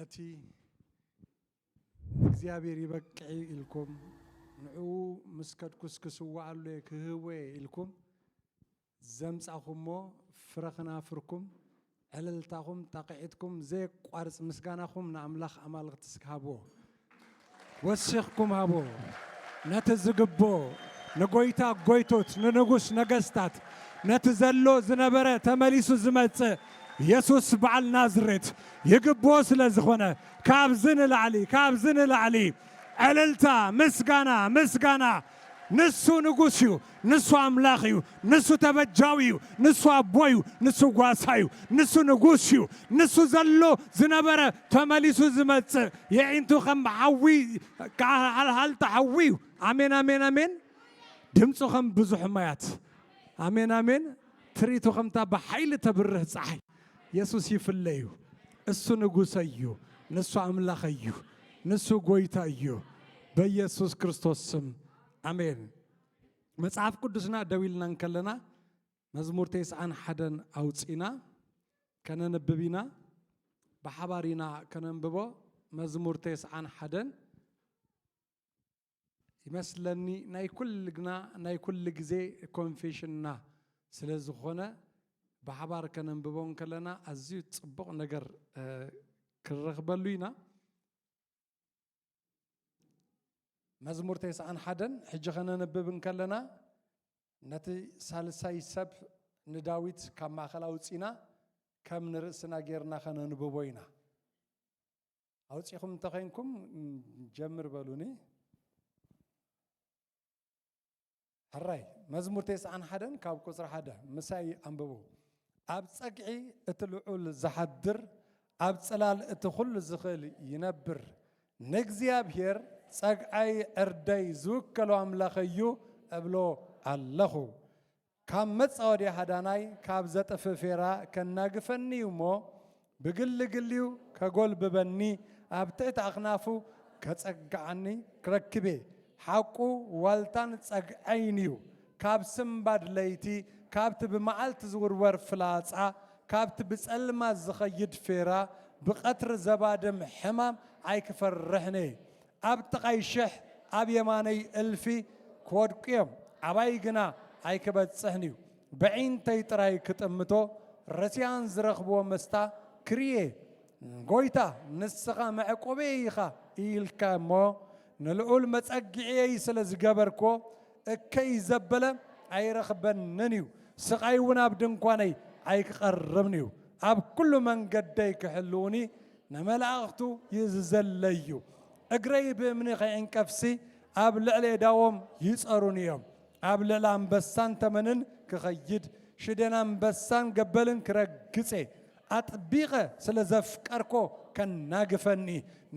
እቲ ንእግዚኣብሔር ይበቅዕ ኢልኩም፣ ንዕኡ ምስ ከድኩስ ክስውኣሉ እየ፣ ክህቦ እየ ኢልኩም ዘምጻኹሞ ፍረ ክናፍርኩም፣ ዕልልታኹም ጣቕዒትኩም፣ ዘየቋርጽ ምስጋናኹም ንኣምላኽ ኣማልኽቲ እስኪ ሃብዎ። ወሲኽኩም ሃብዎ። ነቲ ዝግብኦ፣ ንጎይታ ጎይቶት፣ ንንጉስ ነገስታት፣ ነቲ ዘሎ ዝነበረ ተመሊሱ ዝመጽእ የሱስ በዓል ናዝሬት ይግብኦ ስለ ዝኾነ፣ ካብዚ ንላዕሊ፣ ካብዚ ንላዕሊ ዕልልታ፣ ምስጋና፣ ምስጋና። ንሱ ንጉስ እዩ፣ ንሱ ኣምላኽ እዩ፣ ንሱ ተበጃዊ እዩ፣ ንሱ ኣቦ እዩ፣ ንሱ ጓሳ እዩ፣ ንሱ ንጉስ እዩ። ንሱ ዘሎ ዝነበረ ተመሊሱ ዝመጽእ፣ የዒንቱ ከም ሓዊ፣ ሃልሃልታ ሓዊ እዩ። ኣሜን፣ ኣሜን፣ ኣሜን። ድምፁ ከም ብዙሕ ማያት። ኣሜን፣ ኣሜን። ትርኢቱ ከምታ ብሓይሊ ተብርህ ፀሓይ። የሱስ ይፍለ እዩ። እሱ ንጉሰይ እዩ፣ ንሱ ኣምላኸይ እዩ፣ ንሱ ጎይታ እዩ። በኢየሱስ ክርስቶስ ስም ኣሜን። መጽሓፍ ቅዱስና ደው ኢልና እንከለና፣ መዝሙር ተስዓን ሓደን ኣውጺና ከነንብብ ኢና። ብሓባር ኢና ከነንብቦ። መዝሙር ተስዓን ሓደን ይመስለኒ ናይ ኩልና፣ ናይ ኩሉ ግዜ ኮንፌሽንና ስለ ዝኾነ፣ ብሓባር ከነንብቦ እንከለና ኣዝዩ ጽቡቕ ነገር፣ እ፣ ክንረኽበሉ ኢና። መዝሙር ተስዓን ሓደን ሕጂ ከነንብብ እንከለና፣ ነቲ ሳልሳይ ሰብ ንዳዊት ካብ ማእከል ኣውጺና ከም ንርእስና ጌርና ከነንብቦ ኢና። ኣውጺኹም እንተኾይንኩም ጀምር በሉኒ። ሕራይ፣ መዝሙር ተስዓን ሓደን ካብ ቁጽሪ ሓደ ምሳይ ኣንብቡ። ኣብ ጸግዒ እቲ ልዑል ዝሓድር፣ ኣብ ጽላል እቲ ኩሉ ዝኽእል ይነብር። ንእግዚኣብሔር ጸግዓይ ዕርደይ ዝውከሎ ኣምላኸይ እዩ እብሎ ኣለኹ። ካብ መጻወድያ ሃዳናይ፣ ካብ ዘጥፍእ ፌራ ከናግፈኒ እዩ እሞ፣ ብግልግልዩ ከጎልብበኒ፣ ኣብ ትሕቲ ኣኽናፉ ከጸግዓኒ ክረክብ እየ። ሓቁ ዋልታን ጸግዐይን እዩ። ካብ ስምባድ ለይቲ፣ ካብቲ ብመዓልቲ ዝውርወር ፍላጻ፣ ካብቲ ብጸልማት ዝኸይድ ፌራ፣ ብቐትሪ ዘባድም ሕማም ኣይክፈርሕን እየ። ኣብ ጥቓይ ሽሕ፣ ኣብ የማነይ እልፊ ክወድቁ እዮም፣ ኣባይ ግና ኣይክበጽሕን እዩ። በዒንተይ ጥራይ ክጥምቶ፣ ረስያን ዝረኽብዎ መስታ ክርእየ። ጎይታ፣ ንስኻ መዕቆበይ ኢኻ ኢልካ እሞ፣ ንልዑል መጸግዕየይ ስለ ዝገበርክዎ፣ እከይ ዘበለ ኣይረኽበንን እዩ። ስቓይ እውን ኣብ ድንኳነይ ኣይክቐርብን እዩ። ኣብ ኩሉ መንገደይ ክሕልዉኒ፣ ንመላእኽቱ ይእዝዘለይ እዩ። እግረይ ብእምኒ ከይዕንቀፍሲ፣ ኣብ ልዕሊ ኣእዳዎም ይጸሩኒ እዮም። ኣብ ልዕሊ ኣንበሳን ተመንን ክኸይድ፣ ሽደን ኣንበሳን ገበልን ክረግጽ እየ። ኣጥቢቐ ስለ ዘፍቀርኮ ከናግፈኒ፣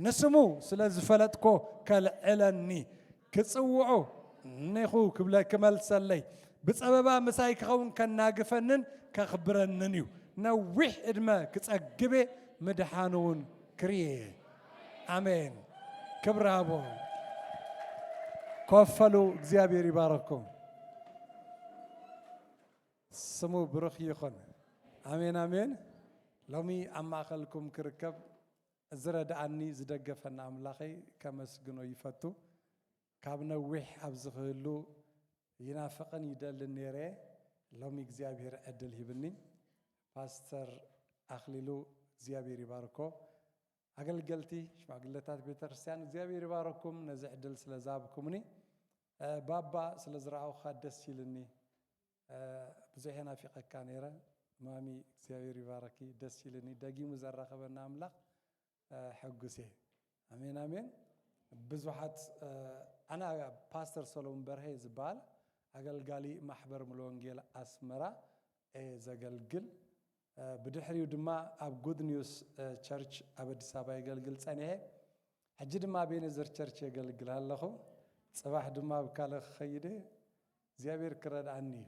ንስሙ ስለ ዝፈለጥኮ ከልዕለኒ። ክጽውዖ እኔኹ ክብለ ክመልሰለይ፣ ብጸበባ ምሳይ ክኸውን ከናግፈንን ከኽብረንን እዩ። ነዊሕ ዕድመ ክጸግብ እየ፣ ምድሓኑ እውን ክርእየ። ኣሜን። ክብሪ ሃቦ። ኮፈሉ፣ እግዚኣብሔር ይባረኩም። ስሙ ብሩኽ ይኹን። ኣሜን፣ ኣሜን። ሎሚ ኣብ ማእኸልኩም ክርከብ ዝረድኣኒ ዝደገፈኒ ኣምላኸይ ከመስግኖ ይፈቱ። ካብ ነዊሕ ኣብዚ ክህሉ ይናፍቕን ይደልን ነይረ። ሎሚ እግዚኣብሔር ዕድል ሂብኒ። ፓስተር ኣኽሊሉ እግዚኣብሔር ይባርኮ። ኣገልገልቲ ሽማግለታት ቤተክርስትያን እግዚኣብሔር ይባረኩም ነዚ ዕድል ስለ ዝሃብኩምኒ። እ፣ ባባ ስለ ዝረኣኹኻ ደስ ኢልኒ። እ፣ ብዙሕ እየ ናፊቐካ ነይረ። ማሚ እግዚኣብሔር ይባረኪ፣ ደስ ኢልኒ። ደጊሙ ዘራኸበና ኣምላኽ፣ እ፣ ሕጉስ እየ። ኣሜን፣ ኣሜን። ብዙሓት፣ እ፣ ኣነ ፓስተር ሰሎሞን በርሀ እየ ዝበሃል፣ ኣገልጋሊ ማሕበር ሙሉ ወንጌል ኣስመራ እየ ዘገልግል። እ፣ ብድሕሪኡ ድማ ኣብ ጉድ ኒውስ፣ እ፣ ቸርች ኣብ ኣዲስ ኣበባ የገልግል ጸኒሐ። ሕጂ ድማ ኣብ ኤቤኔዘር ቸርች የገልግል ኣለኹ። ጽባሕ ድማ ኣብ ካልእ ክኸይድ እየ። እግዚኣብሔር ክረድኣኒ እዩ።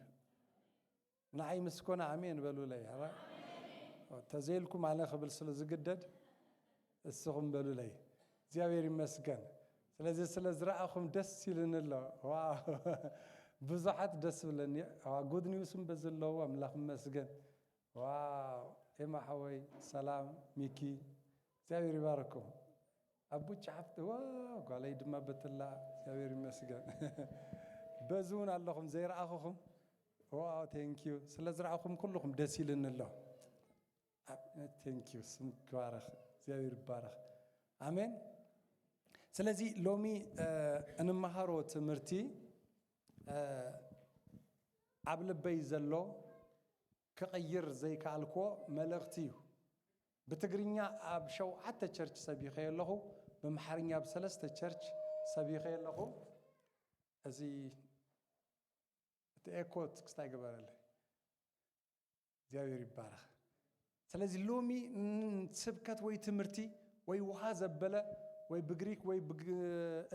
ንዓይ ምስ ኮነ ኣሜን በሉለይ። ኧረ፣ ተዘይልኩም ኣነ ክብል ስለ ዝግደድ፣ እስኹም በሉለይ። እግዚኣብሔር ይመስገን። ስለዚ ስለ ዝረኣኹም ደስ ኢሉኒ ኣሎ። ዋው! ብዙሓት ደስ ብለኒ። ዋ፣ ጉድ ኒውስን በዚ ኣለዉ፣ ኣምላኽ ይመስገን። ዋው! ኤማ ሓወይ፣ ሰላም፣ ሚኪ፣ እግዚኣብሔር ይባረኩም። ኣቡች ሓፍቲ፣ ዋው፣ ጓለይ ድማ በትላ፣ እግዚኣብሔር ይመስገን። በዚ እውን ኣለኹም ዘይረኣኹኹም። ዋው፣ ቴንኪዩ። ስለ ዝረኣኹም ኩልኹም ደስ ኢልኒ ኣሎ። ቴንኪዩ። ስም ይባረኽ፣ እግዚኣብሔር ይባረኽ። ኣሜን። ስለዚ ሎሚ፣ እ፣ እንመሃሮ ትምህርቲ፣ እ፣ ኣብ ልበይ ዘሎ ክቕይር ዘይከኣልክዎ መልእኽቲ እዩ። ብትግርኛ ኣብ ሸውዓተ ቸርች ሰቢኸ ኣለኹ፣ ብምሓርኛ ኣብ ሰለስተ ቸርች ሰቢኸ ኣለኹ። እዚ እቲ ኤኮ ክስታይ ግበረለይ። እግዚኣብሔር ይባረኽ። ስለዚ ሎሚ ን-፣ ስብከት ወይ ትምህርቲ ወይ ውሃ ዘበለ ወይ ብግሪክ ወይ ብግ-፣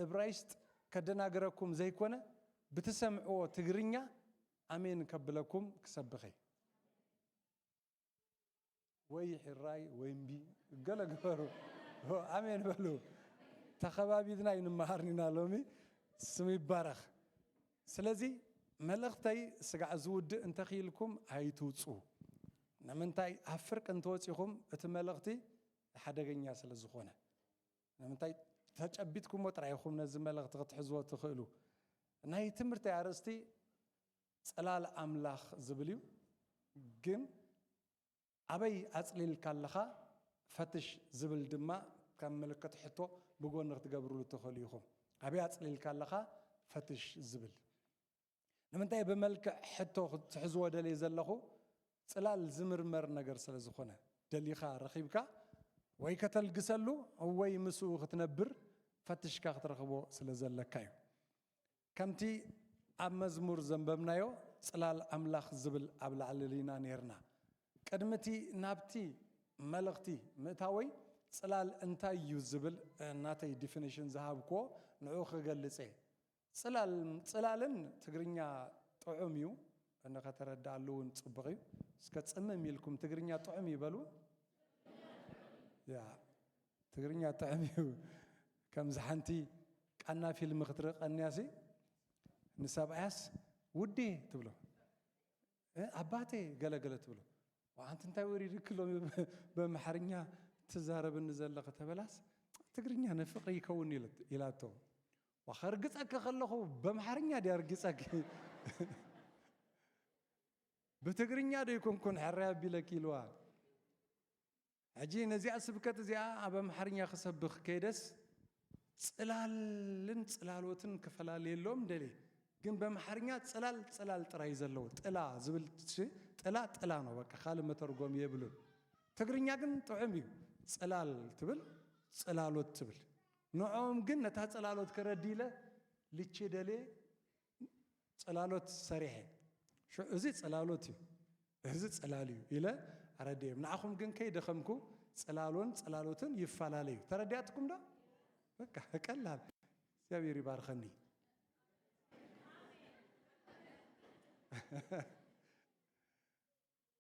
እብራይስጥ ከደናግረኩም ዘይኮነ፣ ብትሰምዕዎ ትግርኛ ኣሜን ከብለኩም ክሰብኸ። ወይ ሕራይ ወይ እምቢ ገለ ግበሩ። ኣሜን በሉ። ተኸባቢድና እዩ ንምሃርኒና ሎሚ። ስም ይባረኽ። ስለዚ መልእኽተይ ስጋዕ ዝውድእ እንተኽኢልኩም ኣይትውፁ። ንምንታይ ኣብ ፍርቂ እንተወፂኹም እቲ መልእኽቲ ሓደገኛ ስለ ዝኾነ። ንምንታይ ተጨቢጥኩሞ ጥራይ ኢኹም ነዚ መልእኽቲ ክትሕዝዎ ትኽእሉ። ናይ ትምህርተይ ኣርእስቲ ጽላል ኣምላኽ ዝብል እዩ። ግን ኣበይ ኣጽሊልካ ኣለኻ ፈትሽ ዝብል ድማ ከም ምልክት ሕቶ ብጎኒ ክትገብርሉ ትኽእሉ ኢኹም። ኣበይ ኣጽሊልካ ኣለኻ ፈትሽ ዝብል። ንምንታይ ብመልክዕ ሕቶ ክትሕዝዎ ደልየ ዘለኹ፣ ጽላል ዝምርመር ነገር ስለ ዝኾነ፣ ደሊኻ ረኺብካ ወይ ከተልግሰሉ ወይ ምስኡ ክትነብር ፈትሽካ ክትረኽቦ ስለ ዘለካ እዩ። ከምቲ ኣብ መዝሙር ዘንበብናዮ፣ ጽላል ኣምላኽ ዝብል ኣብ ላዕሊ ርኢና ኔርና። ቅድሚ እቲ ናብቲ መልእኽቲ ምእታወይ፣ ጽላል እንታይ እዩ ዝብል፣ እ፣ ናተይ ዲፊኒሽን ዝሃብክዎ ንዑ ክገልጽ እየ። ጽላል፣ ጽላልን ትግርኛ ጥዑም እዩ፣ ንኸተረድኣሉ እውን ጽቡቕ እዩ። እስከ ጽምም ኢልኩም ትግርኛ ጥዑም እዩ በሉ። ያ፣ ትግርኛ ጥዑም እዩ። ከምዚ ሓንቲ ቃና ፊልም ክትርኢ ቀንያሲ፣ ንሰብኣያስ ውዴ ትብሎ፣ እ፣ ኣባቴ ገለገለ ትብሎ። ኣንቲ እንታይ ወሪድኪ ሎሚ በምሓርኛ ትዛረብኒ ዘለኺ ተበላስ፣ ትግርኛ ንፍቕሪ ይከውን ኢለት-፣ ኢላቶ። ዋ፣ ከርግጸኪ ከለኹ በምሓርኛ ድያ ርጊጸኪ? ብትግርኛ ዶ ይኮንኩን ሕራይ ኣቢለኪ ኢልዋ። ሕጂ ነዚኣ ስብከት እዚኣ ኣብ ኣምሓርኛ ክሰብኽ ከይደስ፣ ጽላልን ጽላሎትን ክፈላለየሎም ደልየ። ግን በምሓርኛ ጽላል፣ ጽላል ጥራይ ዘለዎ። ጥላ ዝብል ሽ-፣ ጥላ፣ ጥላ ነው በቃ፣ ካልእ መተርጎም የብሉን። ትግርኛ ግን ጥዑም እዩ። ጽላል ትብል፣ ጽላሎት ትብል። ንዕኦም ግን ነታ ጽላሎት ከረድእ ኢለ ልቼ ደልየ ጽላሎት ሰሪሐ። ሽ-፣ እዚ ጽላሎት እዩ፣ እዚ ጽላል እዩ ኢለ ኣረድኤም። ንዓኹም ግን ከይደኸምኩ ጽላሎን ጽላሎትን ይፈላለዩ። ተረዲኣትኩም ዶ? በቃ ቀላል። እግዚኣብሔር ይባርኸኒ።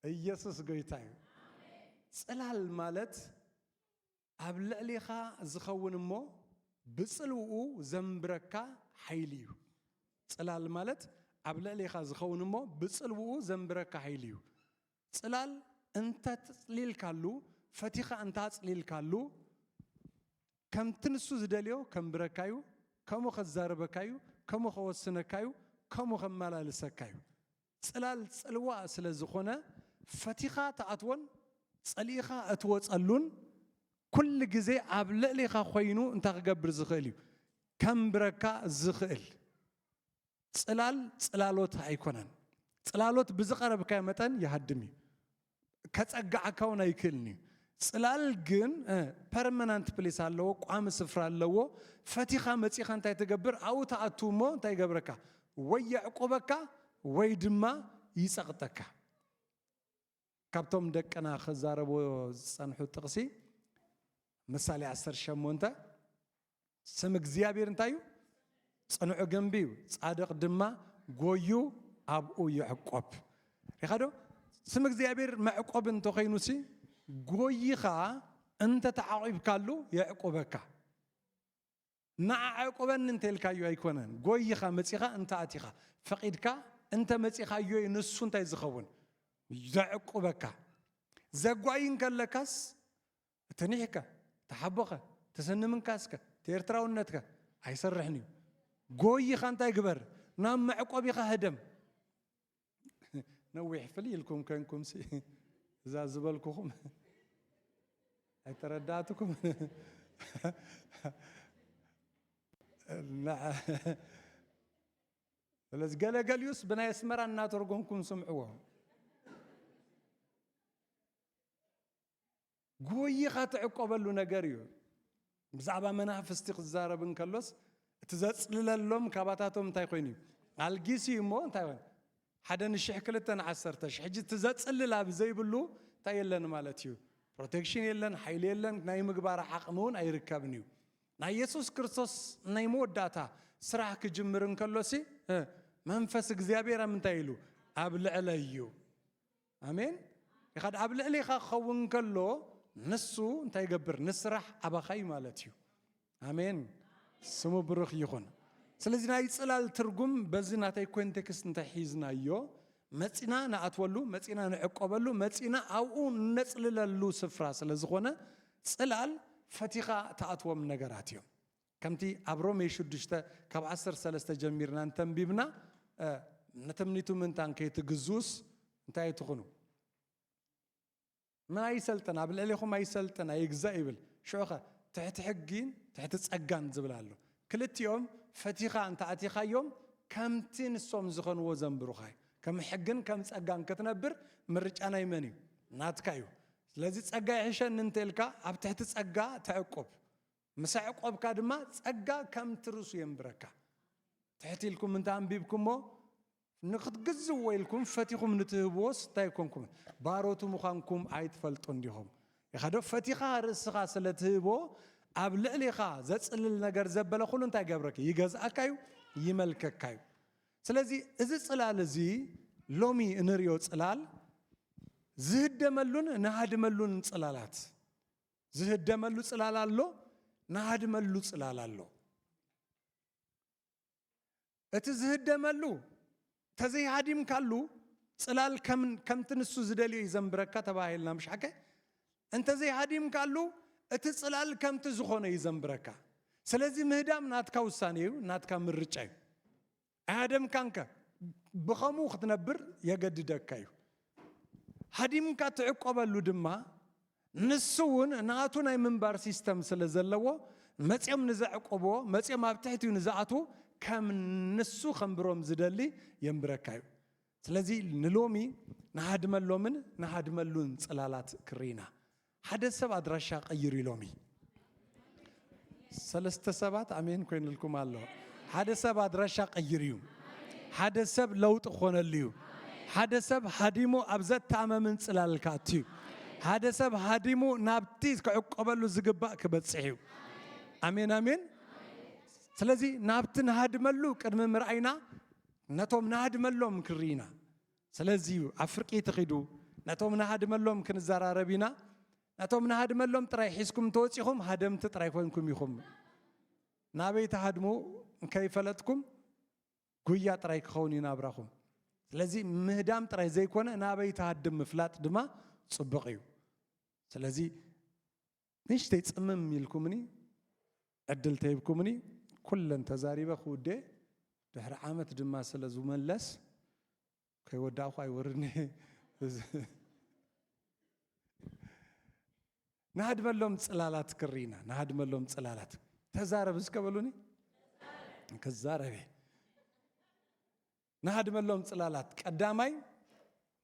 ኢየሱስ ጎይታ እዩ። ጽላል ማለት ኣብ ልዕሊኻ ዝኸውን እሞ ብጽልውኡ ዘንብረካ ሓይሊ እዩ። ጽላል ማለት ኣብ ልዕሊኻ ዝኸውን እሞ ብጽልውኡ ዘንብረካ ሓይሊ እዩ። ጽላል እንተ ተጽሊልካሉ፣ ፈቲኻ እንተ ኣጽሊልካሉ፣ ከምቲ ንሱ ዝደልዮ ከንብረካ እዩ፣ ከምኡ ከዛርበካ እዩ፣ ከምኡ ከወስነካ እዩ፣ ከምኡ ከመላልሰካ እዩ። ጽላል ጽልዋ ስለ ዝኾነ፣ ፈቲኻ ትኣትዎን ጸሊእኻ እትወጸሉን፣ ኩሉ ግዜ ኣብ ልዕሊኻ ኮይኑ እንታይ ክገብር ዝኽእል እዩ? ከንብረካ ዝኽእል። ጽላል ጽላሎት ኣይኮነን። ጽላሎት ብዝቐረብካዮ መጠን ይሃድም እዩ። ከጸግዓካ እውን ኣይክእልን እዩ። ጽላል ግን፣ እ፣ ፐርመናንት ፕሌስ ኣለዎ፣ ቋሚ ስፍራ ኣለዎ። ፈቲኻ መጺኻ እንታይ ትገብር? ኣብኡ ትኣቱ እሞ እንታይ ይገብረካ? ወይ የዕቁበካ ወይ ድማ ይጸቕጠካ። ካብቶም ደቅና ክዛረብዎ ዝጸንሑ ጥቕሲ ምሳሌ ዓሰርተ ሸሞንተ፣ ስም እግዚኣብሔር እንታይ እዩ? ጽኑዕ ግንቢ እዩ፣ ጻድቕ ድማ ጎዩ ኣብኡ ይዕቆብ። ሪኻ ዶ? ስም እግዚኣብሔር መዕቆቢ እንተኾይኑሲ፣ ጎይኻ እንተ ተዓቂብካሉ የዕቁበካ። ንዓ ዕቁበኒ እንተ ኢልካዮ ኣይኮነን፣ ጎይኻ መጺኻ እንተ ኣቲኻ፣ ፈቒድካ እንተ መጺኻዮ እዩ ንሱ እንታይ ዝኸውን? ዘዕቁበካ። ዘጓይ እንከለካስ ትኒሕካ፣ ተሓቦኸ፣ ተሰኒ ምንካስከ፣ ተኤርትራውነትከ ኣይሰርሕን እዩ። ጎይኻ እንታይ ግበር? ናብ መዕቆቢኻ ህደም። ነዊሕ ፍል ኢልኩም ከንኩም ሲ እዛ ዝበልኩኹም ኣይተረዳእትኩም። ስለዚ ገለገሊዩስ ብናይ ኣስመራ እናተርጎምኩም ስምዕዎ። ጎይኻ ትዕቆበሉ ነገር እዩ። ብዛዕባ መናፍስቲ ክዛረብ እንከሎስ እቲ ዘጽልለሎም ካባታቶም እንታይ ኮይኑ እዩ? ኣልጊስ እዩ እሞ እንታይ ኮይኑ? ሓደ ንሽሕ ክልተ ንዓሰርተ ሽሕ። ሕጂ እቲ ዘጽልል ኣብ ዘይብሉ እንታይ የለን ማለት እዩ? ፕሮቴክሽን የለን፣ ሓይሊ የለን፣ ናይ ምግባር ዓቕሚ እውን ኣይርከብን እዩ። ናይ የሱስ ክርስቶስ ናይ መወዳእታ ስራሕ ክጅምር እንከሎሲ መንፈስ እግዚኣብሔር ኣብ ምንታይ ኢሉ? ኣብ ልዕለይ እዩ። ኣሜን። ኢኻ ኣብ ልዕሊኻ ክኸውን ከሎ ንሱ እንታይ ይገብር? ንስራሕ ኣባኻ እዩ ማለት እዩ። ኣሜን። ስሙ ብሩኽ ይኹን። ስለዚ ናይ ጽላል ትርጉም በዚ ናተይ ኮንቴክስት እንታይ ሒዝናዮ? መጺና ንኣትወሉ፣ መጺና ንዕቆበሉ፣ መጺና ኣብኡ ነጽልለሉ ስፍራ ስለ ዝኾነ ጽላል ፈቲኻ ትኣትዎም ነገራት እዮም። ከምቲ ኣብ ሮሜ ሽዱሽተ ካብ ዓሰርተ ሰለስተ ጀሚርና እንተንቢብና ነተምኒቱ ምንታን ከይትግዝኡስ እንታይ ኣይትኹኑ? ምን ኣይሰልጥን፣ ኣብ ልዕሌኹም ኣይሰልጥን ኣይግዛእ ይብል። ሽዑኸ ትሕቲ ሕጊን ትሕቲ ጸጋን ዝብል ኣሎ። ክልቲኦም ፈቲኻ እንተ ኣቲኻዮም ከምቲ ንሶም ዝኾንዎ ዘንብሩኻ እዩ። ከም ሕግን ከም ጸጋን ክትነብር ምርጫ ናይ መን እዩ? ናትካ እዩ። ስለዚ ጸጋ ይሕሸኒ እንተ ኢልካ ኣብ ትሕቲ ጸጋ ተዕቁብ። ምስ ኣዕቆብካ ድማ ጸጋ ከም ትርሱ የንብረካ። ትሕት ኢልኩም እንተ ኣንቢብኩሞ ንክትግዝዎ ኢልኩም ፈቲኹም ንትህብዎስ እንታይ ኮንኩም? ባሮቱ ምዃንኩም ኣይትፈልጡ እንዲኹም? ኢኻ ዶ ፈቲኻ ርእስኻ ስለ ትህቦ ኣብ ልዕሊኻ ዘጽልል ነገር ዘበለ ኩሉ እንታይ ገብረካ? ይገዝኣካ እዩ፣ ይመልከካ እዩ። ስለዚ እዚ ጽላል እዚ ሎሚ እንሪኦ ጽላል ዝህደመሉን ንሃድመሉን ጽላላት ዝህደመሉ ጽላል ኣሎ፣ ንሃድመሉ ጽላል ኣሎ። እቲ ዝህደመሉ ተዘይሃዲምካሉ ጽላል ከም ከምቲ ንሱ ዝደልዮ ይዘንብረካ ተባሂልና ምሽ ሓቀ? እንተዘይሃዲምካሉ እቲ ጽላል ከምቲ ዝኾነ ይዘንብረካ። ስለዚ ምህዳም ናትካ ውሳኔ እዩ፣ ናትካ ምርጫ እዩ። ኣያደምካንከ ብኸምኡ ክትነብር የገድደካ እዩ። ሃዲምካ ትዕቆበሉ ድማ ንሱ እውን ናቱ ናይ ምንባር ሲስተም ስለ ዘለዎ መፂኦም ንዘዕቆብዎ መፂኦም ኣብ ትሕቲኡ ንዝኣትዉ ከም ንሱ ከንብሮም ዝደሊ የንብረካ እዩ። ስለዚ ንሎሚ ንሃድመሎምን ንሃድመሉን ፅላላት ክርኢና ሓደ ሰብ ኣድራሻ ቀይሩ ኢሎም እዩ። ሰለስተ ሰባት ኣሜን ኮይኑልኩም ኣሎ። ሓደ ሰብ ኣድራሻ ቀይሩ እዩ። ሓደ ሰብ ለውጢ ክኾነሉ እዩ። ሓደ ሰብ ሃዲሙ ኣብ ዘተኣማምን ጽላል ክኣቱ እዩ። ሓደ ሰብ ሃዲሙ ናብቲ ክዕቆበሉ ዝግባእ ክበጽሕ እዩ። ኣሜን ኣሜን። ስለዚ ናብቲ ንሃድመሉ ቅድሚ ምርኣይና ነቶም ንሃድመሎም ክርኢና። ስለዚ እዩ ኣብ ፍርቂ ትኺዱ ነቶም ንሃድመሎም ክንዘራረብ ኢና። ነቶም ንሃድመሎም ጥራይ ሒዝኩም ተወፂኹም ሃደምቲ ጥራይ ኮንኩም ኢኹም። ናበይ ትሃድሙ ከይፈለጥኩም ጉያ ጥራይ ክኸውን እዩ ናብራኹም። ስለዚ ምህዳም ጥራይ ዘይኮነ ናበይ ትሃድም ምፍላጥ ድማ ጽቡቕ እዩ። ስለዚ ንእሽተይ ጽምም ኢልኩምኒ ዕድል ተሂብኩምኒ ኩለን ተዛሪበ ክውዴ ድሕሪ ዓመት ድማ ስለ ዝመለስ ከይወዳእኹ ኣይወርድኒ። ንሃድመሎም ጽላላት ክርኢና ንሃድመሎም ጽላላት ተዛረብ እስከ በሉኒ። ክዛረብ እየ። ንሃድመሎም ጽላላት ቀዳማይ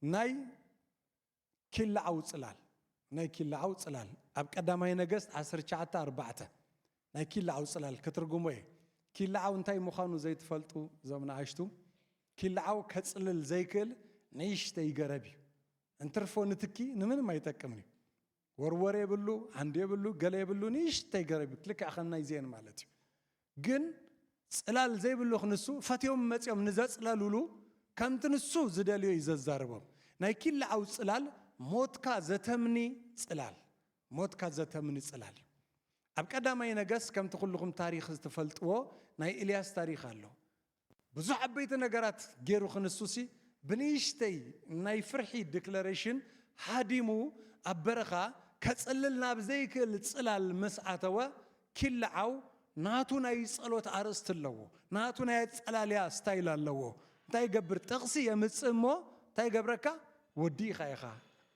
ናይ ኪላዓው ጽላል ናይ ኪላዓው ጽላል ኣብ ቀዳማይ ነገስት ዓሰርተ ትሽዓተ ኣርባዕተ ናይ ኪላዓው ጽላል ክትርጉሞ እየ። ኪላዓው እንታይ ምዃኑ ዘይትፈልጡ እዞም ንኣሽቱ ኪላዓው ከጽልል ዘይክእል ንእሽተይ ገረብ እዩ። እንትርፎ ንትኪ ንምንም ኣይጠቅምን እዩ። ወርወር የብሉ፣ ዓንዲ የብሉ፣ ገለ የብሉ፣ ንእሽተይ ገረብ እዩ። ልክዕ ከም ናይ ዜን ማለት እዩ። ግን ጽላል ዘይብሉ ክንሱ ፈትዮም መጺኦም ንዘጽለሉሉ ከምቲ ንሱ ዝደልዮ እዩ ዘዛርቦም። ናይ ኪላዓው ጽላል ሞትካ ዘተምኒ ጽላል ሞትካ ዘተምኒ ጽላል እዩ። ኣብ ቀዳማይ ነገስ ከምቲ ኩልኹም ታሪኽ ዝትፈልጥዎ ናይ ኤልያስ ታሪኽ ኣሎ። ብዙሕ ዓበይቲ ነገራት ገይሩ ክንሱሲ ብንእሽተይ ናይ ፍርሒ ዲክለሬሽን ሃዲሙ ኣብ በረኻ ከጽልል ናብ ዘይክእል ጽላል ምስ ኣተወ፣ ኪልዓው ናቱ ናይ ጸሎት ኣርእስቲ ኣለዎ። ናቱ ናይ ኣጸላልያ ስታይል ኣለዎ። እንታይ ይገብር? ጥቕሲ የምጽእ እሞ እንታይ ይገብረካ? "ወዲእኻ ኢኻ፣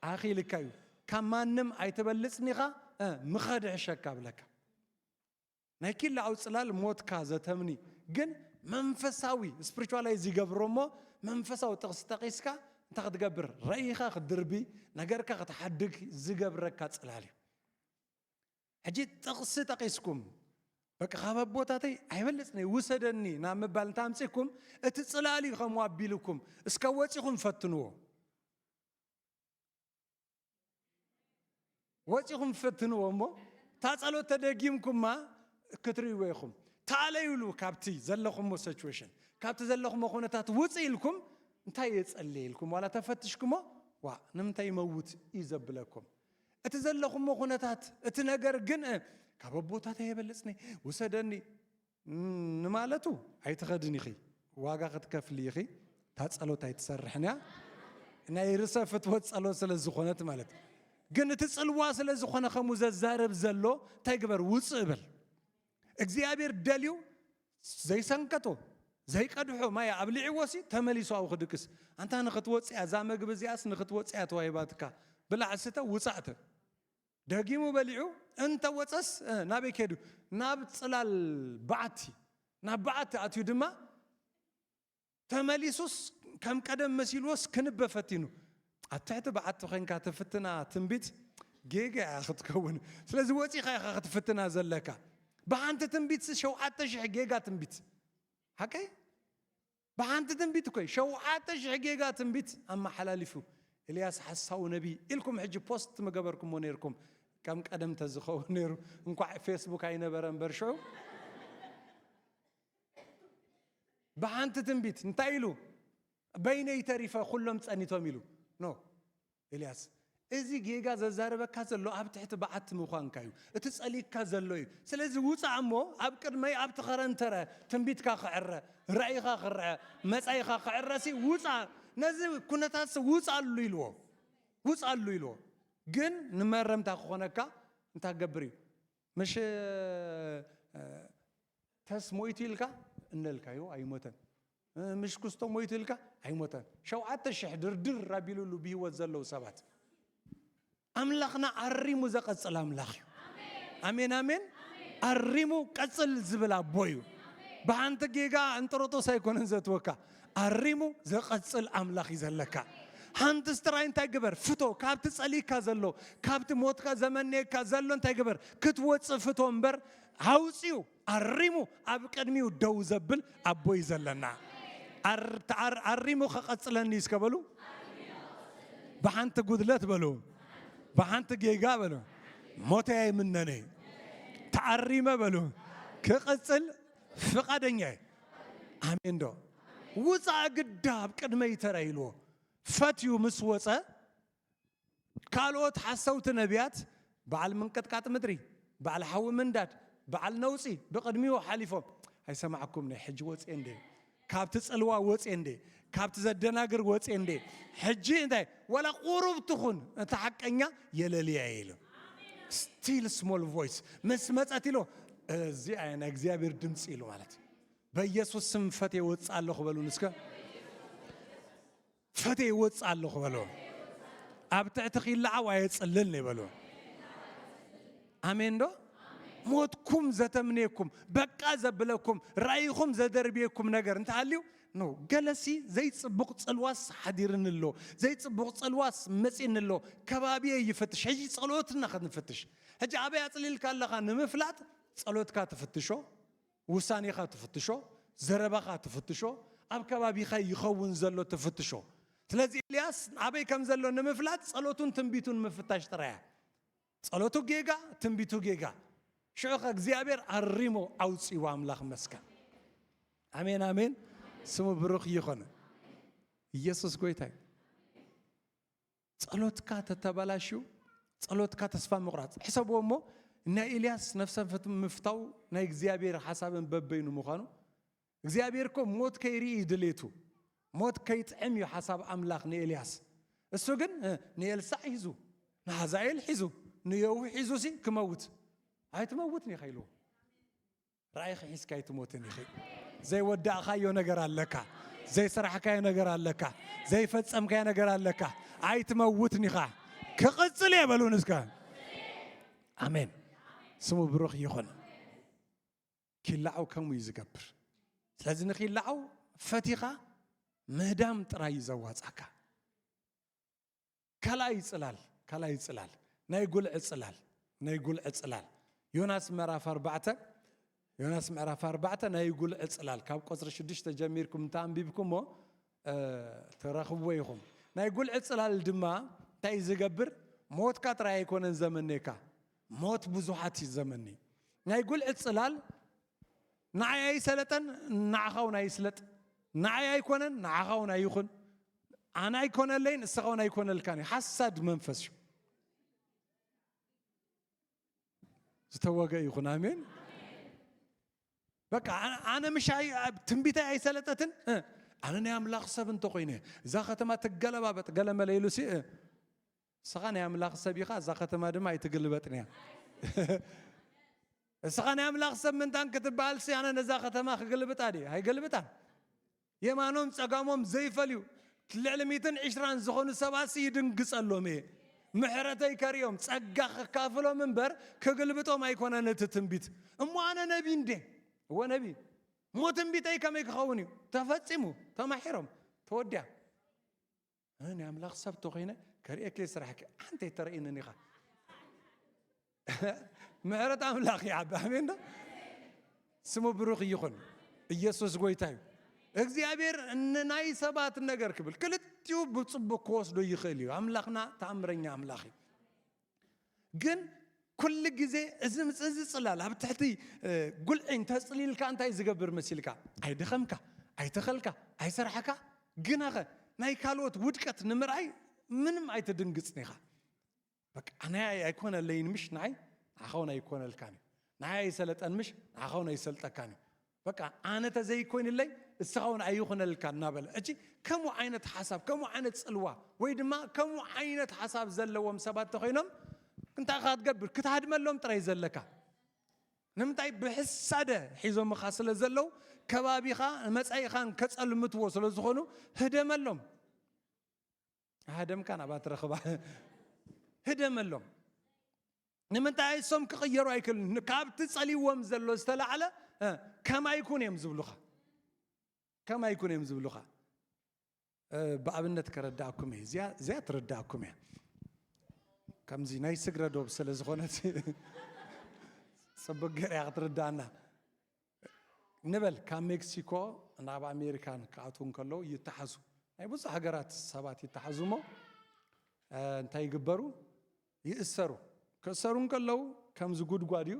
ኣኺልካ እዩ፣ ካብ ማንም ኣይትበልጽን ኢኻ፣ እ፣ ምኸድሕሸካ" ብለካ። ናይ ኪልዓው ጽላል ሞትካ ዘተምኒ፣ ግን መንፈሳዊ ስፒሪቹዋላይዝ ይገብሮ እሞ መንፈሳዊ ጥቕሲ ጠቒስካ እንታይ ክትገብር? ራእይኻ ክትድርቢ፣ ነገርካ ክትሓድግ ዝገብረካ ጽላል እዩ። ሕጂ ጥቕሲ ጠቒስኩም፣ "በቃ ካብ ኣቦታተይ ኣይበልጽን እየ፣ ውሰደኒ" ናብ ምባል እንተ ኣምጺእኩም፣ እቲ ጽላል እዩ ከምኡ ኣቢልኩም። እስከ ወጺኹም ፈትንዎ። ወጺኹም ፈትንዎ እሞ፣ እታ ጸሎት ተደጊምኩማ ክትርእይዎ ኢኹም። ተኣለዩሉ ካብቲ ዘለኹሞ ሲቹዌሽን፣ ካብቲ ዘለኹሞ ኩነታት ውጽእ ኢልኩም፣ "እንታይ እየ ጸልየ?" ኢልኩም ዋላ ተፈትሽኩሞ፣ "ዋእ፣ ንምንታይ ይመውት?" እዩ ዘብለኩም። እቲ ዘለኹሞ ኩነታት፣ እቲ ነገር ግን፣ እ፣ "ካብ ኣቦታተይ የበልጽኒ፣ ውሰደኒ" ን-፣ ንማለቱ ኣይትኸድን ኢኺ። ዋጋ ክትከፍሊ ኢኺ። እታ ጸሎት ኣይትሰርሕን እያ። ናይ ርእሰ ፍትወት ጸሎት ስለ ዝኾነት ማለት። ግን እቲ ጽልዋ ስለ ዝኾነ ከምኡ ዘዛርብ ዘሎ እንታይ ግበር? ውጽእ እበል። እግዚኣብሔር ደልዩ ዘይሰንከቶ፣ ዘይቀድሖ ማይ ኣብሊዕዎሲ ተመሊሱ ኣብኡ ክድቅስ። ኣንታ ንኽትወጽእ እያ፣ እዛ መግቢ እዚኣስ ንኽትወጽእ እያ ተዋሂባትካ። ብላዕ ስተ ውጻእተ። ደጊሙ በሊዑ እንተ ወጸስ፣ እ፣ ናበይ ከይዱ? ናብ ጽላል በዓቲ። ናብ በዓቲ ኣትዩ ድማ ተመሊሱስ ከም ቀደም መሲልዎስ ክንበ ፈቲኑ። ኣብ ትሕቲ በዓቲ ኾይንካ ትፍትና ትንቢት ጌጋ እያ ክትከውን። ስለዚ ወጺኻ ኢኻ ክትፍትና ዘለካ። ብሓንቲ ትንቢት ሸውዓተ ሽሕ ጌጋ ትንቢት። ሓቀይ? ብሓንቲ ትንቢት እኮ እዩ። ሸውዓተ ሽሕ ጌጋ ትንቢት ኣመሓላሊፉ። "ኤልያስ ሓሳዊ ነቢይ" ኢልኩም ሕጂ ፖስት ምገበርኩሞ ነይርኩም። ከም ቀደም ተዝኸውን ነይሩ። እንኳዕ ፌስቡክ ኣይነበረ እምበር ሽዑ። ብሓንቲ ትንቢት እንታይ ኢሉ? "በይነይ ተሪፈ ኩሎም ጸኒቶም" ኢሉ። ኖ። ኤልያስ፣ እዚ ጌጋ ዘዛረበካ ዘሎ ኣብ ትሕቲ በዓቲ ምዃንካ እዩ። እቲ ጸሊእካ ዘሎ እዩ። ስለዚ ውጻእ እሞ ኣብ ቅድመይ ኣብቲ ከረንተረ ትንቢትካ ክዕረ፣ ራእይኻ ክርዐ፣ መጻኢኻ ክዕረሲ ውጻእ። ነዚ ኩነታትሲ ውጻሉ ኢልዎ። ውጻሉ ኢልዎ። ግን ንመረምታ ክኾነካ እንታይ ክገብር እዩ? ምሽ፣ እ፣ ተስ ሞይቱ ኢልካ እነልካዮ ኣይሞተን። እ፣ ምሽ ክስቶ ሞይቱ ኢልካ ኣይሞተን። ሸውዓተ ሽሕ ድርድር ኣቢሉሉ ብህይወት ዘለዉ ሰባት። ኣምላኽና ኣሪሙ ዘቐጽል ኣምላኽ እዩ። ኣሜን፣ ኣሜን። ኣሪሙ ቀጽል ዝብል ኣቦ እዩ። ብሓንቲ ጌጋ እንጥርጦስ ኣይኮነን ዘትወካ። ኣሪሙ ዘቐጽል ኣምላኽ እዩ ዘለካ። ሓንቲ ስትራይ እንታይ ግበር? ፍቶ። ካብቲ ጸሊእካ ዘሎ፣ ካብቲ ሞትካ ዘመንየካ ዘሎ እንታይ ግበር? ክትወጽእ ፍቶ እምበር፣ ኣውጺኡ ኣሪሙ ኣብ ቅድሚኡ ደው ዘብል ኣቦ እዩ ዘለና። ኣር-፣ ተኣር-፣ ኣሪሙ ከቐጽለኒ እስከ በሉ። ብሓንቲ ጉድለት በሉ። ብሓንቲ ጌጋ በሉ። ሞተይ ኣይምነን እዩ። ተኣሪመ በሉ። ክቕጽል ፍቓደኛ እየ። ኣሜን ዶ? ውጻእ ግዳ ኣብ ቅድመይ ተራ ኢልዎ። ፈትዩ ምስ ወጸ፣ ካልኦት ሓሰውቲ ነቢያት በዓል ምንቅጥቃጥ ምድሪ፣ በዓል ሓዊ ምንዳድ፣ በዓል ነውጺ ብቕድሚኡ ሓሊፎም፣ "ኣይሰማዕኩም ናይ ሕጂ ወጽየ እንደ፣ ካብቲ ጽልዋ ወጽየ እንደ፣ ካብቲ ዘደናግር ወጽየ እንደ፣ ሕጂ እንታይ ዋላ ቁሩብ ትኹን እታ ሓቀኛ የለልያ" ኢሉ። ስቲል ስሞል ቮይስ ምስ መጸት ኢሎ፣ "እዚኣ እያ ናይ እግዚኣብሔር ድምፂ" ኢሉ ማለት እዩ። "በኢየሱስ ስም ፈትየ ወጽእ ኣለኹ" በሉን እስከ። "ፈትየ ይወጽእ ኣለኹ" በሎ። "ኣብ ትሕቲ ኺልዓው ኣየጽልልን" በሎ። ኣሜን ዶ? ሞትኩም ዘተምኔኩም፣ በቃ ዘብለኩም፣ ራእይኹም ዘደርብየኩም ነገር እንተሃልዩ፣ ኖ፣ ገለሲ ዘይጽቡቕ ጽልዋስ ሓዲርኒ ኣሎ፣ ዘይጽቡቕ ጽልዋስ መጺኒ ኣሎ፣ ከባቢየ ይፍትሽ። ሕጂ ጸሎትና ክንፍትሽ። ሕጂ ኣበይ ኣጽሊልካ ኣለኻ ንምፍላጥ ጸሎትካ ትፍትሾ፣ ውሳኔኻ ትፍትሾ፣ ዘረባኻ ትፍትሾ፣ ኣብ ከባቢኻ ይኸውን ዘሎ ትፍትሾ። ስለዚ ኤልያስ ኣበይ ከም ዘሎ ንምፍላጥ ጸሎቱን ትንቢቱን ምፍታሽ ጥራይ እያ። ጸሎቱ ጌጋ፣ ትንቢቱ ጌጋ። ሽዑ ኸ እግዚኣብሔር ኣሪሞ ኣውጺዎ። ኣምላኽ መስገን። ኣሜን፣ ኣሜን። ስሙ ብሩኽ ይኹን። ኢየሱስ ጎይታ እዩ። ጸሎትካ ተተበላሽዩ፣ ጸሎትካ ተስፋ ምቑራጽ። ሕሰብዎ እሞ፣ ናይ ኤልያስ ነፍሰ ፍት-፣ ምፍታው ናይ እግዚኣብሔር ሓሳብን በበይኑ ምዃኑ። እግዚኣብሔር እኮ ሞት ከይርኢ እዩ ድሌቱ። ሞት ከይጥዕም እዩ ሓሳብ ኣምላኽ ንኤልያስ። እሱ ግን፣ እ፣ ንኤልሳዕ ሒዙ፣ ንሃዛኤል ሒዙ፣ ንየው ሒዙሲ ክመውት ኣይትመውትን ኢኻ ኢልዎ። ራእይኺ ሒዝካ ኣይትሞትን ኢኺ። ዘይወዳእካዮ ነገር ኣለካ። ዘይሰራሕካዮ ነገር ኣለካ። ዘይፈጸምካዮ ነገር ኣለካ። ኣይትመውትን ኢኻ። ክቕጽል እየ በሉን እስከ። ኣሜን። ስሙ ብሩኽ ይኹን። ኪላዓው ከምኡ እዩ ዝገብር። ስለዚ ንኪላዓው ፈቲኻ ምህዳም ጥራይ እዩ ዘዋጻካ። ካልኣይ ጽላል፣ ካልኣይ ጽላል፣ ናይ ጉልዒ ጽላል፣ ናይ ጉልዒ ጽላል። ዮናስ ምዕራፍ ኣርባዕተ፣ ዮናስ ምዕራፍ ኣርባዕተ ናይ ጉልዒ ጽላል፣ ካብ ቁጽሪ ሽዱሽተ ጀሚርኩም እንተ ኣንቢብኩሞ፣ እ፣ ትረኽብዎ ኢኹም። ናይ ጉልዒ ጽላል ድማ እንታይ ዝገብር? ሞትካ ጥራይ ኣይኮነን ዘመኔካ፣ ሞት ብዙሓት እዩ ዘመኒ። ናይ ጉልዒ ጽላል ንዓይ ኣይሰለጠን፣ ንዓኻ እውን ኣይስለጥ። ንዓይ ኣይኮነን፣ ንዓኻ እውን ኣይኹን። ኣነ ኣይኮነለይን፣ እስኻ እውን ኣይኮነልካን እዩ። ሓሳድ መንፈስ እዩ። ዝተወገ ይኹን። ኣሜን። በቃ፣ ኣነ፣ ኣነ ምሽ ኣይ-፣ ኣብ ትንቢተይ ኣይሰለጠትን። እ፣ ኣነ ናይ ኣምላኽ ሰብ እንተኾይነ፣ እዛ ከተማ ትገለባበጥ፣ ገለመለ ኢሉ ሲ፣ እ፣ እስኻ ናይ ኣምላኽ ሰብ ኢኻ፣ እዛ ከተማ ድማ ኣይትግልበጥን እያ። እስኻ ናይ ኣምላኽ ሰብ ምንታን ክትበሃል ሲ፣ ኣነ ነዛ ከተማ ክግልብጣ ድየ? ኣይገልብጣን። የማኖም ጸጋሞም ዘይፈልዩ ልዕሊ ሚእትን ዕስራን ዝኾኑ ሰባት ሲ ይድንግጸሎም እየ። ምሕረተይ ከርእዮም፣ ጸጋ ክካፍሎም እምበር ክግልብጦም ኣይኮነን እቲ ትንቢት። እሞ ኣነ ነቢ እንዴ? እወ ነቢ። እሞ ትንቢተይ ከመይ ክኸውን እዩ? ተፈጺሙ፣ ተማሒሮም፣ ተወዲያ። ኣነ ናይ ኣምላኽ ሰብ ተኾይነ ከርእየኪ ስራሕኪ። ኣንተ ተርእይንን ኢኻ። ምሕረት ኣምላኽ ይዓቢ። ኣሜን ዶ? ስሙ ብሩኽ ይኹን። ኢየሱስ ጎይታ እዩ። እግዚኣብሔር ንናይ ሰባት ነገር ክብል ክልቲኡ ብጽቡቅ ክወስዶ ይኽእል እዩ። ኣምላኽና ተኣምረኛ ኣምላኽ እዩ። ግን ኩሉ ግዜ እዚ፣ እዚ ጽላል ኣብ ትሕቲ፣ እ፣ ጉልዒ እንተጽሊልካ እንታይ ዝገብር መሲልካ? ኣይደኸምካ፣ ኣይተኸልካ፣ ኣይሰራሕካ። ግናኸ ናይ ካልኦት ውድቀት ንምርኣይ ምንም ኣይትድንግጽን ኢኻ። በቃ፣ ኣነ ኣይ-፣ ኣይኮነለይን ምሽ ንዓይ፣ ንዓኻ እውን ኣይኮነልካን እዩ። ንዓይ ኣይሰለጠን ምሽ፣ ንዓኻ እውን ኣይሰልጠካን እዩ። በቃ፣ ኣነ ተዘይኮይንለይ፣ እስኻ እውን ኣይኹነልካ እናበለ። እጂ ከምኡ ዓይነት ሓሳብ፣ ከምኡ ዓይነት ጽልዋ፣ ወይ ድማ ከምኡ ዓይነት ሓሳብ ዘለዎም ሰባት ተኾይኖም፣ እንታይ ኢኻ ክትገብር? ክትሃድመሎም ጥራይ ዘለካ። ንምንታይ? ብሕሳደ ሒዞምኻ ስለ ዘለዉ፣ ከባቢኻ መጻኢኻን ከጸልምትዎ ስለ ዝኾኑ፣ ህደመሎም። ሃደምካ ናብኣ ትረኽባ። ህደመሎም። ንምንታይ? እሶም ክቕየሩ ኣይክእሉን። ካብቲ ጸሊዎም ዘሎ ዝተላዕለ፣ እ፣ ከማይ ኩን እዮም ዝብሉኻ። ከማይ ኩን እዮም ዝብሉኻ። እ፣ ብኣብነት ከረዳእኩም እየ። እዚኣ፣ እዚኣ ትርዳእኩም እያ። ከምዚ ናይ ስግረ ዶብ ስለ ዝኾነት ጽቡቅ ገይራ ክትርዳእና። ንበል ካብ ሜክሲኮ ናብ ኣሜሪካን ክኣትዉ እንከለዉ ይተሓዙ። ናይ ብዙሕ ሃገራት ሰባት ይተሓዙ እሞ፣ እ፣ እንታይ ይግበሩ? ይእሰሩ። ክእሰሩ እንከለዉ ከምዚ ጉድጓድ እዩ፣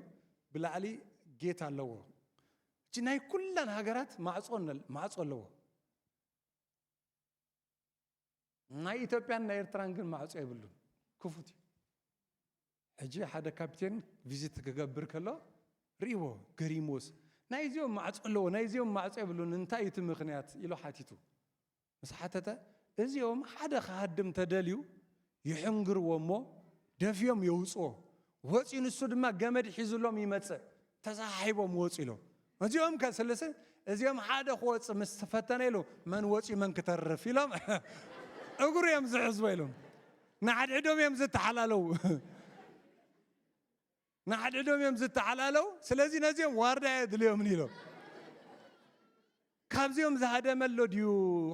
ብላዕሊ ጌት ኣለዎ። እቲ ናይ ኩለን ሃገራት ማዕጾ ነል-፣ ማዕጾ ኣለዎ። ናይ ኢትዮጵያን ናይ ኤርትራን ግን ማዕጾ የብሉን። ክፉት እዩ። ሕጂ ሓደ ካፕቴን ቪዚት ክገብር ከሎ ርእይዎ፣ ገሪምዎስ፣ "ናይዚኦም ማዕጾ ኣለዎ፣ ናይዚኦም ማዕጾ የብሉን፣ እንታይ እዩ እቲ ምኽንያት?" ኢሉ ሓቲቱ። ምስ ሓተተ፣ "እዚኦም ሓደ ክሃድም ተደልዩ ይሕንግርዎ እሞ ደፍዮም የውጽዎ። ወጺኡ ንሱ ድማ ገመድ ሒዙሎም ይመጽእ። ተሰሓሒቦም ወጹ" ኢሎም። እዚኦም ከስልስ፣ እዚኦም ሓደ ክወጽእ ምስ ተፈተነ ኢሉ፣ "መን ወጺኡ መን ክተርፍ?" ኢሎም እግሩ እዮም ዝሕዝቦ ኢሎም። ንሓድሕዶም እዮም ዝተሓላለዉ። ንሓድሕዶም እዮም ዝተሓላለዉ። ስለዚ ነዚኦም ዋርዳ የድልዮምን ኢሎም። "ካብዚኦም ዝሃደመ ኣሎ ድዩ?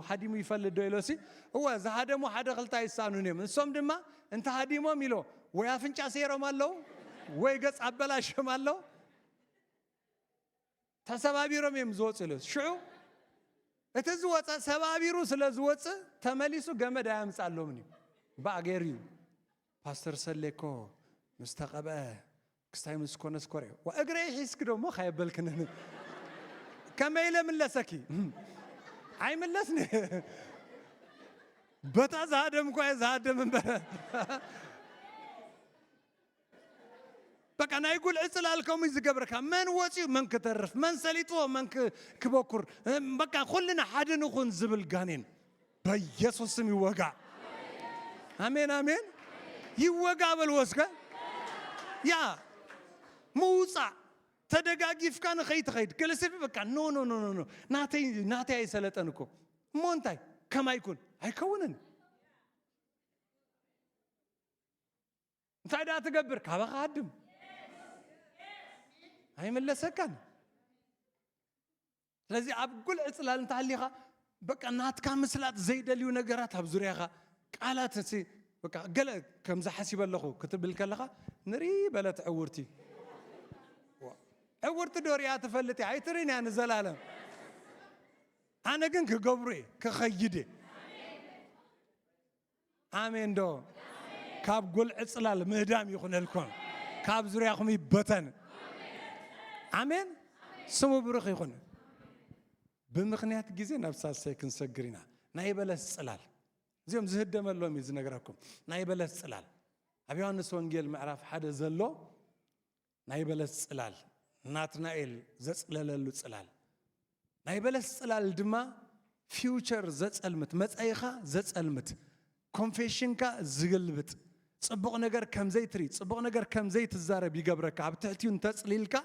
ሃዲሙ ይፈልጥ ዶ?" ኢሎሲ፣ "እወ፣ ዝሃደሙ ሓደ ክልተ ኣይሳኑን እዮም። ንሶም ድማ እንተ ሃዲሞም" ኢሎ፣ "ወይ ኣፍንጫ ሰይሮም ኣለዉ፣ ወይ ገጽ ኣበላሽዮም ኣለዉ። ተሰባቢሮም እዮም ዝወጹ" ኢሎ። ሽዑ እቲ ዝወጸ ሰባቢሩ ስለ ዝወጽእ ተመሊሱ ገመድ ኣያምጻሎምን እዩ። ባእ ገይሩ እዩ። ፓስተር ሰሌ እኮ ምስ ተቐብአ ክስታይ ምስ ኮነ ስኮር እዩ። ዋ፣ እግረይ ሒዝኪ ዶ እሞ ካየበልክንን? ከመይ ኢለ ምለሰኪ? ኣይምለስኒ። በታ ዝሃደምኳ እየ ዝሃደም እምበር። በቃ ናይ ጉልዒ ጽላል ከምኡ እዩ ዝገብረካ። መን ወፂኡ መን ክተርፍ፣ መን ሰሊጥዎ መን ክ-፣ ክበኩር። በቃ ኩልና ሓደ ንኹን ዝብል ጋኔን በኢየሱስ ስም ይወጋእ። ኣሜን፣ ኣሜን። ይወጋእ በልዎ እስከ። ያ ምውፃእ ተደጋጊፍካ ንኸይትኸይድ ገለ ሰብ በቃ ኖ ኖ ኖ ኖ ኖ ናተይ ናተይ ኣይሰለጠን እኮ እሞ እንታይ ከማይ ኩን ኣይከውንን እንታይ ደኣ ትገብር ካባኻ ሃድም ኣይምለሰካን ስለዚ ኣብ ጉልዒ ፅላል እንተሃሊኻ በቃ ናትካ ምስላጥ ዘይደልዩ ነገራት ኣብ ዙርያኻ ቃላት ሲ በቃ ገለ ከምዚ ሓሲበ ኣለኹ ክትብል ከለኻ ንርኢ በለት ዕውርቲ ዕውርቲ ዶ ሪኣ ትፈልጥ እያ ኣይትርእን እያ ንዘላለም ኣነ ግን ክገብሩ እየ ክኸይድ እየ ኣሜን ዶ ካብ ጉልዒ ፅላል ምህዳም ይኹነልኩም ካብ ዙርያኹም ይበተን ኣሜን ስሙ ብሩኽ ይኹን ብምኽንያት ግዜ ናብ ሳልሳይ ክንሰግር ኢና ናይ በለስ ፅላል እዚኦም ዝህደመሎም እዩ ዝነግረኩም ናይ በለስ ፅላል ኣብ ዮሃንስ ወንጌል ምዕራፍ ሓደ ዘሎ ናይ በለስ ጽላል ናትናኤል ዘጽለለሉ ጽላል ናይ በለስ ጽላል ድማ ፊውቸር ዘጸልምት መጻኢኻ ዘጸልምት ኮንፌሽንካ ዝግልብጥ ጽቡቕ ነገር ከምዘይትሪ ጽቡቕ ነገር ከምዘይትዛረብ ይገብረካ ኣብ ትሕቲኡ እንተጽሊልካ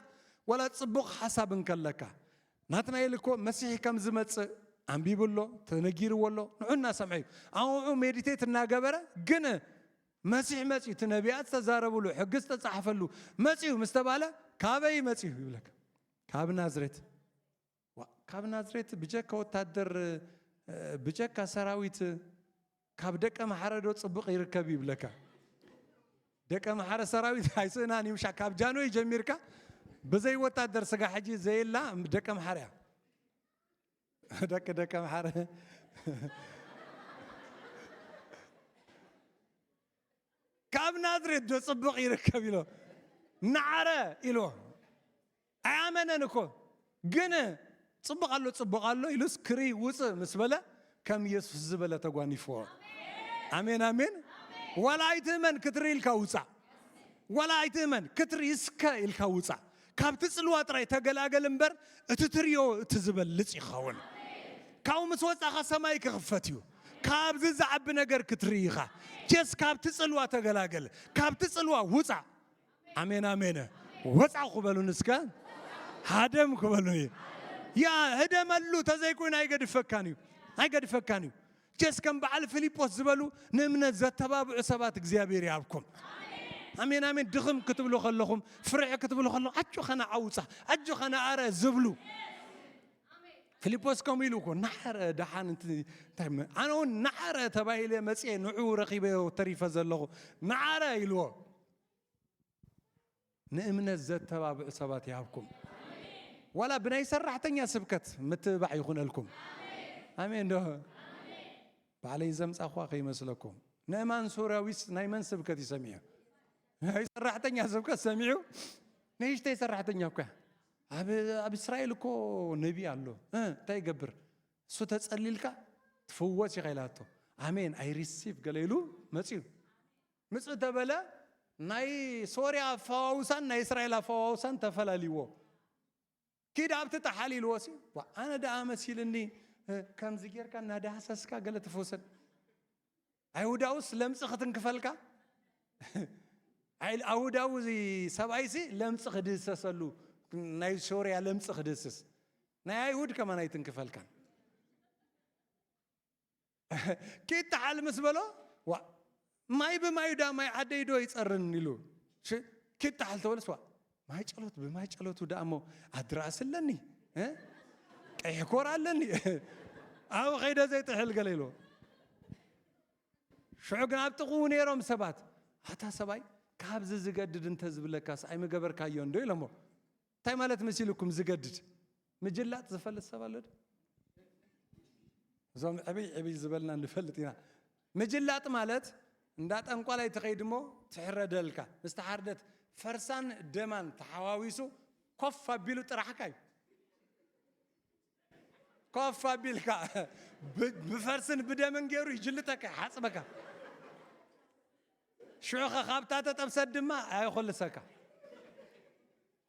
ወላ ጽቡቕ ሓሳብ እንከለካ ናትናኤል እኮ መሲሕ ከም ዝመጽእ ኣንቢቡ ኣሎ ተነጊርዎ ኣሎ ንዑ እናሰምዐ እዩ ኣብኡ ሜዲቴት እናገበረ ግን መሲሕ መጺኡ እቲ ነቢያት ዝተዛረብሉ ሕጊ ዝተጻሕፈሉ መጺኡ ምስ ተባለ ካበይ መጺኡ ይብለካ ካብ ናዝሬት ካብ ናዝሬት ብጀካ ወታደር ብጀካ ሰራዊት ካብ ደቀ መሓረ ዶ ጽቡቕ ይርከብ ይብለካ ደቀ መሓረ ሰራዊት ኣይስእናን ይምሻ ካብ ጃንሆይ ጀሚርካ ብዘይ ወታደር ስጋ ሕጂ ዘየላ ደቀ መሓረ እያ ደቂ ደቀ መሓረ ካብ ናዝሬት ዶ ጽቡቕ ይርከብ ኢሎ ናዓረ ኢሎ ኣያመነን እኮ ግን ጽቡቕ ኣሎ ጽቡቕ ኣሎ ኢሉስ ክሪ ውፅእ ምስ በለ ከም ኢየሱስ ዝበለ ተጓኒፍዎ ኣሜን ኣሜን ዋላ ኣይትእመን ክትሪ ኢልካ ውፃእ ዋላ ኣይትእመን ክትሪ እስከ ኢልካ ውፃእ ካብቲ ጽልዋ ጥራይ ተገላገል እምበር እቲ ትርዮ እቲ ዝበልጽ ይኸውን ካብኡ ምስ ወጻኻ ሰማይ ክኽፈት እዩ ካብዚ ዝዓቢ ነገር ክትርኢ ኢኻ ጀስ ካብቲ ጽልዋ ተገላገል ካብቲ ጽልዋ ውጻእ ኣሜን ኣሜን ወጻ ክበሉን እስከ ሃደም ክበሉን ያ ህደመሉ ተዘይኮይኑ ኣይገድፈካን እዩ ኣይገድፈካን እዩ ጀስ ከም በዓል ፊልጶስ ዝበሉ ንእምነት ዘተባብዑ ሰባት እግዚኣብሔር ይሃብኩም ኣሜን ኣሜን ድኽም ክትብሉ ከለኹም ፍርሒ ክትብሉ ከለኹም ኣጆ ኸነ ዓውፃ ኣጆ ኸነ ኣረ ዝብሉ ፊልጶስ ከምኡ ኢሉ እኮ ናዓረ ደሓን እንታይ ኣነ እውን ናዓረ ተባሂለ መፅየ ንዑ ረኺበ ተሪፈ ዘለኹ ናዓረ ኢልዎ ንእምነት ዘተባብዑ ሰባት ይሃብኩም። ዋላ ብናይ ሰራሕተኛ ስብከት ምትብባዕ ይኹነልኩም። ኣሜን ዶ? ባዕለይ ዘምጻኹዋ ከይመስለኩም። ንእማን ሶርያዊስ ናይ መን ስብከት እዩ ሰሚዑ? ናይ ሰራሕተኛ ስብከት ሰሚዑ። ንእሽተይ ሰራሕተኛ እኮ እያ። ኣብ ኣብ እስራኤል እኮ ነቢ ኣሎ። እ፣ እንታይ ይገብር? እሱ ተጸሊልካ ትፍወስ ኢኻ ኢላቶ። ኣሜን፣ ኣይ ሪሲቭ ገለ ኢሉ መጺኡ። ምጽእ ተበለ ናይ ሶርያ ኣፈዋውሳን ናይ እስራኤል ኣፈዋውሳን ተፈላልይዎ። ኪድ ኣብቲ ጠሓል ኢልዎ ሲ፣ ዋ፣ ኣነ ደኣ መሲልኒ፣ እ፣ ከምዚ ጌርካ እናዳህሰስካ ገለ ትፍውሰን። ኣይሁዳውስ ለምጽ ክትንክፈልካ? ኣይ-፣ ኣይሁዳዊ ሰብኣይሲ ለምጽ ክድህሰሰሉ፣ ናይ ሶርያ ለምጽ ክድህስስ። ናይ ኣይሁድ ከማን ኣይትንክፈልካን። ኪድ ጠሓል ምስ በሎ፣ ዋ፣ ማይ ብማዩ ዳ ማይ ዓደይ ዶ ይጸርን ኢሉ። ሽ-፣ ኪድ ጠሓል ተበለስ፣ ዋ፣ ማይ ጨሎት ብማይ ጨሎቱ ደኣ እሞ ኣድራእስ ኣለኒ፣ እ? ቀይሕ ኮር ኣለኒ። ኣብኡ ኸይደ ዘይጥሕል ገለ ኢልዎ። ሽዑ ግን ኣብ ጥቕኡ ነይሮም ሰባት፣ ኣታ ሰብኣይ፣ ካብዚ ዝገድድ እንተ ዝብለካስ ኣይምገበርካዮን ዶ ኢሎሞ። እንታይ ማለት መሲልኩም ዝገድድ? ምጅላጥ ዝፈልጥ ሰብ ኣሎ ዶ? እዞም ዕብይ ዕብይ ዝበልና ንፈልጥ ኢና። ምጅላጥ ማለት እንዳ ጠንቋላይ ትኸይድ እሞ ትሕረደልካ። ምስ ተሓርደት ፈርሳን ደማን ተሓዋዊሱ ኮፍ ኣቢሉ ጥራሕካ እዩ። ኮፍ ኣቢልካ ብ-፣ ብፈርስን ብደምን ገይሩ ይጅልጠካ፣ ይሓጽበካ። ሽዑ ኸ ካብታ ተጠብሰት ድማ ኣይኾልሰካ።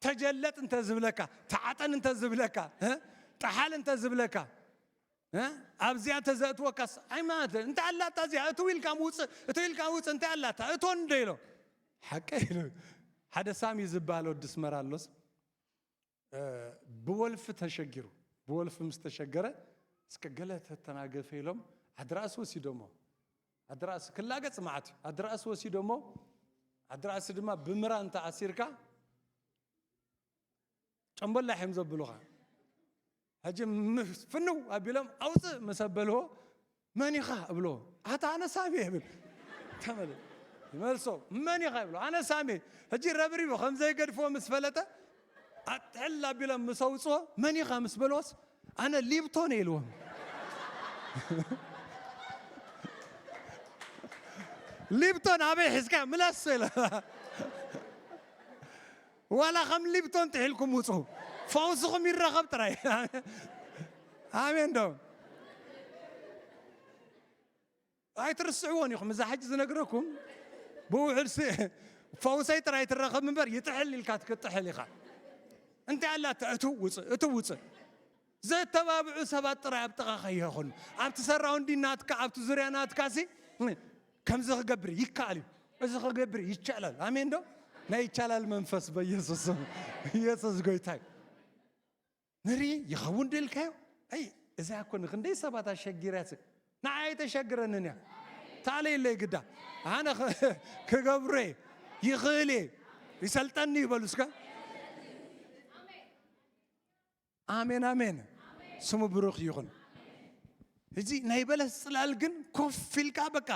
ተጀለጥ እንተ ዝብለካ፣ ተዓጠን እንተ ዝብለካ፣ እ? ጠሓል እንተ ዝብለካ፣ እ? ኣብዚኣ እንተ ዘእትወካስ፣ ኣይማት፣ እንታይ ኣላታ እዚኣ? እትው ኢልካ ምውፅእ፣ እትው ኢልካ ምውፅእ፣ እንታይ ኣላታ? እቶን እንዶ ኢሎ። ሓቀ ኢሉ። ሓደ ሳሚ ዝበሃል ወዲ ኣስመራ ኣሎስ፣ እ፣ ብወልፊ ተሸጊሩ። ብወልፊ ምስ ተሸገረ፣ እስከ ገለ ተተናገፈ ኢሎም ዓዲ ራእሲ ወሲዶሞ። ዓዲ ራእሲ ክላገጽ መዓት እዩ። ዓዲ ራእሲ ወሲዶሞ፣ ዓዲ ራእሲ ድማ ብምራ እንተ ኣሲርካ፣ ጨምበላ እዮም ዘብሉኻ። ሕጂ ምስ ፍንው ኣቢሎም ኣውፅእ ምስ ኣበልዎ፣ "መን ኢኻ?" እብሎ። "ኣታ ኣነ ሳሚ" እብል። ተመለ-፣ ይመልሶ፣ "መን ኢኻ?" ይብሎ። "ኣነ ሳሚ።" ሕጂ ረብሪቡ ከም ዘይገድፍዎ ምስ ፈለጠ፣ ኣትሕል ኣቢሎም ምስ ኣውፅዎ፣ "መን ኢኻ?" ምስ በልዎስ፣ "ኣነ ሊብቶን" እየ ኢልዎም። "ሊብቶን ኣበይ ሒዝካ? ምለስ" ኢለ። ዋላ ከም ሊብቶን ትሒልኩም ውፁ፣ ፈውስኹም ይረኸብ ጥራይ። ኣሜን ዶ? ኣይትርስዕዎን ኢኹም። እዛ ሕጂ ዝነግረኩም ብውሕድ ስ-፣ ፈውሰይ ጥራይ ትረኸብ እምበር፣ ይጥሕል ኢልካ ትክጥሕል ኢኻ። እንታይ ኣላ? እትው ውፅእ፣ እትው ውፅእ። ዘተባብዑ ሰባት ጥራይ ኣብ ጥቓኻ ይኹን። ኣብቲ ሰራውንዲ ናትካ፣ ኣብቲ ዙርያ ናትካ ሲ ከምዚ ክገብር ይከኣል እዩ፣ እዚ ክገብር ይቻላል። ኣሜን ዶ? ናይ ይቻላል መንፈስ በኢየሱስ ስም። ኢየሱስ ጎይታ እዩ። ንርኢ ይኸውን ደልካዮ? ኣይ፣ እዛ እኮ ንክንደይ ሰባት ኣሸጊርያ ሲ፣ ንዓይ ኣይተሸግረንን እያ። ታለየለይ ግዳ። ኣነ ኽ-፣ ክገብሮ እየ። ይኽእል እየ። ይሰልጠኒ ይበሉ እስከ። ኣሜን፣ ኣሜን። ስሙ ብሩኽ ይኹን። እዚ ናይ በለስ ጽላል ግን ኮፍ ኢልካ በቃ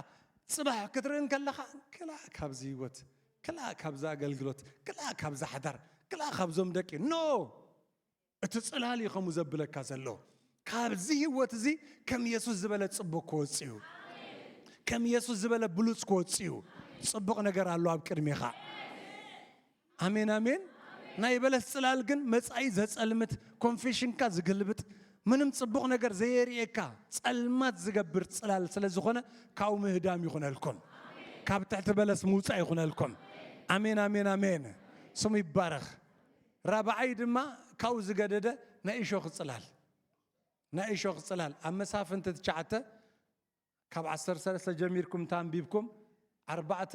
ጽባሕ ክትርኢ እንከለኻ፣ ክላ ካብዚ ህይወት፣ ክላ ካብዚ ኣገልግሎት፣ ክላ ካብዚ ሓዳር፣ ክላ ካብዞም ደቂ፣ ኖ! እቲ ጽላል እዩ ከምኡ ዘብለካ ዘሎ። ካብዚ ህይወት እዚ ከም የሱስ ዝበለ ጽቡቕ ክወጽእ እዩ። ከም የሱስ ዝበለ ብሉጽ ክወጽእ እዩ። ጽቡቕ ነገር ኣሎ ኣብ ቅድሜኻ። ኣሜን፣ ኣሜን። ናይ በለስ ጽላል ግን መጻኢ ዘጸልምት፣ ኮንፌሽንካ ዝግልብጥ፣ ምንም ጽቡቕ ነገር ዘየርእየካ፣ ጸልማት ዝገብር ጽላል ስለ ዝኾነ፣ ካብኡ ምህዳም ይኹነልኩም። ካብ ትሕቲ በለስ ምውጻእ ይኹነልኩም። ኣሜን፣ ኣሜን፣ ኣሜን። ስሙ ይባረኽ። ራብዓይ ድማ ካብኡ ዝገደደ ናይ እሾኽ ጽላል። ናይ እሾኽ ጽላል ኣብ መሳፍንቲ ትሽዓተ ካብ ዓሰርተ ሰለስተ ጀሚርኩም እንተ ኣንቢብኩም፣ ኣርባዕተ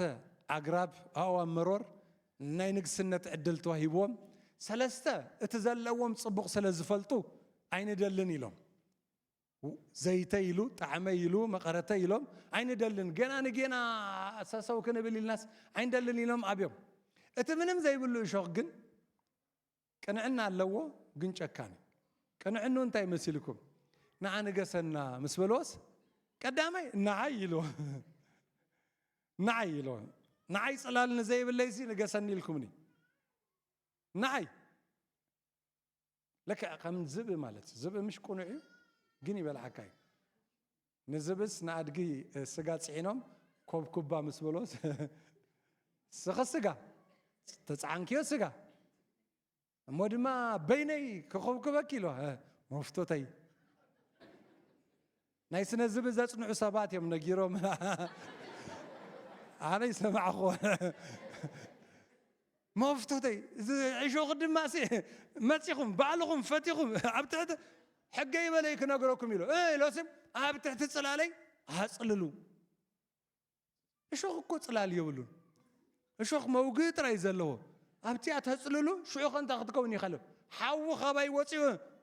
ኣግራብ ኣእዋም መሮር ናይ ንግስነት ዕድል ተዋሂብዎም፣ ሰለስተ እቲ ዘለዎም ጽቡቕ ስለ ዝፈልጡ ኣይንደልን ኢሎም። ዘይተ ኢሉ፣ ጣዕመ ኢሉ፣ መቐረተ ኢሎም ኣይንደልን። ገና ንጌና ሰሰው ክንብል ኢልናስ ኣይንደልን ኢሎም ኣብዮም። እቲ ምንም ዘይብሉ እሾኽ ግን ቅንዕና ኣለዎ፣ ግን ጨካን እዩ። ቅንዕኑ እንታይ መሲልኩም? "ንዓ ንገሰና" ምስ በልዎስ፣ ቀዳማይ "ንዓይ" ኢልዎ። "ንዓይ" ኢልዎ። "ንዓይ ጽላል ንዘይብለይሲ ንገሰኒ ኢልኩምኒ። ንዓይ!" ልክዕ ከም ዝብኢ ማለት እዩ። ዝብኢ ምሽ ቅኑዕ እዩ፣ ግን ይበልዓካ እዩ። ንዝብእስ ንኣድጊ ስጋ ጽዒኖም ኮብኩባ ምስ በልዎስ፣ "ስኺ ስጋ፣ ተጻዓንክዮ ስጋ፣ እሞ ድማ በይነይ ክኹብኩበኪ" ኢልዎ። "እ፣ መፍቶተይ!" ናይ ስነ ዝብኢ ዘጽንዑ ሰባት እዮም ነጊሮም። ኣነ ይሰማዕኹ። መፍቶተይ፣ እዚ እሾኽ ድማ ሲ መጺኹም፣ ባዕልኹም ፈቲኹም፣ ኣብ ትሕቲ ሕገ ይበለይ ክነግረኩም ኢሉ። እ፣ ኢሎሲ ኣብ ትሕቲ ጽላለይ ኣጽልሉ። እሾኽ እኮ ጽላል የብሉን። እሾኽ መውግኢ ጥራይ ዘለዎ። ኣብቲኣ ተጽልሉ፣ ሽዑ ከ እንታይ ክትከውን ኢኻ ኢሉ። ሓዊ ካባይ ወጺኡ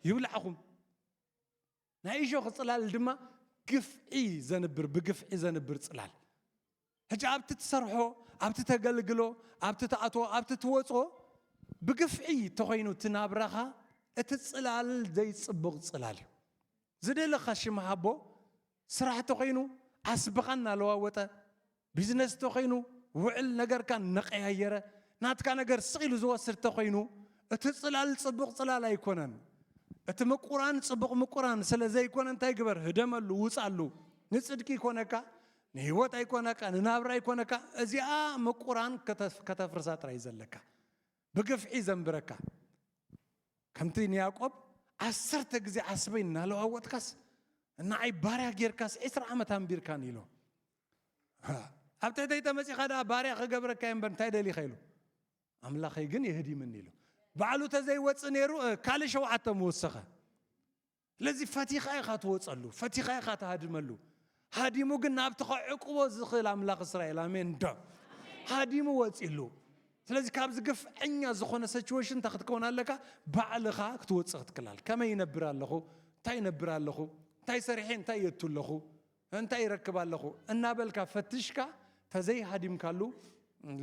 ይብላዕኹም። ናይ እሾኽ ጽላል ድማ ግፍዒ ዘንብር፣ ብግፍዒ ዘንብር ጽላል። ሕጂ ኣብቲ ትሰርሖ፣ ኣብቲ ተገልግሎ፣ ኣብቲ ትኣትዎ፣ ኣብቲ ትወጽኦ፣ ብግፍዒ ተኾይኑ እቲ ናብራኻ፣ እቲ ጽላል ዘይጽቡቕ ጽላል እዩ። ዝደለኻ ሽም ሃቦ፣ ስራሕ ተኾይኑ ዓስብኻ እናለዋወጠ፣ ቢዝነስ ተኾይኑ ውዕል ነገርካ እናቀያየረ፣ ናትካ ነገር ስቕ ኢሉ ዝወስድ ተኾይኑ፣ እቲ ጽላል ጽቡቕ ጽላል ኣይኮነን። እቲ ምቁራን ጽቡቕ ምቁራን ስለ ዘይኮነ እንታይ ግበር? ህደመሉ፣ ውጻሉ። ንጽድቂ ይኮነካ፣ ንህይወት ኣይኮነካ፣ ንናብራ ኣይኮነካ። እዚኣ ምቁራን ከተፍ-፣ ከተፍርሳ ጥራይ ዘለካ። ብግፍዒ ዘንብረካ። ከምቲ ንያዕቆብ ዓሰርተ ግዜ ዓስበይ እናለዋወጥካስ፣ ንዓይ ባርያ ጌርካስ ዒስራ ዓመት ኣንቢርካኒ ኢሎ። ሃ፣ ኣብ ትሕተይ ተመጺኻ ደኣ ባርያ ክገብረካ እየ እምበር እንታይ ደሊኻ ኢሉ። ኣምላኸይ ግን የህዲምኒ ኢሉ። ባዕሉ ተዘይወጽእ ነይሩ፣ እ፣ ካልእ ሸውዓተ ምወሰኸ። ስለዚ ፈቲኻ ኢኻ ትወጸሉ፣ ፈቲኻ ኢኻ ትሃድመሉ። ሃዲሙ ግን ናብቲ ከዕቁቦ ዝኽእል ኣምላኽ እስራኤል፣ ኣሜን ዶ? ሃዲሙ ወጺሉ። ስለዚ ካብዚ ግፍዐኛ ዝኾነ ሲቹዌሽን እንታይ ክትከውን ኣለካ? ባዕልኻ ክትወፅእ ክትክላል። ከመይ ይነብር ኣለኹ? እንታይ ይነብር ኣለኹ? እንታይ ሰሪሐ እንታይ የቱ ኣለኹ? እንታይ ይረክብ ኣለኹ? እናበልካ ፈትሽካ ተዘይሃዲምካሉ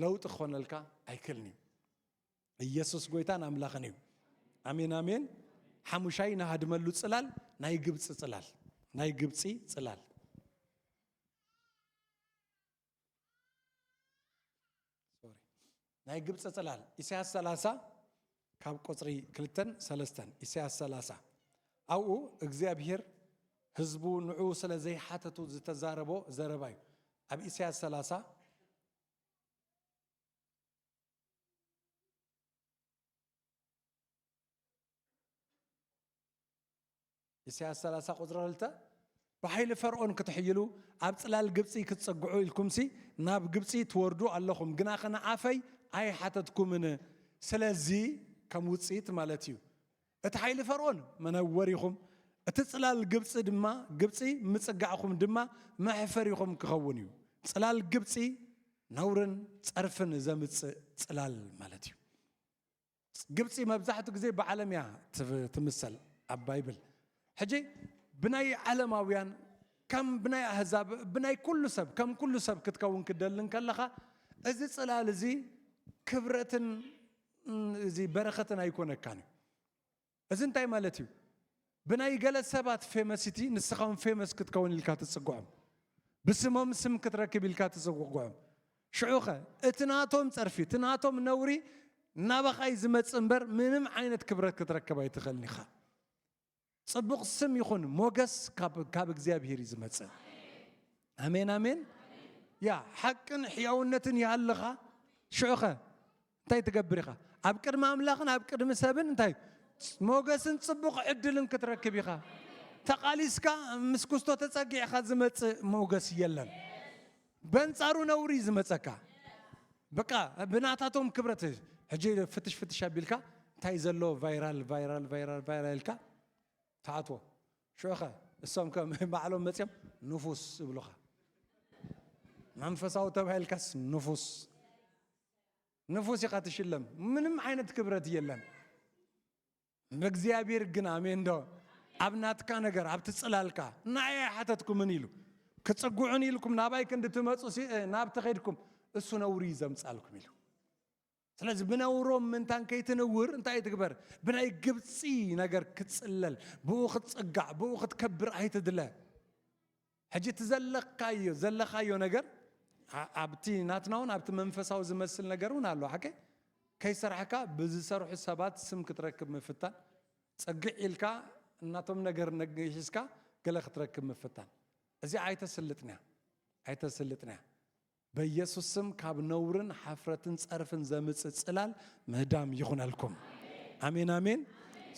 ለውጢ ክኾነልካ ኣይክእልን እዩ። ኢየሱስ ጎይታን ኣምላኽን እዩ። ኣሜን ኣሜን። ሓሙሻይ ንሃድመሉ ፅላል ናይ ግብፂ ፅላል ናይ ግብፂ ፅላል ሶሪ። ናይ ግብፂ ፅላል ኢሳያስ ሰላሳ ካብ ቁፅሪ ክልተን ሰለስተን ኢሳያስ ሰላሳ ኣብኡ እግዚኣብሔር ህዝቡ ንዑ ስለ ዘይሓተቱ ዝተዛረቦ ዘረባ እዩ። ኣብ ኢሳያስ ሰላሳ ኢሳያስ ሰላሳ ቁፅሪ ክልተ ብሓይሊ ፈርዖን ክትሕይሉ ኣብ ፅላል ግብፂ ክትፀግዑ ኢልኩምሲ ናብ ግብፂ ትወርዱ ኣለኹም፣ ግናኸ ንኣፈይ ኣይሓተትኩምን። ስለዚ ከም ውፅኢት ማለት እዩ እቲ ሓይሊ ፈርዖን መነወሪኹም፣ እቲ ፅላል ግብፂ ድማ ግብፂ ምፅጋዕኹም ድማ መሕፈሪኹም ክኸውን እዩ። ፅላል ግብፂ ነውርን ፀርፍን ዘምፅእ ፅላል ማለት እዩ። ግብፂ መብዛሕትኡ ግዜ ብዓለም እያ ትብ- ትምሰል ኣብ ባይብል። ሕጂ ብናይ ዓለማውያን ከም ብናይ ኣህዛብ ብናይ ኩሉ ሰብ ከም ኩሉ ሰብ ክትከውን ክደልን ከለኻ እዚ ፅላል እዚ ክብረትን ም፣ እዚ በረኸትን ኣይኮነካን እዩ። እዚ እንታይ ማለት እዩ? ብናይ ገለ ሰባት ፌመሲቲ ንስኻ እውን ፌመስ ክትከውን ኢልካ ትፅግዖም። ብስሞም ስም ክትረክብ ኢልካ ትፅግዖም። ሽዑኸ እቲ ናቶም ፀርፊ እቲ ናቶም ነውሪ ናባኻ እዩ ዝመፅእ እምበር ምንም ዓይነት ክብረት ክትረክብ ኣይትኽእልን ኢኻ። ፅቡቕ ስም ይኹን ሞገስ ካብ ካብ እግዚኣብሄር እዩ ዝመፅእ። ኣሜን ኣሜን። ያ ሓቅን ሕያውነትን ይሃልኻ። ሽዑኸ እንታይ ትገብር ኢኻ? ኣብ ቅድሚ ኣምላኽን ኣብ ቅድሚ ሰብን እንታይ ሞገስን ፅቡቕ ዕድልን ክትረክብ ኢኻ። ተቓሊስካ ምስ ኩስቶ ተፀጊዕካ ዝመፅእ ሞገስ የለን። በንፃሩ ነውሪ እዩ ዝመፀካ። በቃ ብናታቶም ክብረት ሕጂ ፍትሽ ፍትሽ ኣቢልካ እንታይ ዘሎ ቫይራል ቫይራል ቫይራል ቫይራል ኢልካ ትኣትዎ። ሽዑኸ እሶም ከም ባዕሎም መፅኦም ንፉስ ይብሉኻ። መንፈሳዊ ተባሂልካስ ንፉስ ንፉስ ኢኻ ትሽለም። ምንም ዓይነት ክብረት የለን። ብእግዚኣብሔር ግን ኣሜን ዶ ኣብ ናትካ ነገር ኣብቲ ፅላልካ ንዓይ ኣይሓተትኩምን ኢሉ ክፅጉዑን ኢልኩም ናባይ ክንዲ ትመፁ ናብ ተኸድኩም እሱ ነውሪ እዩ ዘምፃልኩም ኢሉ። ስለዚ ብነውሮም ምንታን ከይትንውር እንታይ ትግበር? ብናይ ግብፂ ነገር ክትፅለል፣ ብኡ ክትፅጋዕ፣ ብኡ ክትከብር ኣይትድለ። ሕጂ እቲ ዘለካዮ ዘለኻዮ ነገር ኣብቲ ናትና እውን ኣብቲ መንፈሳዊ ዝመስል ነገር እውን ኣሎ ሓቀ ከይሰራሕካ ብዝሰርሑ ሰባት ስም ክትረክብ ምፍታን፣ ፅግዕ ኢልካ እናቶም ነገር ሒዝካ ገለ ክትረክብ ምፍታን። እዚ ኣይተስልጥንያ ኣይተስልጥንያ። በኢየሱስ ስም ካብ ነውርን ሓፍረትን ጸርፍን ዘምጽእ ጽላል ምህዳም ይኹነልኩም። ኣሜን ኣሜን።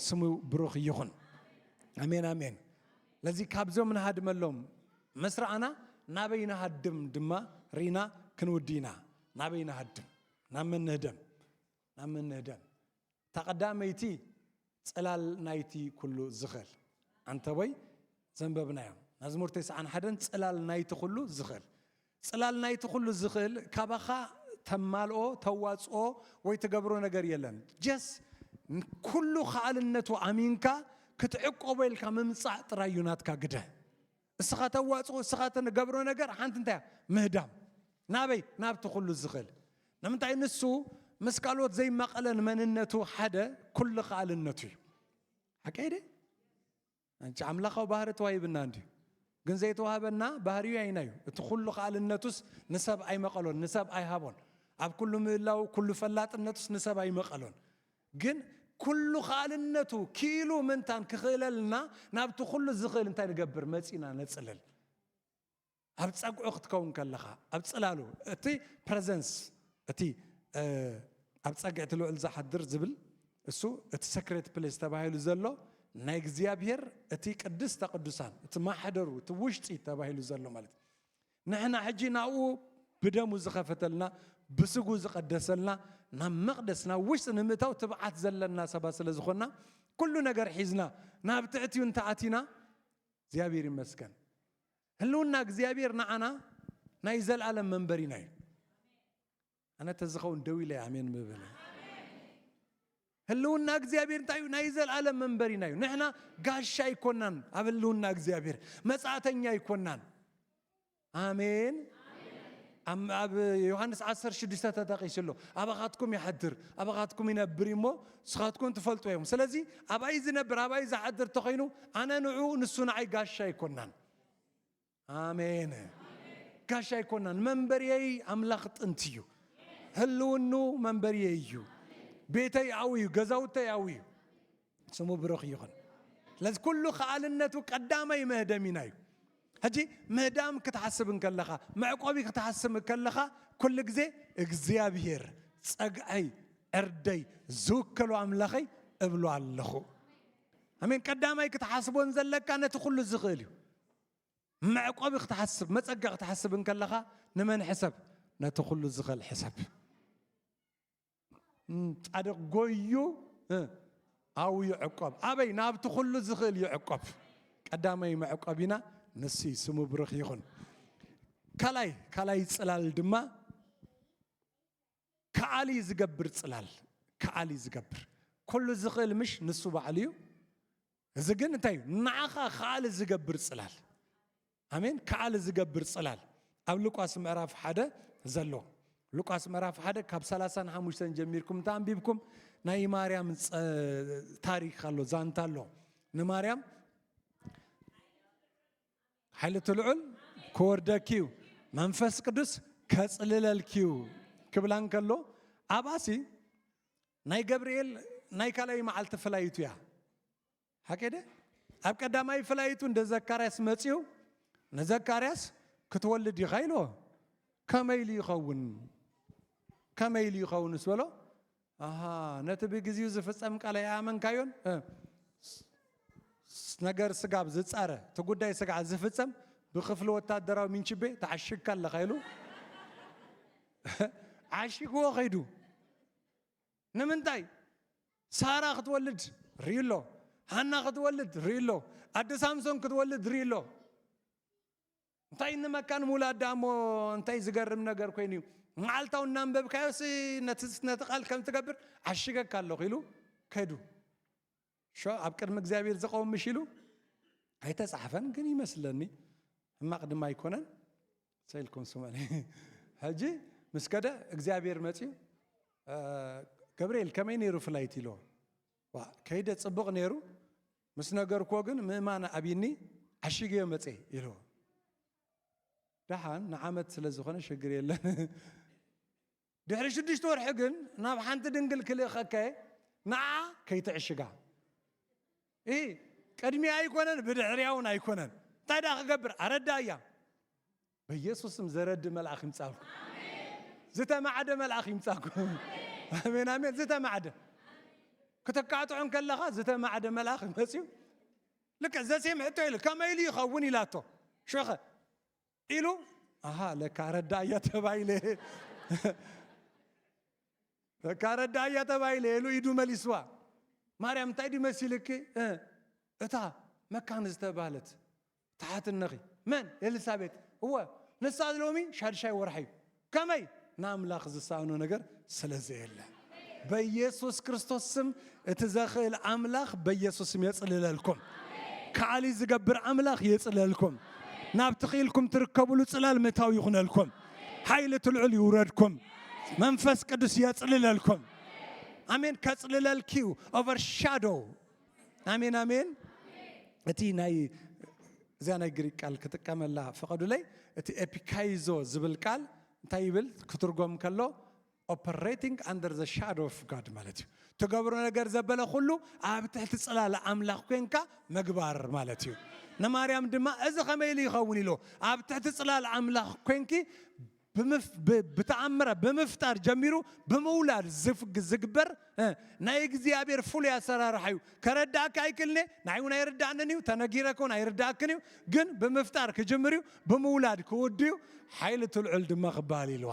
ስሙ ብሩኽ ይኹን። ኣሜን ኣሜን። ለዚ ካብዞም ንሃድመሎም መስራኣና ናበይ ንሃድም ድማ ርኢና ክንውዲ ኢና። ናበይ ንሃድም ናብ መን ንህደም ናብ መን ንህደም እታ ቀዳመይቲ ጽላል ናይቲ ኩሉ ዝኽእል ኣንተቦይ ዘንበብናዮም መዝሙር ተስዓን ሓደን ጽላል ናይቲ ኩሉ ዝኽእል ጽላል ናይቲ ኩሉ ዝኽእል ካባኻ ተማልኦ ተዋፅኦ ወይ ትገብሮ ነገር የለን ጀስ ኩሉ ከኣልነቱ ኣሚንካ ክትዕቆቦ ኢልካ ምምፃእ ጥራይ እዩ ናትካ ግደ እስኻ ተዋፅኦ እስኻ ተገብሮ ነገር ሓንቲ እንታይ ምህዳም ናበይ ናብቲ ኩሉ ዝኽእል ንምንታይ ንሱ ምስ ካልኦት ዘይማቐለን መንነቱ ሓደ ኩሉ ከኣልነቱ እዩ ሓቀይ ደ ኣምላኻዊ ባህሪ ተዋሂብና እንዲ ግን ዘይተዋህበና ባህሪዩ ኣይናዩ እቲ ኩሉ ከኣልነቱስ ንሰብ ኣይመቐሎን ንሰብ ኣይሃቦን ኣብ ኩሉ ምህላው ኩሉ ፈላጥነቱስ ንሰብ ኣይመቐሎን ግን ኩሉ ከኣልነቱ ክኢሉ ምንታን ክኽእለልና ናብቲ ኩሉ ዝኽእል እንታይ ንገብር መፂና ነፅልል ኣብ ፀግዑ ክትከውን ከለኻ ኣብ ፅላሉ እቲ ፕረዘንስ እቲ ኣብ ፀግዕ እቲ ልዑል ዝሓድር ዝብል እሱ እቲ ሰክሬት ፕሌስ ተባሂሉ ዘሎ ናይ እግዚኣብሔር እቲ ቅድስተ ቅዱሳን እቲ ማሕደሩ እቲ ውሽጢ ተባሂሉ ዘሎ ማለት ንሕና ሕጂ ናብኡ ብደሙ ዝኸፈተልና ብስጉ ዝቐደሰልና ናብ መቕደስ ናብ ውሽጢ ንምእታው ትብዓት ዘለና ሰባት ስለ ዝኾንና ኩሉ ነገር ሒዝና ናብ ትሕትኡ እንተኣቲና እግዚኣብሔር ይመስገን ህልውና እግዚኣብሔር ንዓና ናይ ዘለኣለም መንበሪና እዩ ኣነ ተዝኸውን ደው ኢለ ኣሜን ምብል። ህልውና እግዚኣብሔር እንታይ እዩ? ናይ ዘለኣለም መንበሪና እዩ። ንሕና ጋሻ ኣይኮናን ኣብ ህልውና እግዚኣብሔር፣ መጻእተኛ ኣይኮናን። ኣሜን። ኣብ ዮሃንስ ዓሰርተ ሽዱሽተ ተጠቒሱ ኣሎ። ኣባኻትኩም ይሓድር፣ ኣባኻትኩም ይነብር እሞ ንስኻትኩም ትፈልጡ እዮም። ስለዚ ኣባይ ዝነብር ኣባይ ዝሓድር ተኾይኑ ኣነ ንዑ ንሱ ንዓይ ጋሻ ኣይኮናን። ኣሜን። ጋሻ ኣይኮናን። መንበርየይ ኣምላኽ ጥንቲ እዩ። ህልውኑ መንበርየይ እዩ። ቤተይ ኣው እዩ፣ ገዛውተይ ኣው እዩ። ስሙ ብሩኽ ይኹን። ስለዚ ኩሉ ከኣልነቱ ቀዳማይ መህደሚና እዩ። ሕጂ ምህዳም ክትሓስብ እንከለኻ፣ መዕቆቢ ክትሓስብ እንከለኻ፣ ኩሉ ግዜ እግዚኣብሔር ጸግዐይ ዕርደይ ዝውከሉ ኣምላኸይ እብሎ ኣለኹ። ኣሜን። ቀዳማይ ክትሓስቦን ዘለካ ነቲ ኩሉ ዝኽእል እዩ። መዕቆቢ ክትሓስብ፣ መጸጋ ክትሓስብ እንከለኻ ንመን ሕሰብ? ነቲ ኩሉ ዝኽእል ሕሰብ። ጻድቕ ጎዩ ኣው ይዕቆብ። ኣበይ? ናብቲ ኩሉ ዝኽእል ይዕቆብ። ቀዳማይ መዕቆቢና ንሱ እዩ። ስሙ ብሩኽ ይኹን። ካልኣይ ካልኣይ ጽላል ድማ ከኣሊ ዝገብር ጽላል። ከኣሊ ዝገብር ኩሉ ዝኽእል ምሽ ንሱ ባዕሉ እዩ። እዚ ግን እንታይ እዩ? ንዓኻ ከኣሊ ዝገብር ጽላል። ኣሜን። ከኣሊ ዝገብር ጽላል ኣብ ሉቃስ ምዕራፍ ሓደ ዘሎ። ሉቃስ ምዕራፍ ሓደ ካብ ሰላሳን ሓሙሽተን ጀሚርኩም እንተ ኣንቢብኩም ናይ ማርያም ጸ-፣ ታሪኽ ኣሎ፣ ዛንታ ኣሎ። ንማርያም ሓይሊ እቲ ልዑል ክወርደኪ እዩ፣ መንፈስ ቅዱስ ከጽልለልኪ እዩ ክብላ እንከሎ ኣብኣሲ ናይ ገብርኤል ናይ ካልኣይ መዓልቲ ፍላይቱ እያ። ሓቂ ደ ኣብ ቀዳማይ ፍላይቱ እንደ ዘካርያስ መጺኡ ንዘካርያስ ክትወልድ ኢኻ ኢልዎ። ከመይ ኢሉ ይኸውን? ከመይ ኢሉ ይኸውን ምስ በሎ፣ ኣሃ፣ ነቲ ብግዚኡ ዝፍጸም ቃል ኣይኣመንካዮን? እ፣ ስ-፣ ነገር ስጋብ ዝጻረ፣ እቲ ጉዳይ ስጋ ዝፍጸም ብክፍሊ ወታደራዊ ሚንችቤ ተዓሽግካ ኣለኻ ኢሉ ዓሽግዎ ኸይዱ። ንምንታይ? ሳራ ክትወልድ ርእዩ ኣሎ። ሃና ክትወልድ ርእዩ ኣሎ። ኣደ ሳምሶን ክትወልድ ርእዩ ኣሎ። እንታይ ንመካን ምውላድ ደኣ እሞ እንታይ ዝገርም ነገር ኮይኑ እዩ? መዓልታዊ እናንበብካዮሲ ነቲ፣ ነቲ ቃል ከም ትገብር ዓሽገካ ኣለኹ ኢሉ ከዱ። ሾ ኣብ ቅድሚ እግዚኣብሔር ዝቐውም ምሽ ኢሉ ኣይተጻሕፈን፣ ግን ይመስለኒ ሕማቕ ድማ ኣይኮነን። ሰኢልኩም ስሙኒ። ሕጂ ምስ ከደ እግዚኣብሔር መጺኡ፣ "እ፣ ገብርኤል ከመይ ነይሩ ፍላይት?" ኢልዎ። "ዋ፣ ከይደ ጽቡቕ ነይሩ፣ ምስ ነገርክዎ ግን ምእማን ኣብይኒ፣ ዓሽግዮ መጼ" ኢልዎ። ደሓን ንዓመት ስለ ዝኾነ ሽግር የለን። ድሕሪ ሽዱሽተ ወርሒ ግን ናብ ሓንቲ ድንግል ክልእኸከ ንዓ ከይትዕሽጋ። እ፣ ቅድሚያ ኣይኮነን፣ ብድሕሪያ እውን ኣይኮነን። እንታይ ደኣ ክገብር? ኣረዳእያ። በኢየሱስ ስም ዘረድእ መልኣኽ ይምጻልኩም። ዝተማዕደ መልኣኽ ይምጻልኩም። ኣሜን፣ ኣሜን። ዝተማዕደ። ክትካትዑ እንከለኻ ዝተማዕደ መልኣኽ መጺኡ፣ ልክዕ ዘሴም ሕቶ ኢሉ፣ "ከመይ ኢሉ ይኸውን?" ኢላቶ። ሸኸ ኢሉ፣ "ኣሃ፣ ለካ ኣረዳእያ ተባይለ። ለካ ኣረዳእያ ተባይለ" ኢሉ ኢዱ መሊስዋ። ማርያም፣ "እንታይ ድዩ መሲልኪ?" "እ፣ እታ መካን ዝተባህለት ትሓትነኺ። መን? ኤልሳቤጥ። እወ፣ ንሳ ሎሚ ሻድሻይ ወርሓ እዩ። ከመይ? ንኣምላኽ ዝሳእኖ ነገር ስለ ዘየለ። በኢየሱስ ክርስቶስ ስም እቲ ዘኽእል ኣምላኽ በኢየሱስ ስም የጽልለልኩም። ከዓሊ ዝገብር ኣምላኽ የጽልለልኩም። ናብቲ ኽኢልኩም ትርከቡሉ ጽላል ምእታው ይኹነልኩም። ሓይሊ እቲ ልዑል ይውረድኩም። መንፈስ ቅዱስ የጽልለልኩም። ኣሜን። ከጽልለልኪ እዩ። ኦቨርሻዶ። ኣሜን፣ ኣሜን። እቲ ናይ፣ እዚኣ ናይ ግሪክ ቃል ክጥቀመላ ፍቐዱለይ። እቲ ኤፒካይዞ ዝብል ቃል እንታይ ይብል? ክትርጎም ከሎ፣ ኦፐሬቲንግ ኣንደር ዘ ሻዶ ኦፍ ጋድ ማለት እዩ። ትገብሮ ነገር ዘበለ ኩሉ ኣብ ትሕቲ ጽላል ኣምላኽ ኮንካ ምግባር ማለት እዩ። ንማርያም ድማ፣ "እዚ ከመይ ኢሉ ይኸውን?" ኢሉ፣ ኣብ ትሕቲ ጽላል ኣምላኽ ኮንኪ ብምፍ-፣ ብ-፣ ብተኣምራ ብምፍጣር ጀሚሩ ብምውላድ ዝፍ-፣ ዝግበር፣ እ፣ ናይ እግዚኣብሔር ፍሉይ ኣሰራርሓ እዩ። ከረዳእካ ኣይክእልኔ፣ ንዓይ እውን ኣይርዳእንን እዩ፣ ተነጊረከ እውን ኣይርዳእክን እዩ። ግን ብምፍጣር ክጅምር እዩ፣ ብምውላድ ክውድ እዩ፣ ሓይሊ እቲ ልዑል ድማ ክበሃል ኢልዋ።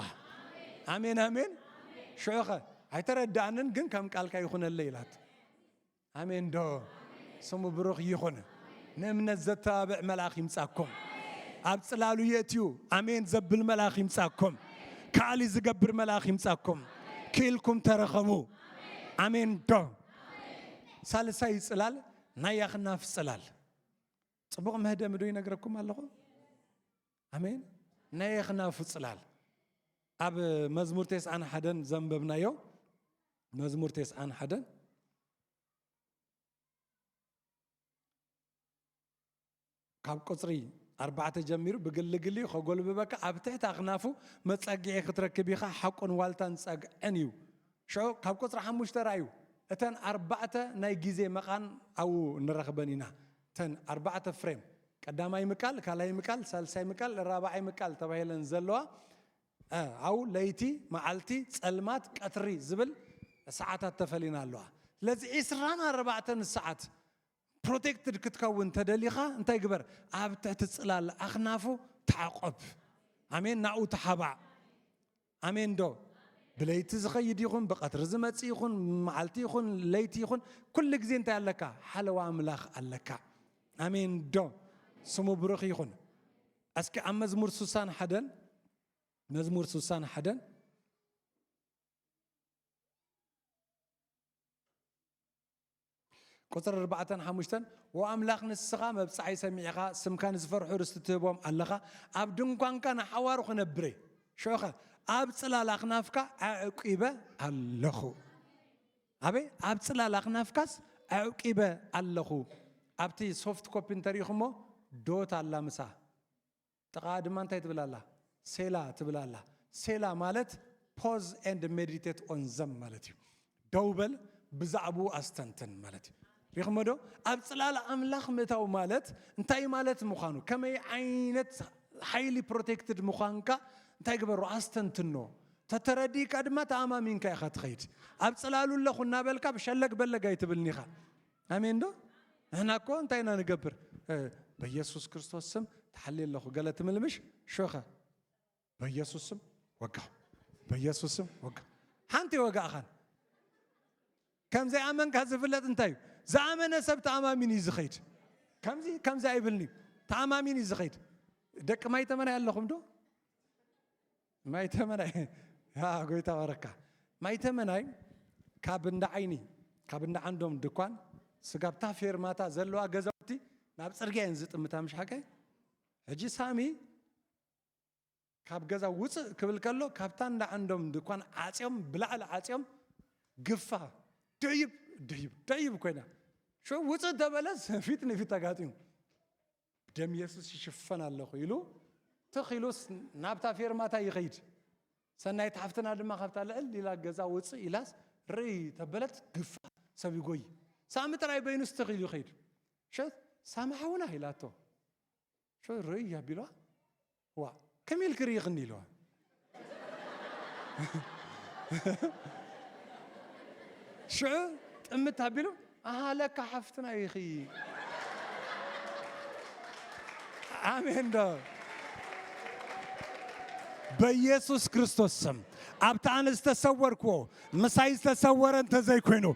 ኣሜን፣ ኣሜን። ሽዑኸ ኣይተረዳእንን፣ ግን ከም ቃልካ ይኹነለይ ኢላት። ኣሜን ዶ? ስሙ ብሩኽ ይኹን። ንእምነት ዘተባብዕ መልኣኽ ይምጻኩም። ኣብ ጽላሉ የእትዩ ኣሜን ዘብል መልኣኽ ይምጻኩም። ከኣሊ ዝገብር መልኣኽ ይምጻኩም። ክኢልኩም ተረኸቡ። ኣሜን ዶ? ሳልሳይ ጽላል ናይ ኣኽናፍ ጽላል። ጽቡቕ መህደሚ ዶ ይነግረኩም ኣለኹ? ኣሜን። ናይ ኣኽናፉ ጽላል ኣብ መዝሙር ተስዓን ሓደን ዘንበብናዮ፣ መዝሙር ተስዓን ሓደን ካብ ቁጽሪ ኣርባዕተ ጀሚሩ ብግልግሊ ከጎልብበካ ኣብ ትሕቲ ኣኽናፉ መጸግዒ ክትረክብ ኢኻ፣ ሓቁን ዋልታን ጸግዕን እዩ። ሽዑ ካብ ቁጽሪ ሓሙሽተ ራእዩ፣ እተን ኣርባዕተ ናይ ግዜ መቓን ኣብኡ ንረኽበን ኢና። እተን ኣርባዕተ ፍሬም፣ ቀዳማይ ምቃል፣ ካልኣይ ምቃል፣ ሳልሳይ ምቃል፣ ራብዓይ ምቃል ተባሂለን ዘለዋ፣ እ፣ ኣብኡ ለይቲ፣ መዓልቲ፣ ጸልማት፣ ቀትሪ ዝብል ሰዓታት ተፈሊና ኣለዋ። ስለዚ ዒስራን ኣርባዕተን ሰዓት ፕሮቴክትድ ክትከውን ተደሊኻ እንታይ ግበር? ኣብ ትሕቲ ጽላል ኣኽናፉ ተዓቆብ። ኣሜን። ናኡ ተሓባእ። ኣሜን ዶ? ብለይቲ ዝኸይድ ይኹን፣ ብቐትሪ ዝመጽእ ይኹን፣ መዓልቲ ይኹን፣ ለይቲ ይኹን፣ ኩሉ ግዜ እንታይ ኣለካ? ሓለዋ ኣምላኽ ኣለካ። ኣሜን ዶ? ስሙ ብሩኽ ይኹን። እስኪ ኣብ መዝሙር ስሳን ሓደን፣ መዝሙር ስሳን ሓደን ቁጽሪ ኣርባዕተን ሓሙሽተን፣ "ወኣምላኽ ንስኻ መብጽዓይ ሰሚዕኻ፣ ስምካ ንዝፈርሑ ርስቲ ትህቦም ኣለኻ፣ ኣብ ድንኳንካ ንሓዋሩ ክነብር እየ። ሽዑኸ ኣብ ጽላል ኣኽናፍካ ኣዕቂበ ኣለኹ።" ኣበይ? ኣብ ጽላል ኣኽናፍካስ ኣዕቂበ ኣለኹ። ኣብቲ ሶፍት ኮፒ እንተሪኢኹሞ ዶት ኣላ ምሳ። ጥቓ ድማ እንታይ ትብል ኣላ? ሴላ ትብል ኣላ። ሴላ ማለት pause and meditate on them ማለት እዩ። ደው በል፣ ብዛዕባኡ ኣስተንትን ማለት እዩ። ሪኽሞ ዶ? ኣብ ጽላል ኣምላኽ ምእታው ማለት እንታይ ማለት ምዃኑ፣ ከመይ ዓይነት ሓይሊ ፕሮቴክትድ ምዃንካ እንታይ ግበሮ? ኣስተንትኖ። ተተረዲእካ ድማ ተኣማሚንካ ኢኻ ትኸይድ። ኣብ ጽላሉ ኣለኹ እናበልካ ብሸለግ በለግ ኣይትብልኒ ኢኻ። ኣሜን ዶ? ንሕና እኮ እንታይ ኢና ንገብር? እ፣ "በኢየሱስ ክርስቶስ ስም ተሓልየ ኣለኹ" ገለ ትምልምሽ፣ ሾኸ፣ "በኢየሱስ ስም ወጋው፣ በኢየሱስ ስም ወጋው።" ሓንቲ ወጋእኻን። ከም ዘይኣመንካ ዝፍለጥ እንታይ እዩ? ዝኣመነ ሰብ ተኣማሚን እዩ ዝኸይድ። ከምዚ፣ ከምዚ ኣይብልኒ እዩ። ተኣማሚን እዩ ዝኸይድ። ደቂ ማይ ተመናይ ኣለኹም ዶ? ማይ ተመናይ። ያ፣ ጎይታ ባረካ። ማይ ተመናይ ካብ እንዳ ዓይኒ፣ ካብ እንዳ ዓንዶም ድኳን ስጋብታ ፌርማታ ዘለዋ ገዛውቲ ናብ ጽርግያ እየን ዝጥምታ፣ ምሽ ሓቀይ? ሕጂ ሳሚ ካብ ገዛ ውጽእ ክብል ከሎ፣ ካብታ እንዳ ዓንዶም ድኳን ዓጽዮም፣ ብላዕሊ ዓጽዮም፣ ግፋ፣ ድይብ፣ ድይብ፣ ድይብ ኮይና። ሸው ውጽእ ተበለስ ፊት ንፊት ተጋጢሙ። "ብደም የሱስ ይሽፈን ኣለኹ" ኢሉ ትኽ ኢሉስ ናብታ ፌርማታ ይኸይድ። ሰናይት ሓፍትና ድማ ካብታ ልዕል ኢላ ገዛ ውጽእ ኢላስ ርእይ ተበለት፣ ግፋ፣ ሰብ ይጎይ። ሳሚ ጥራይ በይኑስ ትኽ ኢሉ ይኸይድ። ሸት፣ "ሳሚ ሓውና" ኢላቶ። ሸው ርእይ ኣቢልዋ። "ዋ፣ ከመይ ኢልኪ ርኢኽኒ?" ኢልዋ። ሽዑ ጥምት ኣቢሉ፣ "ኣሃ፣ ለካ ሓፍትና ኢኺ። ኣሜን ዶ? በኢየሱስ ክርስቶስ ስም፣ ኣብቲ ኣነ ዝተሰወርክዎ፣ ምሳይ ዝተሰወረ እንተዘይኮይኑ፣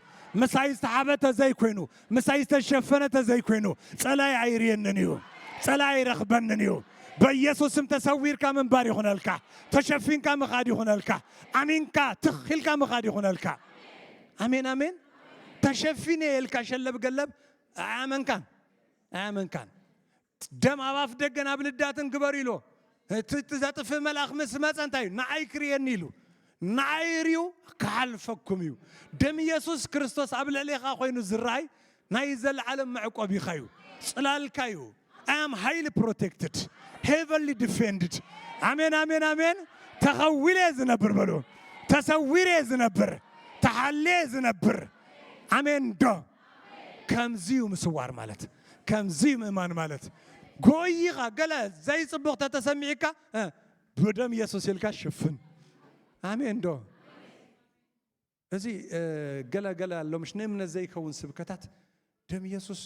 ምሳይ ዝተሓበ እንተዘይኮይኑ፣ ምሳይ ዝተሸፈነ እንተዘይኮይኑ፣ ጸላይ ኣይርእየንን እዩ። ጸላይ ኣይረኽበንን እዩ። በኢየሱስ ስም ተሰዊርካ ምንባር ይኹነልካ። ተሸፊንካ ምኻድ ይኹነልካ። ኣሚንካ ትኽ ኢልካ ምኻድ ይኹነልካ።" ኣሜን፣ ኣሜን። "ተሸፊነ" ኢልካ ሸለብ ገለብ ኣያመንካን፣ ኣያመንካን። ደም ኣብ ኣፍ ደገን ኣብ ልዳትን ግበሩ ኢሎ። እቲ፣ እቲ ዘጥፍእ መልኣኽ ምስ መጸ እንታይ እዩ? "ንዓይ ክርእየኒ" ኢሉ። ንዓይ ርእዩ ክሓልፈኩም እዩ። ደም ኢየሱስ ክርስቶስ ኣብ ልዕሌኻ ኮይኑ ዝረኣይ ናይ ዘለዓለም መዕቆቢኻ እዩ። ጽላልካ እዩ። I am highly protected, heavenly defended. ኣሜን፣ ኣሜን፣ ኣሜን። "ተኸዊለ ዝነብር" በሉ። "ተሰዊረ ዝነብር፣ ተሓልየ ዝነብር።" ኣሜን ዶ? ከምዚ እዩ ምስዋር ማለት፣ ከምዚ እዩ ምእማን ማለት። ጎይኻ ገለ ዘይጽቡቕ ተተሰሚዕካ፣ እ፣ ብደም ኢየሱስ ኢልካ ሽፍን። ኣሜን ዶ? እዚ፣ እ፣ ገለ ገለ ኣሎ፣ ምሽ ንእምነት ዘይከውን ስብከታት። ደም ኢየሱስ፣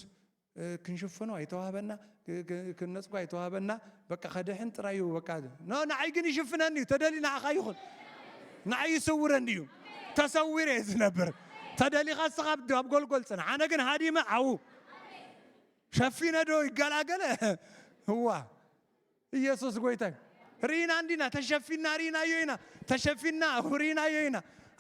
እ፣ ክንሽፍኖ ኣይተዋህበና፣ ክ-፣ ክ-፣ ክንነጽጎ ኣይተዋህበና፣ በቃ ከድሕን ጥራይ እዩ፣ በቃ። ኖ፣ ንዓይ ግን ይሽፍነኒ እዩ፣ ተደሊ ንዓኻ ይኹን። ንዓይ ይስውረኒ እዩ። ተሰዊረ እየ ዝነብር። ተደሊኻ እስኻ ኣብ፣ ኣብ ጎልጎል ጽናሕ። ኣነ ግን ሃዲመ ኣብኡ። ሸፊነ ዶ ይገላገለ? እዋ። ኢየሱስ ጎይታ እዩ። ርኢና እንዲና፣ ተሸፊና ርኢናዮ ኢና። ተሸፊንና፣ ሁሪናዮ ኢና።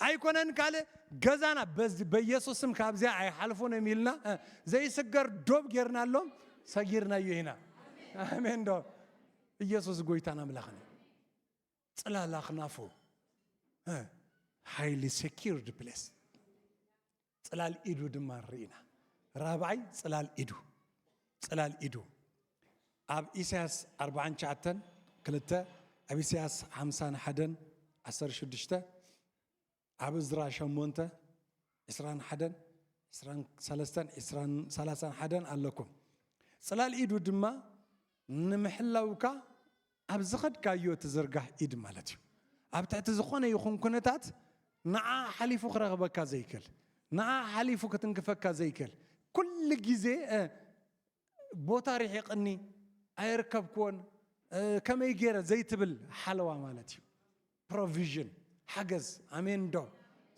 ኣይኮነን ካልእ፣ ገዛና በዚ በኢየሱስ ስም ካብዚኣ ኣይሓልፉን እዮም ኢልና፣ እ፣ ዘይስገር ዶብ ጌርናሎም፣ ሰጊርናዮ ኢና። ኣሜን ዶ? ኢየሱስ ጎይታን ኣምላኽን እዩ። ጽላል ኣኽናፉ፣ እ፣ highly secured place። ጽላል ኢዱ ድማ ንርኢ ኢና። ራብዓይ፣ ጽላል ኢዱ። ጽላል ኢዱ። ኣብ ኢሳያስ ኣርባዓን ትሽዓተን ክልተ፣ ኣብ ኢሳያስ ሓምሳን ሓደን ዓሰርተ ሽዱሽተ፣ ኣብ እዝራ ሸሞንተ፣ ዕስራን ሓደን፣ ዕስራን ሰለስተን፣ ዕስራን፣ ሰላሳን ሓደን ኣለኩም። ጽላል ኢዱ ድማ ንምሕላውካ ኣብ ዝኸድካዮ ትዝርጋሕ ኢድ ማለት እዩ። ኣብ ትሕቲ ዝኾነ ይኹን ኩነታት ንዓ ሓሊፉ ክረኽበካ ዘይክእል፣ ንዓ ሓሊፉ ክትንክፈካ ዘይክእል፣ ኩሉ ግዜ፣ እ፣ ቦታ ርሒቕኒ፣ ኣየርከብክዎን፣ እ፣ ከመይ ገይረ ዘይትብል ሓለዋ ማለት እዩ። ፕሮቪዥን፣ ሓገዝ። ኣሜን ዶ?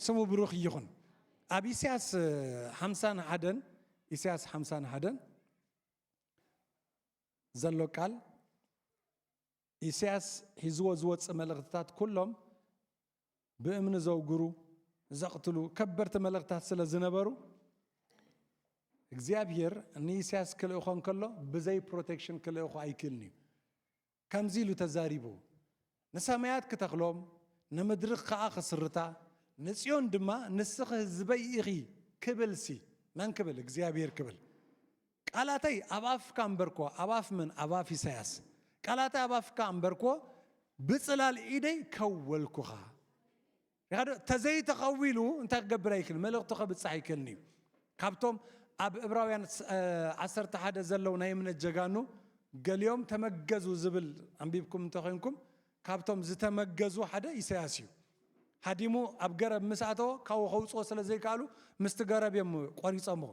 ስሙ ብሩኽ ይኹን። ኣብ ኢሳያስ፣ እ፣ ሓምሳን ሓደን፣ ኢሳያስ ሓምሳን ሓደን ዘሎ ቃል፣ ኢሳያስ ሒዝዎ ዝወጽእ መልእኽትታት ኩሎም ብእምኒ ዘውግሩ፣ ዘቕትሉ ከበድቲ መልእኽትታት ስለ ዝነበሩ፣ እግዚኣብሔር ንኢሳያስ ክልእኾ እንከሎ ብዘይ ፕሮቴክሽን ክልእኾ ኣይክእልን እዩ። ከምዚ ኢሉ ተዛሪቡ፣ "ንሰማያት ክተኽሎም፣ ንምድሪ ከኣ ክስርታ፣ ንጽዮን ድማ ንስኺ ህዝበይ ኢኺ" ክብልሲ፣ መን ክብል? እግዚኣብሔር ክብል። "ቃላተይ ኣብ ኣፍካ ኣንበርክዎ"፣ ኣብ ኣፍ መን? ኣብ ኣፍ ኢሳያስ። "ቃላተይ ኣብ ኣፍካ ኣንበርክዎ፣ ብጽላል ኢደይ ከወልኩኻ።" ርኢኻ ዶ? ተዘይተኸዊሉ እንታይ ክገብር ኣይክእልን፣ መልእኽቱ ከብጽሕ ኣይክእልን እዩ። ካብቶም ኣብ ዕብራውያን ስ-፣ እ፣ ዓሰርተ ሓደ ዘለዉ ናይ እምነት ጀጋኑ፣ ገሊኦም ተመገዙ ዝብል ኣንቢብኩም እንተኾይንኩም፣ ካብቶም ዝተመገዙ ሓደ ኢሳያስ እዩ። ሃዲሙ ኣብ ገረብ ምስ ኣተወ፣ ካብኡ ከውጽኦ ስለ ዘይከኣሉ፣ ምስቲ ገረብ እዮም ቆሪጾምዎ።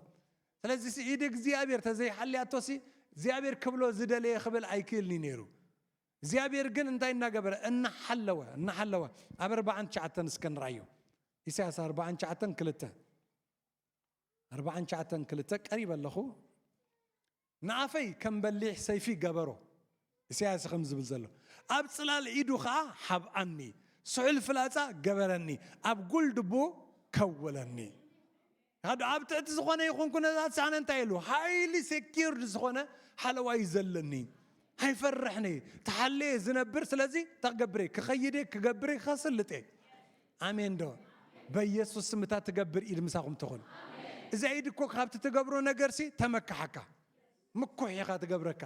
ስለዚ ሲ፣ ኢድ እግዚኣብሔር ተዘይሓልያቶሲ፣ እግዚኣብሔር ክብሎ ዝደለየ ክብል ኣይክእልን እዩ ነይሩ። እግዚኣብሔር ግን እንታይ እናገበረ? እናሓለወ፣ እናሓለወ። ኣብ ኣርባዓን ትሽዓተን እስከ ንርኣዮ። ኢሳያስ ኣርባዓን ትሽዓተን ክልተ። ኣርባዓን ትሽዓተን ክልተ ቀሪበ ኣለኹ። "ንኣፈይ ከም በሊሕ ሰይፊ ገበሮ"፣ ኢሳያስ ከም ዝብል ዘሎ፣ "ኣብ ጽላል ኢዱ ኸኣ ሓብኣኒ፣ ስሑል ፍላጻ ገበረኒ፣ ኣብ ጉልድቡ ከወለኒ።" ሃዱ ኣብ ትሕቲ ዝኾነ ይኹን ኩነታት ሳነ እንታይ ኢሉ? ሃይሊ ሴኪርድ ዝኾነ ሓለዋ እዩ ዘለኒ። ኣይፈርሕን እየ። ተሓልየ ዝነብር፣ ስለዚ እንታይ ክገብር እየ? ክኸይድ እየ፣ ክገብር እየ፣ ከስልጥ እየ። ኣሜን ዶ? በኢየሱስ ስም እታ ትገብር ኢድ ምሳኹም ትኹን። እዛ ኢድ እኮ ካብቲ ትገብሮ ነገርሲ ተመካሓካ። ምኩሕ ኢኻ ትገብረካ።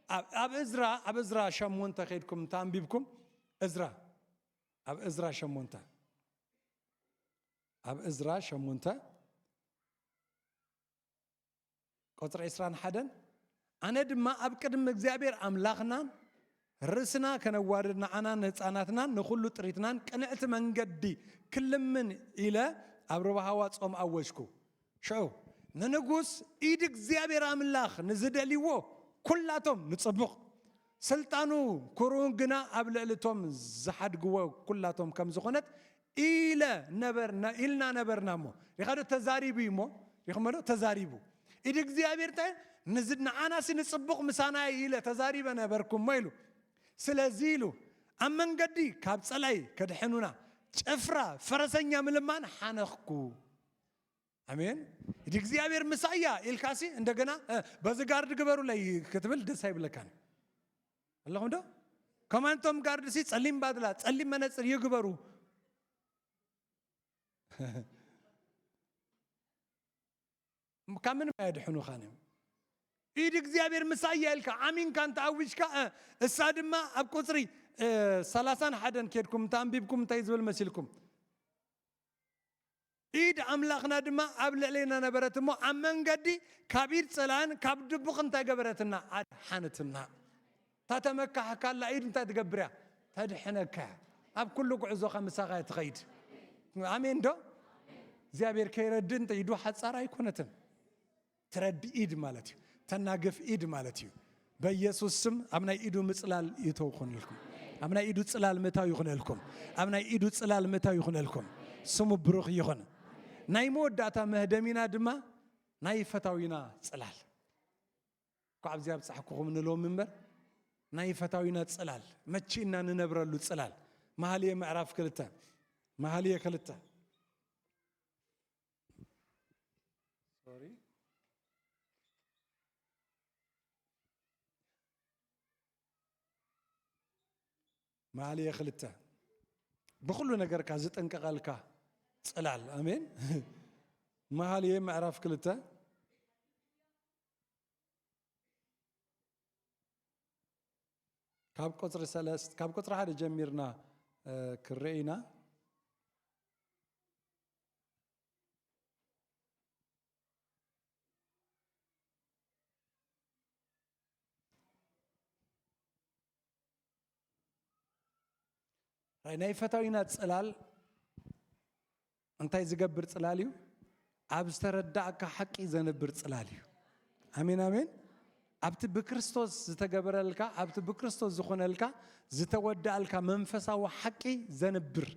ኣብ፣ ኣብ እዝራ፣ ኣብ እዝራ ሸሞንተ ከይድኩም እንተ ኣንቢብኩም፣ እዝራ፣ ኣብ እዝራ ሸሞንተ፣ ኣብ እዝራ ሸሞንተ፣ ቁጽሪ ዕስራን ሓደን፣ "ኣነ ድማ ኣብ ቅድሚ እግዚኣብሔር ኣምላኽናን ርእስና ከነዋርድ ንዓናን ንህፃናትናን ንኹሉ ጥሪትናን ቅንዕቲ መንገዲ ክልምን ኢለ ኣብ ርብሃዋ ጾም ኣወጅኩ። ሽዑ ንንጉስ፣ ኢድ እግዚኣብሔር ኣምላኽ ንዝደልይዎ ኩላቶም ንጽቡቕ፣ ስልጣኑ ክሩን ግና ኣብ ልዕሊ እቶም ዝሓድግዎ ኩላቶም ከም ዝኾነት ኢለ ነበር-፣ ነ-፣ ኢልና ነበርና እሞ። ሪኻ ዶ ተዛሪቡ እዩ እሞ? ሪኹሞ ዶ ተዛሪቡ? ኢድ እግዚኣብሔር እንታይ? ንዝ-፣ ንዓናሲ ንጽቡቕ ምሳና እዩ ኢለ ተዛሪበ ነበርኩ እሞ ኢሉ። ስለዚ ኢሉ ኣብ መንገዲ ካብ ጸላይ ከድሕኑና ጭፍራ ፈረሰኛ ምልማን ሓነኽኩ። ኣሜን። ኢድ እግዚኣብሔር ምሳያ ኢልካሲ እንደገና፣ እ፣ በዚ ጋርድ ግበሩለይ ክትብል ደስ ኣይብለካን። ኣለኹም ዶ? ከማንቶም ጋርድሲ ጸሊም ባድላ፣ ጸሊም መነጽር ይግበሩ። ካብ ምንም ኣየድሕኑኻን እዮም። ኢድ እግዚኣብሔር ምሳያ ኢልካ ኣሚንካ እንተ ኣዊጅካ፣ እ፣ እሳ ድማ ኣብ ቁጽሪ፣ እ፣ ሰላሳን ሓደን ኬድኩም እንተ ኣንቢብኩም እንታይ ዝብል መሲልኩም? ኢድ ኣምላኽና ድማ ኣብ ልዕሌና ነበረት እሞ፣ ኣብ መንገዲ ካብ ኢድ ጸላእን ካብ ድቡቕ እንታይ ገበረትና? ኣድሓነትና። እታ ተመካሕካላ ኢድ እንታይ ትገብር እያ? ተድሕነካ እያ። ኣብ ኩሉ ጉዕዞኻ ምሳኻ እያ ትኸይድ። ኣሜን ዶ? እግዚኣብሔር ከይረድእ እንተ ኢዱ ሓጻር ኣይኮነትን። ትረዲ ኢድ ማለት እዩ። ተናግፍ ኢድ ማለት እዩ። በኢየሱስ ስም ኣብ ናይ ኢዱ ምጽላል ይተው ይኹነልኩም። ኣብ ናይ ኢዱ ጽላል ምእታው ይኹነልኩም። ኣብ ናይ ኢዱ ጽላል ምእታው ይኹነልኩም። ስሙ ብሩኽ ይኹን። ናይ መወዳእታ መህደሚና ድማ ናይ ፈታዊና ጽላል። እኳ ኣብዚ ኣብጻሕኩኹም ንሎም እምበር፣ ናይ ፈታዊና ጽላል፣ መቺእና ንነብረሉ ጽላል፣ መኃልየ ምዕራፍ ክልተ፣ መኃልየ ክልተ። ሶሪ። መኃልየ ክልተ። ብኹሉ ነገርካ ዝጥንቀቐልካ ጽላል። ኣሜን። መኃልየ ምዕራፍ ክልተ ካብ ቁጽሪ ሰለስተ፣ ካብ ቁጽሪ ሓደ ጀሚርና፣ እ፣ ክርኤ ኢና። ራይ ናይ ፈታዊና ጽላል እንታይ ዝገብር ጽላል እዩ? ኣብ ዝተረዳእካ ሓቂ ዘንብር ጽላል እዩ። ኣሜን፣ ኣሜን። ኣብቲ ብክርስቶስ ዝተገበረልካ፣ ኣብቲ ብክርስቶስ ዝኾነልካ፣ ዝተወዳእልካ መንፈሳዊ ሓቂ ዘንብር።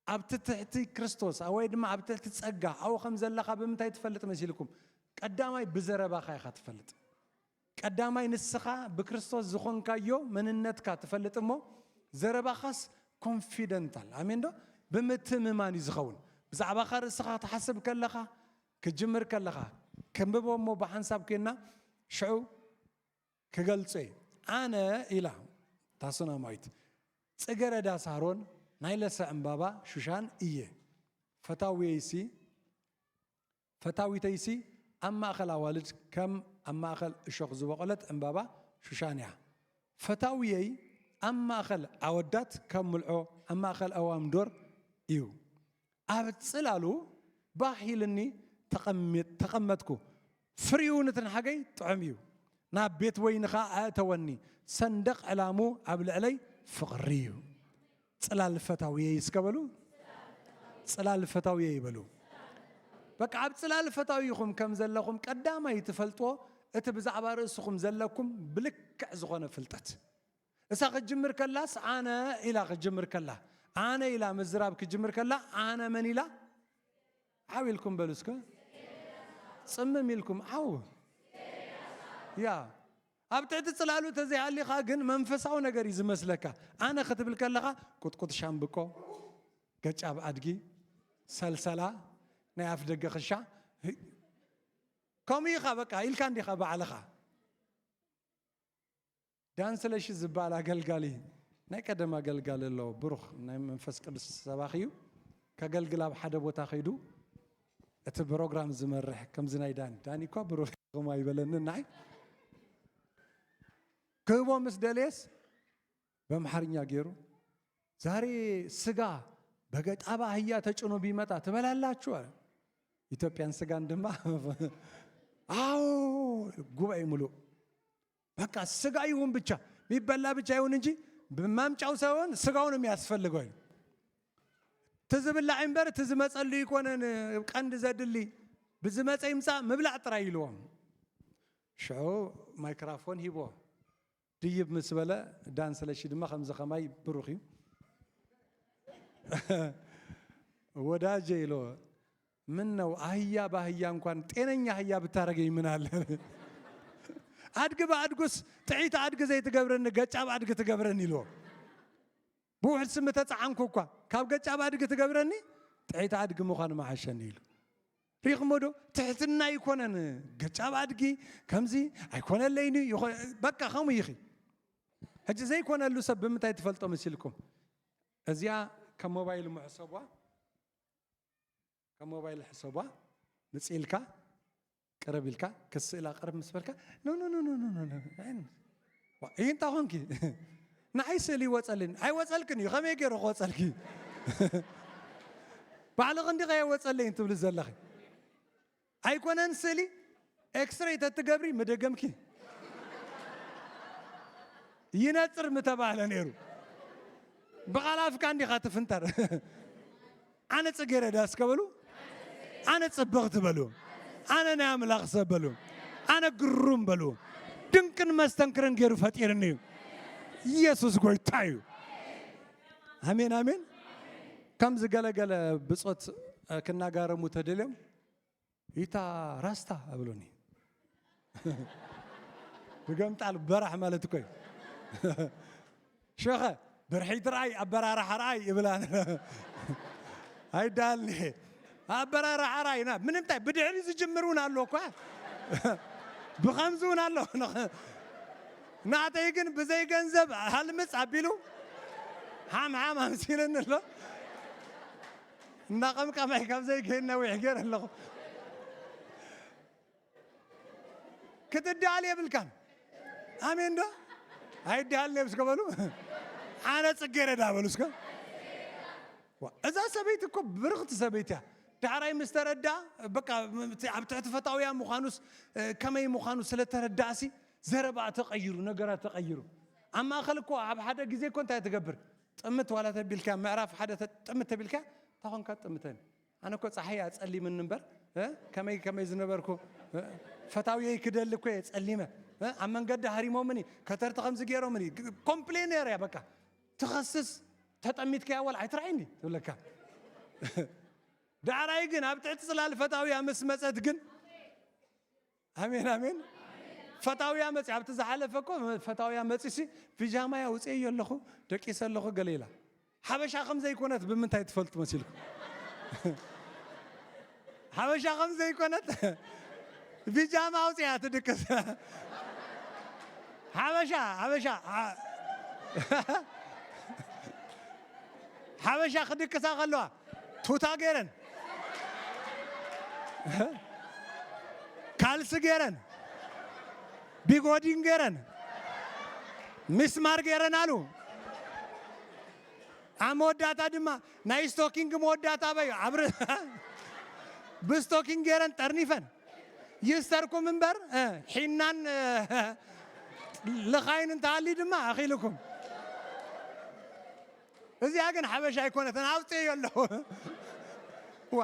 ኣብቲ ትሕቲ ክርስቶስ፣ ወይ ድማ ኣብ ትሕቲ ጸጋ፣ ኣብኡ ከም ዘለኻ ብምንታይ ትፈልጥ መሲልኩም? ቀዳማይ ብዘረባኻ ኢኻ ትፈልጥ። ቀዳማይ ንስኻ ብክርስቶስ ዝኾንካዮ መንነትካ ትፈልጥ እሞ፣ ዘረባኻስ ኮንፊደንታል፣ ኣሜን ዶ? ብምትምማን እዩ ዝኸውን። ብዛዕባኻ ርእስኻ ትሓስብ ከለኻ፣ ክጅምር ከለኻ፣ ከንብቦ እሞ ብሓንሳብ ኮይንና፣ ሽዑ ክገልጾ እየ። ኣነ ኢላ እታ ሱናማዊት፣ ጽጌረዳ ሳሮን ናይ ለሰ ዕምባባ ሹሻን እየ። ፈታውየይሲ፣ ፈታዊተይሲ ኣብ ማእከል ኣዋልድ ከም ኣብ ማእከል እሾኽ ዝበቖለት ዕምባባ ሹሻን እያ። ፈታውየይ ኣብ ማእከል ኣወዳት ከም ምልዖ ኣብ ማእከል ኣእዋም ዶር እዩ። ኣብ ጽላሉ ባህ ኢልኒ ተቐሚ-፣ ተቐመጥኩ። ፍሪኡ ንትንሓገይ ጥዑም እዩ። ናብ ቤት ወይኒ ኸኣ ኣእተወኒ። ሰንደቕ ዕላሙ ኣብ ልዕለይ ፍቕሪ እዩ። ጽላል ፈታውየይ እስከ በሉ። ጽላል ፈታውየይ በሉ። በቃ ኣብ ጽላል ፈታዊኹም ከም ዘለኹም ቀዳማይ ትፈልጥዎ እቲ ብዛዕባ ርእስኹም ዘለኩም ብልክዕ ዝኾነ ፍልጠት። እሳ ክትጅምር ከላስ ኣነ ኢላ ክትጅምር ከላ፣ ኣነ ኢላ ምዝራብ ክትጅምር ከላ፣ ኣነ መን ኢላ? ዓው ኢልኩም በሉ እስከ። ጽምም ኢልኩም ዓው። ያ። ኣብ ትሕቲ ጽላሉ ተዘይሃሊኻ ግን መንፈሳዊ ነገር እዩ ዝመስለካ። ኣነ ክትብል ከለኻ ቁጥቁጥ ሻምብቆ፣ ገጫብ ኣድጊ፣ ሰልሰላ፣ ናይ ኣፍ ደገ ክሻ፣ ከምኡ ኢኻ በቃ ኢልካ እንዲኻ ባዕልኻ። ዳን ስለሺ ዝበሃል ኣገልጋሊ፣ ናይ ቀደም ኣገልጋሊ ኣሎ፣ ብሩኽ ናይ መንፈስ ቅዱስ ሰባኺ እዩ። ከገልግል ኣብ ሓደ ቦታ ከይዱ እቲ ፕሮግራም ዝመርሕ ከምዚ ናይ ዳኒ፣ ዳኒ እኳ ብሩኽ ከም ኣይበለንን ንዓይ። ክህቦ ምስ ደልየስ በምሓርኛ ገይሩ፣ ዛሬ ስጋ በገጫባ አህያ ተጭኖ ቢመጣ ትበላላችሁ አለ። ኢትዮጵያን ስጋን ድማ አዎ፣ ጉባኤ ሙሉ በቃ ስጋ ይሁን ብቻ፣ የሚበላ ብቻ ይሁን እንጂ በማምጫው ሳይሆን ስጋው ነው የሚያስፈልገው። ትዝብላዕ እምበር ትዝመጸሉ ይኮነን ቀንዲ ዘድሊ፣ ብዝመጸ ይምጻእ ምብላዕ ጥራይ ኢልዎም። ሽዑ ማይክራፎን ሂቦ ድይብ ምስ በለ ዳን ስለሺ ድማ ከምዚ ከማይ ብሩኽ እዩ። ወዳጀ ኢሎ፣ ምን ነው አህያ በአህያ እንኳን ጤነኛ አህያ ብታረገኝ ምን አለ? አድግ በአድጉስ ጥዒት አድግ ዘይትገብረኒ ገጫብ አድግ ትገብረኒ ኢልዎ። ብውሕድ ስም ተጸዓንኩ እኳ ካብ ገጫብ አድግ ትገብረኒ ጥዒት አድግ ምዃን መሓሸኒ ኢሉ። ሪኢኹሞ ዶ? ትሕትና ኣይኮነን። ገጫብ ኣድጊ ከምዚ ኣይኮነለይን እዩ። ይኾ-፣ በቃ ከምኡ ኢኺ። ሕጂ ዘይኮነሉ ሰብ ብምንታይ ትፈልጦ መሲልኩም? እዚኣ ከም ሞባይል ምሕሰቧ፣ ከም ሞባይል ሕሰቧ። ምጽእ ኢልካ ቅርብ ኢልካ ክስእላ ቅርብ ምስ በልካ፣ ኖ፣ ኖ፣ ኖ፣ ኖ፣ ኖ፣ ኖ፣ ኖ፣ ኖ። ዋ፣ ይህ እንታይ ኾንኪ? ንዓይ ስእሊ ይወጸልኝ። ኣይወጸልክን እዩ። ከመይ ገይሩ ክወጸልኪ? ባዕልኺ እንዲኺ ኣይወጸለይን ትብሊ ዘለኺ። ኣይኮነን ስእሊ፣ ኤክስሬይ ተትገብሪ ምደገምኪ። ይነጽር ምተባህለ ነይሩ። ብቓል ኣፍካ እንዲኻ ትፍንጠር። ኣነ ጽጌረዳ እስከ በሉ። ኣነ ጽብቕቲ በሉ። ኣነ ናይ ኣምላኽ ሰብ በሉ። ኣነ ግሩም በሉ። ድንቅን መስተንክርን ገይሩ ፈጢርኒ እዩ። ኢየሱስ ጎይታ እዩ። ኣሜን፣ ኣሜን። ከምዚ ገለገለ ብጾት፣ እ፣ ክናጋረሙ ተደልዮም፣ "ይታ ራስታ" ኣብሉኒ። ብገምጣል በራሕ ማለት እኮ እዩ። ሸኸ ብርሒት ርኣይ፣ ኣበራርሓ ርኣይ ይብላ። ኣይዳልኒ። ኣበራርሓ ርኣይ፣ ና፣ ምንም ታይ፣ ብድሕሪ ዝጅምር እውን ኣሎ እኳ። ብኸምዚ እውን ኣሎ። ናተይ ግን ብዘይ ገንዘብ ሃልምፅ ኣቢሉ ሓም ሓም ኣምሲልኒ ኣሎ። እናቐምቀማይ ካብ ዘይገይር ነዊሕ ገይረ ኣለኹ። ክትዳል የብልካን። ኣሜን ዶ? ኣይዳልን እዮም እስከ በሉ። ኣነ ጽጌረዳ በሉ እስከ። ዋ፣ እዛ ሰበይቲ እኮ ብርኽቲ ሰበይቲ እያ። ዳሕራይ ምስ ተረዳ፣ በቃ፣ እቲ ኣብ ትሕቲ ፈታውያ ምዃኑስ፣ እ፣ ከመይ ምዃኑ ስለ ተረዳእሲ፣ ዘረባ ተቐይሩ፣ ነገራት ተቐይሩ። ኣብ ማእከል እኮ ኣብ ሓደ ግዜ እኮ እንታይ ትገብር? ጥምት ዋላ ተቢልካ፣ ምዕራፍ ሓደ ተ-፣ ጥምት ተቢልካ፣ ታኾንካ ጥምተን። ኣነ እኮ ጸሓይ ኣጸሊምኒ እምበር፣ እ? ከመይ ከመይ ዝነበርኩ፣ እ? ፈታውየይ ክደሊ እኮ እየ ጸሊመ። እ? ኣብ መንገዲ ሃሪሞምኒ፣ ከተርቲ ከምዚ ገይሮምኒ። ግ-፣ ኮምፕሌነር እያ በቃ። ትኸስስ፣ ተጠሚትካያ ዋላ ኣይትርኣይኒ ትብለካ። ዳዕራይ ግን ኣብ ትሕቲ ጽላል ፈታውያ ምስ መጸት ግን፣ ኣሜን፣ ኣሜን። ፈታውያ መጺ፣ ኣብቲ ዝሓለፈ እኮ ፈታውያ መጺሲ፣ ፒጃማይ ኣውጽኤዮ ኣለኹ፣ ደቂሰ ኣለኹ፣ ገለ ኢላ። ሓበሻ ከም ዘይኮነት ብምንታይ ትፈልጡ መሲልኩም? ሓበሻ ከም ዘይኮነት ቢጃማ ኣውፅያ ትድቅስ። ሓበሻ፣ ሓበሻ፣ ሓ-፣ ሓበሻ ክድቅሳ ከለዋ ቱታ ገይረን፣ ካልሲ ገይረን፣ ቢጎዲን ገይረን፣ ሚስማር ገይረን ኣሉ። ኣብ መወዳእታ ድማ ናይ ስቶኪንግ መወዳእታ በይ ኣብ ር-፣ ብስቶኪንግ ገይረን ጠርኒፈን ይስተርኩም እምበር፣ እ፣ ሒናን፣ እ፣ ልኻይን እንተሃልዩ ድማ ኣኺልኩም። እዚኣ ግን ሓበሻ ኣይኮነትን፣ ኣውፅእዮ ኣለኹ። ዋ።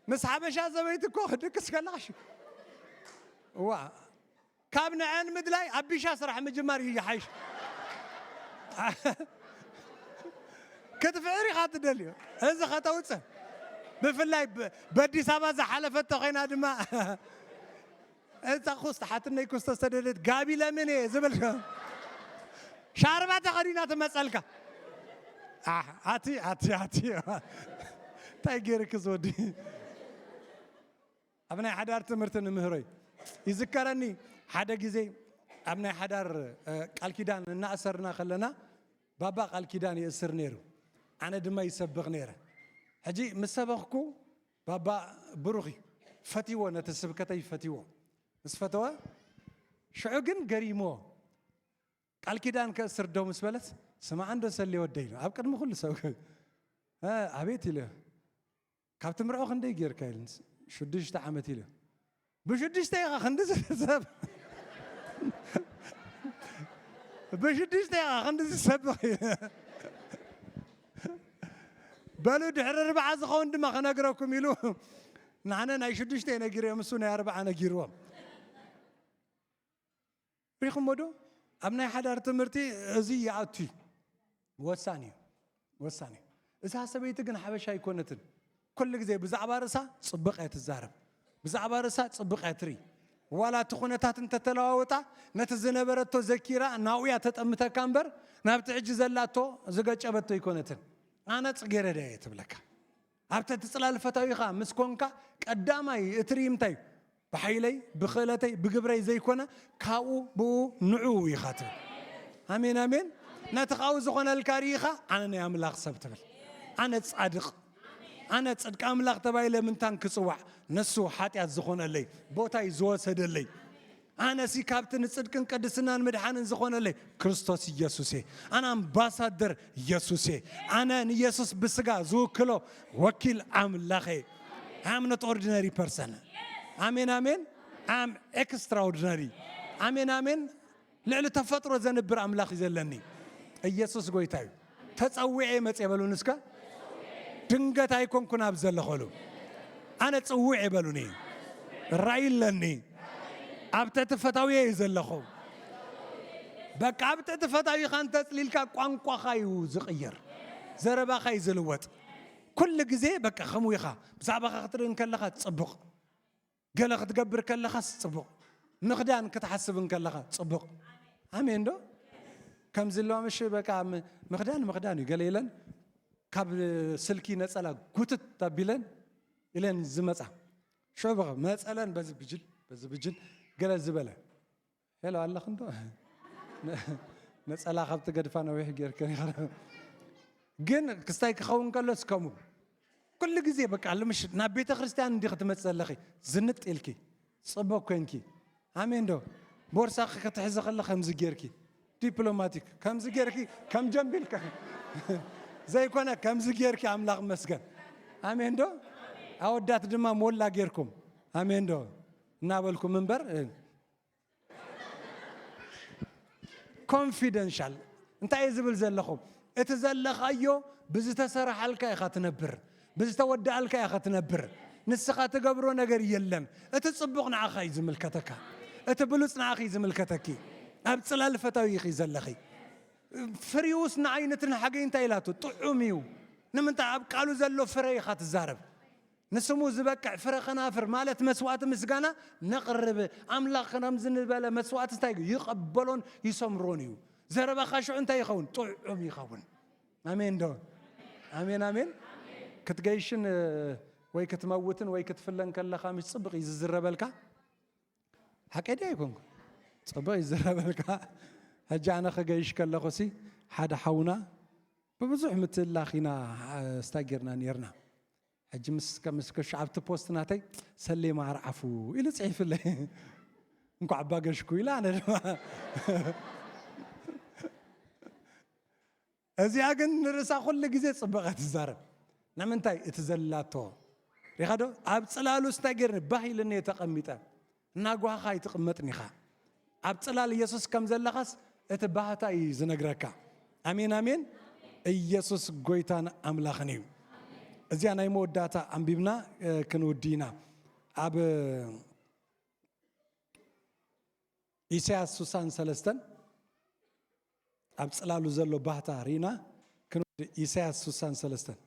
ምስ ሓበሻ ሰበይቲ እኮ ክድቅስ ከለኻ ሽ-፣ ዋ። ካብ ንዐን ምድላይ ኣብ ቢሻ ስራሕ ምጅማር እዩ ይሓይሽ። ክትፍዕር ኢኻ ትደልዮ። እዚ ከተውፅእ። ብፍላይ ብ-፣ በኣዲስ ኣበባ ዝሓለፈቶ ኮይና ድማ፣ እዛ ኩስተ ሓትነይ ኩስተ ዝተደደት ጋቢ ለምን እየ ዝብል። ሻርባ ተኸዲና ትመፀልካ። ኣሕ፣ ኣቲ፣ ኣቲ፣ ኣቲ። እንታይ ገይርክ ዝወዲ? ኣብ ናይ ሓዳር ትምህርቲ ንምህሮይ ይዝከረኒ። ሓደ ግዜ ኣብ ናይ ሓዳር፣ እ፣ ቃል ኪዳን እናእሰርና ከለና፣ ባባ ቃል ኪዳን ይእስር ነይሩ፣ ኣነ ድማ ይሰብኽ ነይረ። ሕጂ ምስ ሰበኽኩ፣ ባባ ብሩኽ እዩ፣ ፈትይዎ፣ ነቲ ስብከተይ ፈትይዎ። ምስ ፈተወ፣ ሽዑ ግን ገሪምዎ። ቃል ኪዳን ከእስር ደው ምስ በለት፣ ስማዕ እንዶ ሰሌ ወደይ ኢሉ፣ ኣብ ቅድሚ ኩሉ ሰብ፣ እ፣ ኣቤት ኢለ። ካብ ትምርዖ ክንደይ ጌርካ ኢሉኒ፣ ሽዱሽተ ዓመት ኢለ። ብሽዱሽተ ኢኻ ክንዲ ዝሰብ፣ ብሽዱሽተ ኢኻ ክንዲ ዝሰብኽ። በሉ ድሕሪ ርብዓ ዝኸውን ድማ ክነግረኩም ኢሉ፣ ንዓነ ናይ ሽዱሽተ ነጊርዮም፣ እሱ ናይ ኣርብዓ ነጊርዎም። ሪኹሞ ዶ? ኣብ ናይ ሓዳር ትምህርቲ እዚ ይኣቱ እዩ። ወሳኒ እዩ። ወሳኒ እዩ። እዛ ሰበይቲ ግን ሓበሻ ኣይኮነትን። ኩሉ ግዜ ብዛዕባ ርእሳ ጽቡቕ እያ ትዛረብ። ብዛዕባ ርእሳ ጽቡቕ እያ ትርኢ። ዋላ እቲ ኩነታት እንተተለዋወጣ፣ ነቲ ዝነበረቶ ዘኪራ ናብኡ እያ ተጠምተካ እምበር፣ ናብቲ ሕጂ ዘላቶ ዝገጨበቶ ኣይኮነትን። ኣነ ጽጌረዳ እየ ትብለካ። ኣብ ትሕቲ ጽላል ፈታዊኻ ምስ ኮንካ፣ ቀዳማይ እትርኢ እንታይ እዩ? ብሓይለይ፣ ብኽእለተይ፣ ብግብረይ ዘይኮነ፣ ካብኡ፣ ብኡ፣ ንዕኡ ኢኻ ትብል። ኣሜን፣ ኣሜን። ነቲ ካብኡ ዝኾነልካ ርኢኻ፣ ኣነ ናይ ኣምላኽ ሰብ ትብል። ኣነ ጻድቕ፣ ኣነ ጽድቂ ኣምላኽ ተባሂለ ምንታን ክጽዋዕ፣ ንሱ ሓጢኣት ዝኾነለይ፣ ቦታይ ዝወሰደለይ። ኣነሲ ካብቲ ንጽድቅን ቅድስናን ምድሓንን ዝኾነለይ ክርስቶስ ኢየሱስ እየ። ኣነ ኣምባሳደር ኢየሱስ እየ። ኣነ ንኢየሱስ ብስጋ ዝውክሎ ወኪል ኣምላኽ እየ። I am not ordinary person። ኣሜን፣ ኣሜን። I am extraordinary። ኣሜን፣ ኣሜን። ልዕሊ ተፈጥሮ ዘንብር ኣምላኽ እዩ ዘለኒ። ኢየሱስ ጎይታ እዩ። ተጸዊዐ መጽየ በሉኒ እስከ። ድንገት ኣይኮንኩን ኣብ ዘለኸሉ። ኣነ ጽውዕ በሉኒ። ራእይ ኣለኒ። ኣብ ትሕቲ ፈታውየ እዩ ዘለኹ። በቃ ኣብ ትሕቲ ፈታዊኻ እንተጽሊልካ ቋንቋኻ እዩ ዝቕየር። ዘረባኻ እዩ ዝልወጥ። ኩሉ ግዜ በቃ ከምኡ ኢኻ። ብዛዕባኻ ክትርኢ እንከለኻ ጽቡቕ። ገለ ክትገብር ከለኻስ ጽቡቕ። ምኽዳን ክትሓስብ እንከለኻ ጽቡቕ። ኣሜን ዶ? ከምዚ ኣለዋ ምሽ በቃ ም-፣ ምኽዳን ምኽዳን እዩ። ገለ ኢለን ካብ ስልኪ ነጸላ ጉትት ኣቢለን ኢለን ዝመጻ። ሽዑ በቃ መጸለን በዚ ብጅል፣ በዚ ብጅል ገለ ዝበለ። ሄሎ ኣለኽ እንዶ? ነጸላ ካብ ትገድፋ ነዊሕ ጌርክን ኢኻ። ግን ክስታይ ክኸውን ከሎስ ከምኡ። ኩሉ ግዜ በቃ ልምሽ ናብ ቤተ ክርስቲያን እንዲኺ ትመጽእ ዘለኺ። ዝንጥ ኢልኪ። ጽቡቕ ኮንኪ። ኣሜን ዶ? ቦርሳኺ ክትሕዚ ከለኺ ከምዚ ጌርኪ። ዲፕሎማቲክ። ከምዚ ጌርኪ፣ ከም ጀምቢል ከ-፣ ዘይኮነ ከምዚ ጌርኪ ኣምላኽ መስገን። ኣሜን ዶ? ኣወዳት ድማ ሞላ ጌርኩም። ኣሜን ዶ? እናበልኩም እምበር፣ እ፣ ኮንፊደንሻል። እንታይ እየ ዝብል ዘለኹ? እቲ ዘለኻዮ ብዝተሰረሓልካ ኢኻ ትነብር፣ ብዝተወደኣልካ ኢኻ ትነብር። ንስኻ ትገብሮ ነገር የለን። እቲ ጽቡቕ ንዓኻ እዩ ዝምልከተካ። እቲ ብሉጽ ንዓኺ እዩ ዝምልከተኪ። ኣብ ጽላል ፈታዊ ኢኺ ዘለኺ። ፍሪውስ ንዓይነትን ሓገይ እንታይ ኢላቱ? ጥዑም እዩ። ንምንታይ? ኣብ ቃሉ ዘሎ ፍረ ኢኻ ትዛረብ። ንስሙ ዝበቅዕ ፍረ ኸናፍር ማለት መስዋእቲ ምስጋና ነቕርብ። ኣምላኽ ከምዚ ዝበለ መስዋእቲ እንታይ ይቕበሎን ይሰምሮን እዩ። ዘረባኻ ሽዑ እንታይ ይኸውን? ጥዑም ይኸውን። ኣሜን ዶ? ኣሜን፣ ኣሜን። ክትገይሽን፣ እ፣ ወይ ክትመውትን ወይ ክትፍለን ከለኻ ምሽ ጽብቕ እዩ ዝዝረበልካ። ሓቀይ ድያ ኣይኮንኩ? ጽብቕ እዩ ዝዝረበልካ። ሕጂ ኣነ ክገይሽ ከለኹ ሲ ሓደ ሓውና ብብዙሕ ምትእላኽ ኢና፣ እ፣ ስታይ ጌርና ኔርና። ሕጂ ምስ፣ ምስ ከሹ ኣብቲ ፖስት ናተይ "ሰሌ ማር ዓፉ" ኢሉ ጽሒፍለይ። "እንኳዕ ኣባገሽኩ" ኢላ፣ ኣነ ድማ እዚኣ ግን ንርእሳ ኩሉ ግዜ ጽበቐ ትዛረብ። ንምንታይ? እቲ ዘላቶ። ሪኻ ዶ? ኣብ ጽላሉስ እንታይ ጌርኒ? ባህ ኢልኒ እየ ተቐሚጠ። እናጓሃኻ ኣይትቕመጥን ኢኻ። ኣብ ጽላል ኢየሱስ ከም ዘለኻስ እቲ ባህታ እዩ ዝነግረካ። ኣሜን፣ ኣሜን። ኢየሱስ ጎይታን ኣምላኽን እዩ። እዚኣ ናይ መወዳእታ ኣንቢብና፣ እ፣ ክንውዲ ኢና። ኣብ ኢሳያስ ስሳን ሰለስተን ኣብ ጽላሉ ዘሎ ባህታ ርኢና ክንወዲ። ኢሳያስ ስሳን ሰለስተን።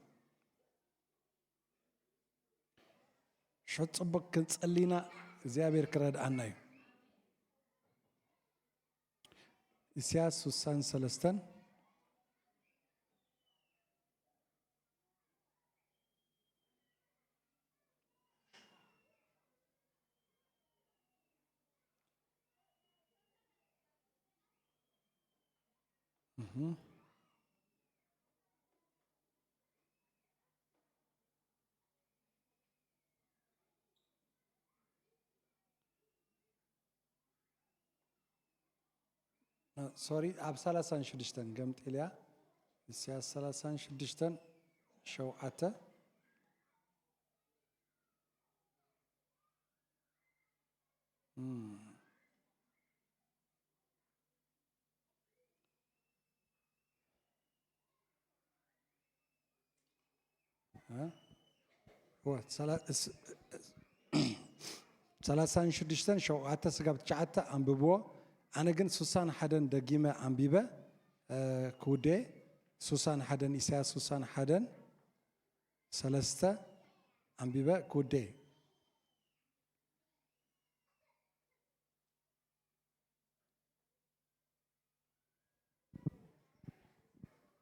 ሸት ጽቡቅ ክንጸሊና እግዚኣብሔር ክረድኣና እዩ። ኢሳያስ ስሳን ሰለስተን። እህ። ሶሪ፣ ኣብ ሰላሳን ሽዱሽተን ገምጢልያ። ኢሳያስ ሰላሳን ሽዱሽተን ሸውዓተ። እም። እ? ወ-፣ ሰላ-፣ እስ-፣ ሰላሳን ሽዱሽተን ሸውዓተ ስጋብ ትሽዓተ ኣንብብዎ። ኣነ ግን ስሳን ሓደን ደጊመ ኣንቢበ፣ እ፣ ክውዴ። ስሳን ሓደን፣ ኢሳያስ ስሳን ሓደን ሰለስተ ኣንቢበ ክውዴ።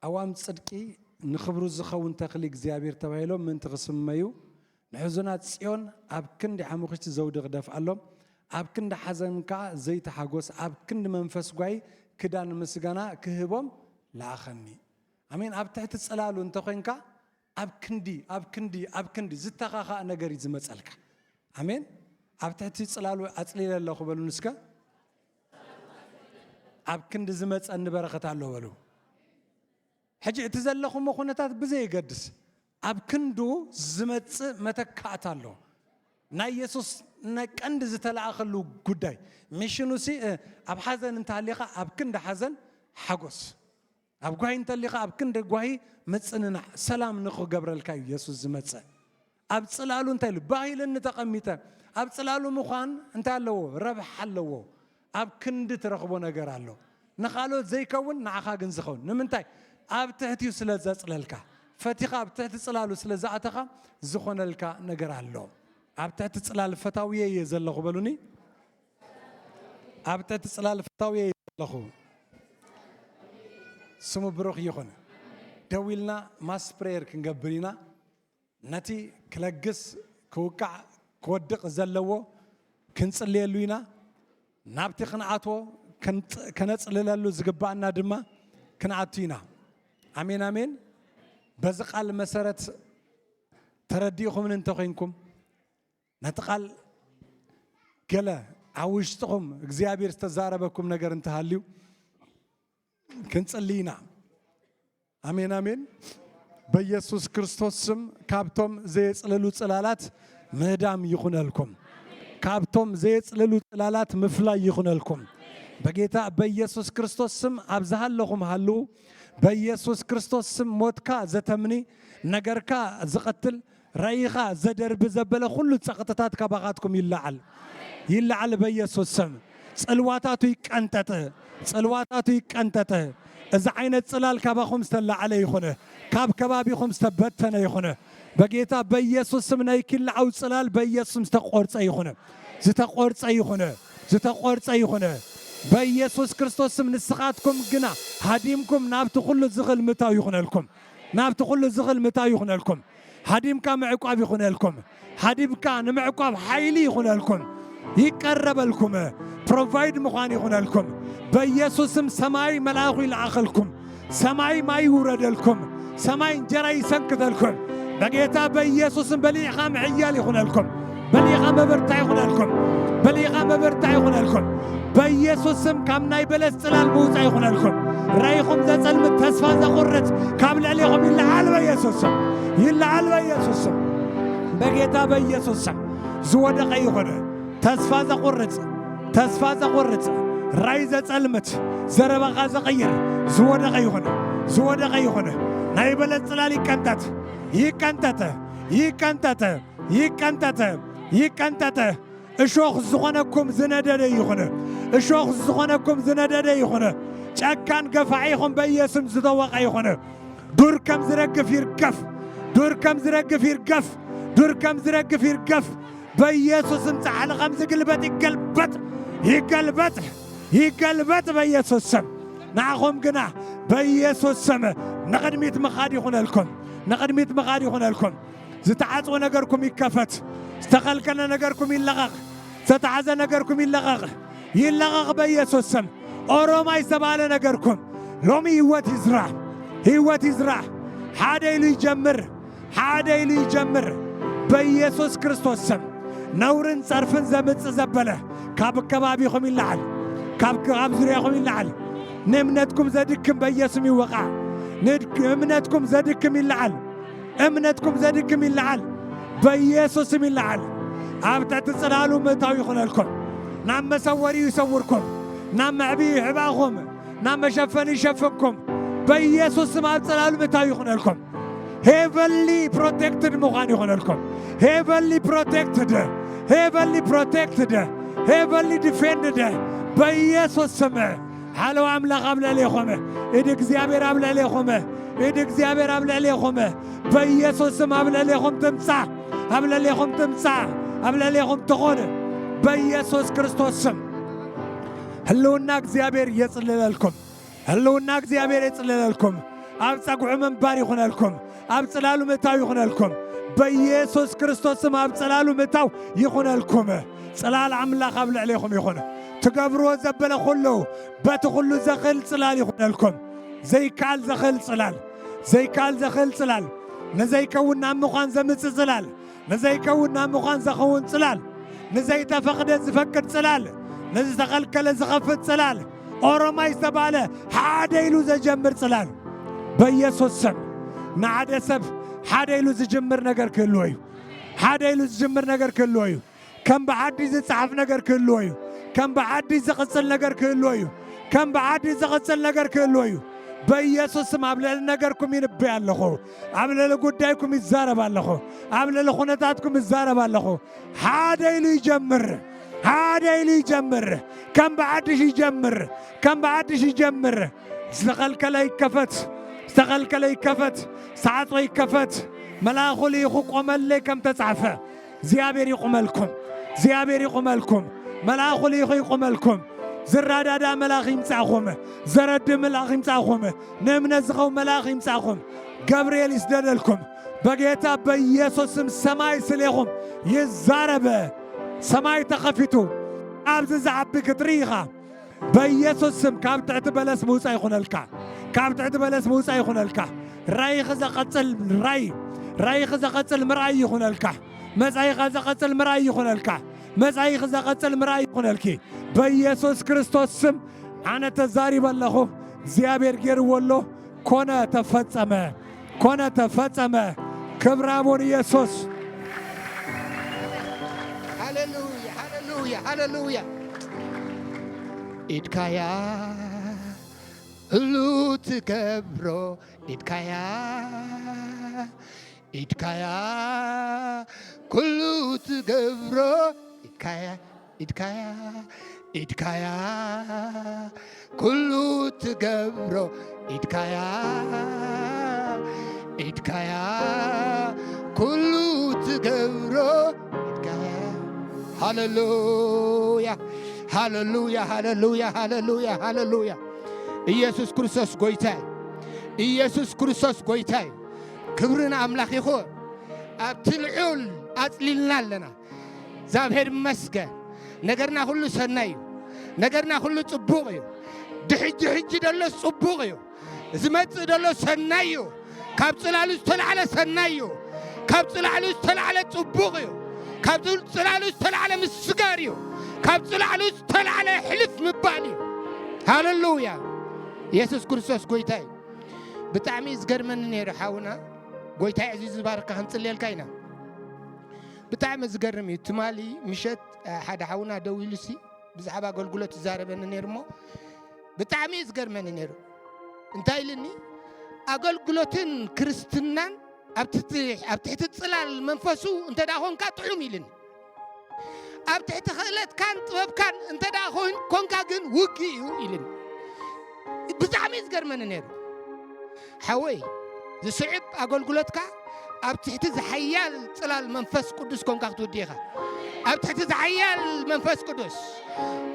ኣዋም ጽድቂ ንኽብሩ ዝኸውን ተኽሊ እግዚኣብሔር ተባሂሎም ምእንቲ ክስመዩ፣ ንሕዙናት ጽዮን ኣብ ክንዲ ሓሙኽሽቲ ዘውዲ ክደፍኣሎም፣ ኣብ ክንዲ ሓዘን ከኣ ዘይቲ ሓጎስ፣ ኣብ ክንዲ መንፈስ ጓይ ክዳን ምስጋና ክህቦም ለኣኸኒ። ኣሜን። ኣብ ትሕቲ ጽላሉ እንተኾይንካ፣ ኣብ ክንዲ፣ ኣብ ክንዲ፣ ኣብ ክንዲ ዝተኻኻእ ነገር እዩ ዝመጸልካ። ኣሜን። ኣብ ትሕቲ ጽላሉ ኣጽሊለ ኣለኹ በሉኒ እስከ። ኣብ ክንዲ ዝመጸኒ በረኸት ኣሎ በሉ። ሕጂ እቲ ዘለኹሞ ኩነታት ብዘየገድስ፣ ኣብ ክንዱ ዝመጽእ መተካእታ ኣሎ። ናይ የሱስ ናይ ቀንዲ ዝተለኣኸሉ ጉዳይ፣ ሚሽኑሲ፣ እ፣ ኣብ ሓዘን እንተሃሊኻ፣ ኣብ ክንዲ ሓዘን ሓጎስ። ኣብ ጓሂ እንተሊኻ ኣብ ክንዲ ጓሂ ምጽንናዕ፣ ሰላም ንኽገብረልካ እዩ የሱስ ዝመጸ። ኣብ ጽላሉ እንታይ ኢሉ? ባህ ኢልኒ ተቐሚጠ። ኣብ ጽላሉ ምዃን እንታይ ኣለዎ? ረብሓ ኣለዎ። ኣብ ክንዲ ትረኽቦ ነገር ኣሎ። ንኻልኦት ዘይከውን ንዓኻ ግን ዝኸውን። ንምንታይ? ኣብ ትሕቲኡ ስለ ዘጽለልካ። ፈቲኻ ኣብ ትሕቲ ጽላሉ ስለ ዝኣተኻ ዝኾነልካ ነገር ኣሎ። ኣብ ትሕቲ ጽላል ፈታውየ እየ ዘለኹ በሉኒ። ኣብ ትሕቲ ጽላል ፈታውየ እየ ዘለኹ። ስሙ ብሩኽ ይኹን። ደው ኢልና ማስ ፕሬየር ክንገብር ኢና። ነቲ ክለግስ፣ ክውቃዕ፣ ክወድቕ ዘለዎ ክንጽልየሉ ኢና። ናብቲ ክንኣትዎ፣ ክንጽ-፣ ከነጽልለሉ ዝግባኣና ድማ ክንኣቱ ኢና። ኣሜን፣ ኣሜን። በዚ ቃል መሰረት ተረዲእኹምን እንተኾይንኩም፣ ነቲ ቃል ገለ ኣብ ውሽጥኹም እግዚኣብሔር ዝተዛረበኩም ነገር እንተሃልዩ ክንጽሊ ኢና። ኣሜን፣ ኣሜን። በኢየሱስ ክርስቶስ ስም ካብቶም ዘየጽልሉ ጽላላት ምህዳም ይኹነልኩም። ካብቶም ዘየጽልሉ ጽላላት ምፍላይ ይኹነልኩም። በጌታ በኢየሱስ ክርስቶስ ስም ኣብ ዝሃለኹም ሃልዉ። በኢየሱስ ክርስቶስ ስም ሞትካ ዘተምኒ፣ ነገርካ ዝቐትል፣ ራእይኻ ዘደርቢ ዘበለ ኩሉ ጸቕጥታት ካባኻትኩም ይለዓል። ይለዓል በኢየሱስ ስም። ጽልዋታቱ ይቀንጠጥ። ጽልዋታቱ ይቀንጠጥ። እዚ ዓይነት ጽላል ካባኹም ዝተላዓለ ይኹን። ካብ ከባቢኹም ዝተበተነ ይኹን። በጌታ በኢየሱስ ስም ናይ ኪልዓው ጽላል በኢየሱስ ስም ዝተቆርጸ ይኹን። ዝተቆርጸ ይኹን። ዝተቆርጸ ይኹን። በኢየሱስ ክርስቶስ ስም ንስኻትኩም ግና ሃዲምኩም ናብቲ ኩሉ ዝኽእል ምታው ይኹነልኩም። ናብቲ ኩሉ ዝኽእል ምታው ይኹነልኩም። ሃዲምካ ምዕቋብ ይኹነልኩም። ሃዲምካ ንምዕቋብ ሓይሊ ይኹነልኩም። ይቀረበልኩም። ፕሮቫይድ ምዃን ይኹነልኩም። በኢየሱስ ስም ሰማይ መልኣኹ ይልኣኸልኩም። ሰማይ ማይ ይውረደልኩም። ሰማይ እንጀራ ይሰንክተልኩም። በጌታ በኢየሱስ ስም በሊዕኻ ምሕያል ይኹነልኩም። በሊዕኻ ምብርታዕ ይኹነልኩም። በሊዕኻ ምብርታዕ ይኹነልኩም። በኢየሱስ ስም ካብ ናይ በለስ ጽላል ምውጻእ ይኹነልኩም። ራእይኹም ዘጸልምት፣ ተስፋ ዘቑርጽ ካብ ልዕሌኹም ይለዓል በኢየሱስ ስም። ይለዓል በኢየሱስ ስም። በጌታ በኢየሱስ ስም ዝወደቐ ይኹን። ተስፋ ዘቑርጽ፣ ተስፋ ዘቑርጽ፣ ራእይ ዘጸልምት፣ ዘረባኻ ዘቐይር ዝወደቐ ይኹን። ዝወደቐ ይኹን። ናይ በለስ ጽላል ይቀንጠጥ። ይቀንጠጥ። ይቀንጠጥ። ይቀንጠጥ። ይቀንጠጥ። እሾኽ ዝኾነኩም ዝነደደ ይኹን። እሾኽ ዝኾነኩም ዝነደደ ይኹን። ጨካን ገፋዒኹም በኢየሱስ ዝተወቐ ይኹን። ዱር ከም ዝረግፍ ይርገፍ። ዱር ከም ዝረግፍ ይርገፍ። ዱር ከም ዝረግፍ ይርገፍ። በኢየሱስ ስም ጻሕሊ ከም ዝግልበጥ ይገልበጥ። ይገልበጥ። ይገልበጥ በኢየሱስ ስም። ንዓኹም ግና በኢየሱስ ስም ንቕድሚት ምኻድ ይኹነልኩም። ንቕድሚት ምኻድ ይኹነልኩም። ዝተዓጽወ ነገርኩም ይከፈት። ዝተኸልከለ ነገርኩም ይለቐቕ። ዝተታሕዘ ነገርኩም ይለቐቕ። ይለቐቕ በኢየሱስ ስም። ኦሮማይ ዝተባለ ነገርኩም ሎሚ ህይወት ይዝራእ። ህይወት ይዝራእ። ሓደ ኢሉ ይጀምር። ሓደ ኢሉ ይጀምር። በኢየሱስ ክርስቶስ ስም ነውርን ጸርፍን ዘምጽእ ዘበለ ካብ ከባቢኹም ይለዓል። ካብ፣ ካብ ዙርያኹም ይለዓል። ንእምነትኩም ዘድክም በኢየሱስ ስም ይወቓዕ። ንድ-፣ እምነትኩም ዘድክም ይለዓል። እምነትኩም ዘድክም ይለዓል። በኢየሱስ ስም ይለዓል። ኣብ ትሕቲ ጽላሉ ምእታው ይኹነልኩም። ናብ መሰወሪኡ ይሰውርኩም። ናብ መዕብዩ ይሕባኹም። ናብ መሸፈኒ ይሸፍንኩም። በኢየሱስ ስም ኣብ ጽላሉ ምእታው ይኹነልኩም። ሄቨንሊ ፕሮቴክትድ ምዃን ይኹነልኩም። ሄቨንሊ ፕሮቴክትድ፣ ሄቨንሊ ፕሮቴክትድ፣ ሄቨንሊ ዲፌንድድ በኢየሱስ ስም። ሓለዋ ኣምላኽ ኣብ ልዕሌኹም፣ ኢድ እግዚኣብሔር ኣብ ልዕሌኹም፣ ኢድ እግዚኣብሔር ኣብ ልዕሌኹም፣ በኢየሱስ ስም ኣብ ልዕሌኹም ትምጻእ፣ ኣብ ልዕሌኹም ትምጻእ፣ ኣብ ልዕሌኹም ትኹን፣ በኢየሱስ ክርስቶስ ስም። ህልውና እግዚኣብሔር የጽልለልኩም፣ ህልውና እግዚኣብሔር የጽልለልኩም፣ ኣብ ጸግዑ ምንባር ይኹነልኩም። ኣብ ጽላሉ ምእታው ይኹነልኩም። በኢየሱስ ክርስቶስ ስም ኣብ ጽላሉ ምእታው ይኹነልኩም። ጽላል ኣምላኽ ኣብ ልዕሌኹም ይኹን። ትገብርዎ ዘበለ ኩሉ በቲ ኩሉ ዘኽእል ጽላል ይኹነልኩም። ዘይከኣል ዘኽእል ጽላል፣ ዘይከኣል ዘኽእል ጽላል፣ ንዘይከውን ናብ ምዃን ዘምጽእ ጽላል፣ ንዘይከውን ናብ ምዃን ዘኸውን ጽላል፣ ንዘይተፈቕደ ዝፈቅድ ጽላል፣ ንዝተኸልከለ ዝኸፍት ጽላል፣ ኦሮማይ ዝተባለ ሓደ ኢሉ ዘጀምር ጽላል በኢየሱስ ስም። ንሓደ ሰብ ሓደ ኢሉ ዝጅምር ነገር ክህልዎ እዩ። ሓደ ኢሉ ዝጅምር ነገር ክህልዎ እዩ። ከም ብዓዲ ዝጸሓፍ ነገር ክህልዎ እዩ። ከም ብዓዲ ዝቕጽል ነገር ክህልዎ እዩ። ከም ብዓዲ ዝቕጽል ነገር ክህልዎ እዩ። በኢየሱስ ስም ኣብ ልዕሊ ነገርኩም ይንበይ ኣለኹ። ኣብ ልዕሊ ጉዳይኩም ይዛረብ ኣለኹ። ኣብ ልዕሊ ኩነታትኩም ይዛረብ ኣለኹ። ሓደ ኢሉ ይጀምር። ሓደ ኢሉ ይጀምር። ከም ብዓድሽ ይጀምር። ከም ብዓድሽ ይጀምር። ዝተኸልከለ ይከፈት። ዝተኸልከለ ይከፈት። ዝተዓጽወ ይከፈት። መልኣኹ ልኢኹ ቆመለይ ከም ተጻሕፈ። እግዚኣብሔር ይቑመልኩም። እግዚኣብሔር ይቑመልኩም። መልኣኹ ልኢኹ ይቑመልኩም። ዝረዳዳ መልኣኽ ይምጻእኹም፣ ዘረድእ መልኣኽ ይምጻእኹም፣ ንእምነት ዝኸውን መልኣኽ ይምጻእኹም። ገብርኤል ይስደደልኩም። በጌታ በኢየሱስ ስም ሰማይ ስሌኹም ይዛረበ። ሰማይ ተኸፊቱ ኣብዚ ዝዓቢ ክትርኢ ኢኻ። በኢየሱስ ስም ካብ ትሕቲ በለስ ምውጻእ ይኹነልካ። ካብ ትሕቲ በለስ ምውጻእ ይኹነልካ። ራእይኺ ዘቐጽል ራእይ፣ ራእይኺ ዘቐጽል ምርኣይ ይኹነልካ። መጻኢኻ ዘቐጽል ምርኣይ ይኹነልካ። መጻኢኺ ዘቐጽል ምርኣይ ይኹነልኪ። በኢየሱስ ክርስቶስ ስም ኣነ ተዛሪበ ኣለኹ። እግዚኣብሔር ገይርዎ ኣሎ። ኮነ ተፈጸመ። ኮነ ተፈጸመ። ክብሪ ኣቦን ኢየሱስ። ሃሌሉያ፣ ሃሌሉያ፣ ሃሌሉያ። ኢድካያ ሁሉ ትገብሮ፣ ኢድካያ፣ ኢድካያ ኩሉ ትገብሮ፣ ኢድካያ፣ ኢድካያ፣ ኢድካያ ኩሉ ትገብሮ፣ ኢድካያ፣ ኢድካያ ኩሉ ትገብሮ፣ ኢድካያ። ሃሌሉያ፣ ሃሌሉያ፣ ሃሌሉያ፣ ሃሌሉያ፣ ሃሌሉያ። ኢየሱስ ክርስቶስ ጎይታይ፣ ኢየሱስ ክርስቶስ ጎይታይ። ክብሪ ንኣምላኽ ይኹን። ኣብቲ ልዑል ኣጽሊልና ኣለና። እግዚኣብሔር ይመስገን። ነገርና ኩሉ ሰናይ እዩ። ነገርና ኩሉ ጽቡቕ እዩ። ድሕጂ ሕጂ ደሎስ ጽቡቕ እዩ። ዝመጽእ ደሎ ሰናይ እዩ። ካብ ጽላሉ ዝተላዕለ ሰናይ እዩ። ካብ ጽላሉ ዝተላዕለ ጽቡቕ እዩ። ካብ ጽላሉ ዝተላዕለ ምስጋር እዩ። ካብ ጽላሉ ዝተላዕለ ሕልፍ ምባል እዩ። ሃሌሉያ። ኢየሱስ ክርስቶስ ጎይታ እዩ። ብጣዕሚ እዩ ዝገርመኒ ነይሩ ሓውና። ጎይታ ኣዕዚዙ ዝባርካ ክንጽልየልካ ኢና። ብጣዕሚ ዝገርም እዩ። ትማሊ ምሸት፣ እ፣ ሓደ ሓውና ደው ኢሉሲ ብዛዕባ ኣገልግሎት ይዛረበኒ ነይሩ እሞ ብጣዕሚ እዩ ዝገርመኒ ነይሩ። እንታይ ኢልኒ? ኣገልግሎትን ክርስትናን ኣብ ትሕቲ፣ ኣብ ትሕቲ ጽላል መንፈሱ እንተ ደኣ ኾንካ ጥዑም ኢልኒ። ኣብ ትሕቲ ክእለትካን ጥበብካን እንተ ደኣ ኾይን-፣ ኮንካ ግን ውግእ እዩ ኢልኒ። ብጣዕሚ እዩ ዝገርመኒ ነይሩ። ሓወይ፣ ዝስዕብ ኣገልግሎትካ ኣብ ትሕቲ ዝሓያል ጽላል መንፈስ ቅዱስ ኮንካ ክትውዲ ኢኻ። ኣብ ትሕቲ ዝሓያል መንፈስ ቅዱስ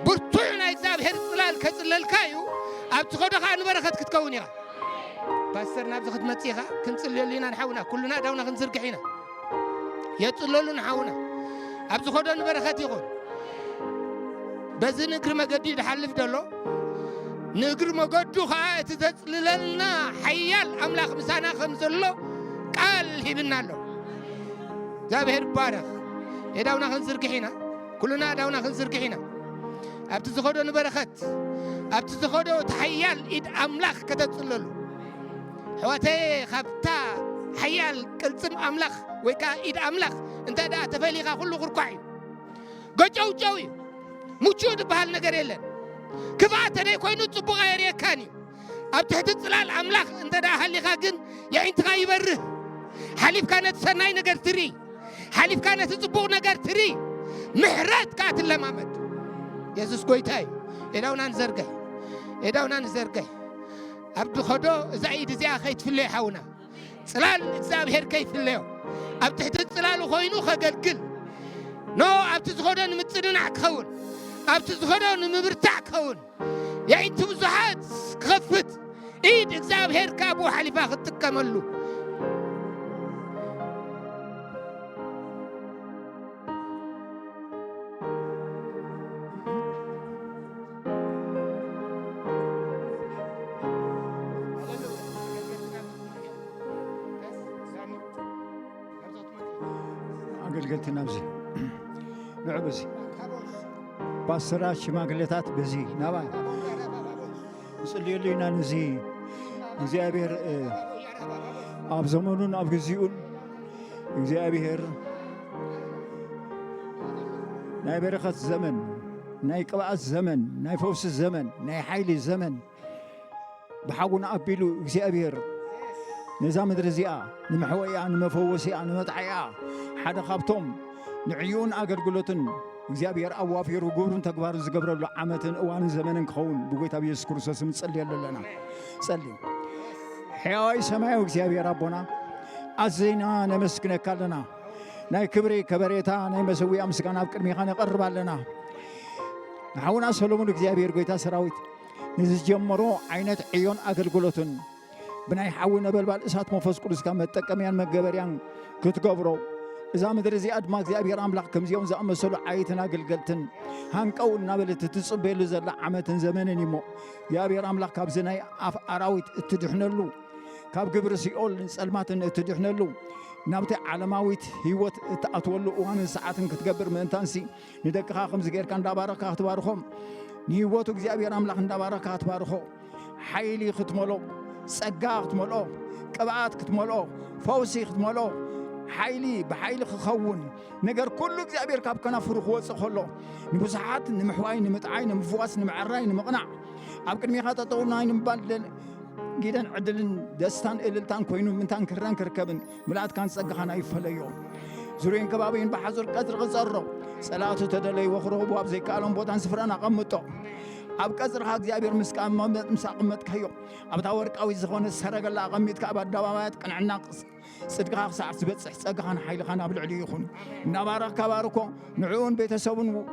ብርቱዕ ናይ እግዚኣብሔር ጽላል ከጽለልካ እዩ። ኣብ ትኸዶ ኸኣ ንበረኸት ክትከውን ኢኻ። ፓስተር፣ ናብዚ ክትመጽእ ኢኻ፣ ክንጽልየሉ ኢና ንሓውና፣ ኩልና ኣእዳውና ክንዝርግሕ ኢና። የጽለሉ ንሓውና። ኣብ ዝኸዶ ንበረኸት ይኹን። በዚ ንእግሪ መገዲ ድሓልፍ ደሎ፣ ንእግሪ መገዱ ኸኣ እቲ ዘጽልለልና ሓያል ኣምላኽ ምሳና ከም ዘሎ ቃል ሂብና ኣሎ። እግዚኣብሔር ይባረኽ። ኣእዳውና ክንዝርግሕ ኢና። ኩልና ኣእዳውና ክንዝርግሕ ኢና። ኣብቲ ዝኸዶ ንበረኸት፣ ኣብቲ ዝኸዶ እቲ ሓያል ኢድ ኣምላኽ ከተጽለሉ። ኣሕዋተየ፣ ካብታ ሓያል ቅልጽም ኣምላኽ ወይ ከኣ ኢድ ኣምላኽ እንተ ደኣ ተፈሊኻ ኩሉ ኩርኳዕ እዩ። ገጨውጨው እዩ። ምቹእ ዝበሃል ነገር የለን። ክፍኣት ተደይ ኮይኑ ጽቡቕ ኣየርእየካን እዩ። ኣብ ትሕቲ ጽላል ኣምላኽ እንተ ደኣ ሃሊኻ ግን የዒንትኻ ይበርህ። ሓሊፍካ ነቲ ሰናይ ነገር ትርኢ። ሓሊፍካ ነቲ ጽቡቕ ነገር ትርኢ። ምሕረት ከኣ ትለማመድ። የሱስ ጎይታ እዩ። ኤዳውና ንዘርግሕ። ኤዳውና ንዘርግሕ። ኣብ ድኸዶ እዛ ኢድ እዚኣ ከይትፍለዮ ሓውና። ጽላል እግዚኣብሔር ከይፍለዮ። ኣብ ትሕቲ ጽላሉ ኮይኑ ከገልግል። ኖ ኣብቲ ዝኸዶ ንምጽንናዕ ክኸውን። ኣብቲ ዝኸዶ ንምብርታዕ ክኸውን። የዒንቲ ብዙሓት ክኸፍት። ኢድ እግዚኣብሔር ካብኡ ሓሊፋ ክትጥቀመሉ። ኣገልገልቲ ናብዚ ንዑ፣ በዚ ፓስተራት፣ ሽማግሌታት በዚ ናባይ ንጽልየሉ ኢና። ነዚ እግዚኣብሔር፣ እ፣ ኣብ ዘመኑን ኣብ ግዚኡን እግዚኣብሔር ናይ በረኸት ዘመን፣ ናይ ቅብኣት ዘመን፣ ናይ ፈውሲ ዘመን፣ ናይ ሓይሊ ዘመን ብሓውና ኣቢሉ እግዚኣብሔር ነዛ ምድሪ እዚኣ ንመሕወይኣ፣ ንመፈወሲኣ፣ ንመጥዓይኣ ሓደ ካብቶም ንዕዩን ኣገልግሎትን እግዚኣብሔር ኣዋፊሩ ግብሩን ተግባሩ ዝገብረሉ ዓመትን እዋንን ዘመንን ክኸውን ብጎይታ ብየሱስ ክርስቶስ ንጽልየሉ ኣለና። ጸሊ። ሕያዋይ ሰማያዊ እግዚኣብሔር ኣቦና፣ ኣዘይና ነመስግነካ ኣለና። ናይ ክብሪ ከበሬታ ናይ መሰዊያ ምስጋና ኣብ ቅድሚኻ ነቐርብ ኣለና። ንሓውና ሰሎሞን እግዚኣብሔር ጐይታ ሰራዊት ንዝጀመሮ ዓይነት ዕዮን ኣገልግሎትን ብናይ ሓዊ ነበልባል እሳት መንፈስ ቅዱስካ መጠቀምያን መገበርያን ክትገብሮ፣ እዛ ምድሪ እዚኣ ድማ እግዚኣብሔር ኣምላኽ ከምዚኦም ዝኣመሰሉ ዓየትን ኣገልገልትን ሃንቀው እናበለት እትጽበየሉ ዘላ ዓመትን ዘመንን እዩ እሞ፣ እግዚኣብሔር ኣምላኽ ካብዚ ናይ ኣፍ ኣራዊት እትድሕነሉ፣ ካብ ግብሪ ሲኦልን ጸልማትን እትድሕነሉ፣ ናብቲ ዓለማዊት ህይወት እትኣትወሉ እዋንን ሰዓትን ክትገብር ምእንታንሲ፣ ንደቅኻ ከምዚ ጌርካ እንዳባረኽካ ክትባርኾም፣ ንህይወቱ እግዚኣብሔር ኣምላኽ እንዳባረኽካ ክትባርኾ፣ ሓይሊ ክትመልኦ፣ ጸጋ ክትመልኦ፣ ቅብኣት ክትመልኦ፣ ፈውሲ ክትመልኦ፣ ሓይሊ ብሓይሊ ክኸውን፣ ነገር ኩሉ እግዚኣብሔር ካብ ከናፍሩ ክወጽእ ከሎ፣ ንብዙሓት ንምሕዋይ፣ ንምጥዓይ፣ ንምፍዋስ፣ ንምዕራይ፣ ንምቕናዕ፣ ኣብ ቅድሜኻ ጠጠው ናይ ንምባል ደል-፣ ጊደን ዕድልን ደስታን እልልታን ኮይኑ ምንታን ክረን ክርከብን ምልኣትካን ጸጋኻን ኣይፈለዮ። ዙርየን ከባቢን ብሓጹር ቀጽሪ ክጸሮ፣ ጸላእቱ ተደለይዎ ክረኽቡ ኣብ ዘይከኣሎም ቦታን ስፍራን ኣቐምጦ። ኣብ ቀጽርኻ እግዚኣብሔር ምስ ኣቐመጥ-፣ ምስ ኣቐመጥካዮ፣ ኣብታ ወርቃዊት ዝኾነ ሰረገላ ኣቐሚጥካ ኣብ ኣደባባያት ቅንዕና ጽድቅኻ ክሳዕ ዝበጽሕ ጸጋኻን ሓይልኻን ኣብ ልዕሊኡ ይኹን። እናባረኽካ ባርኮ፣ ንዕኡን ቤተሰቡን ው-፣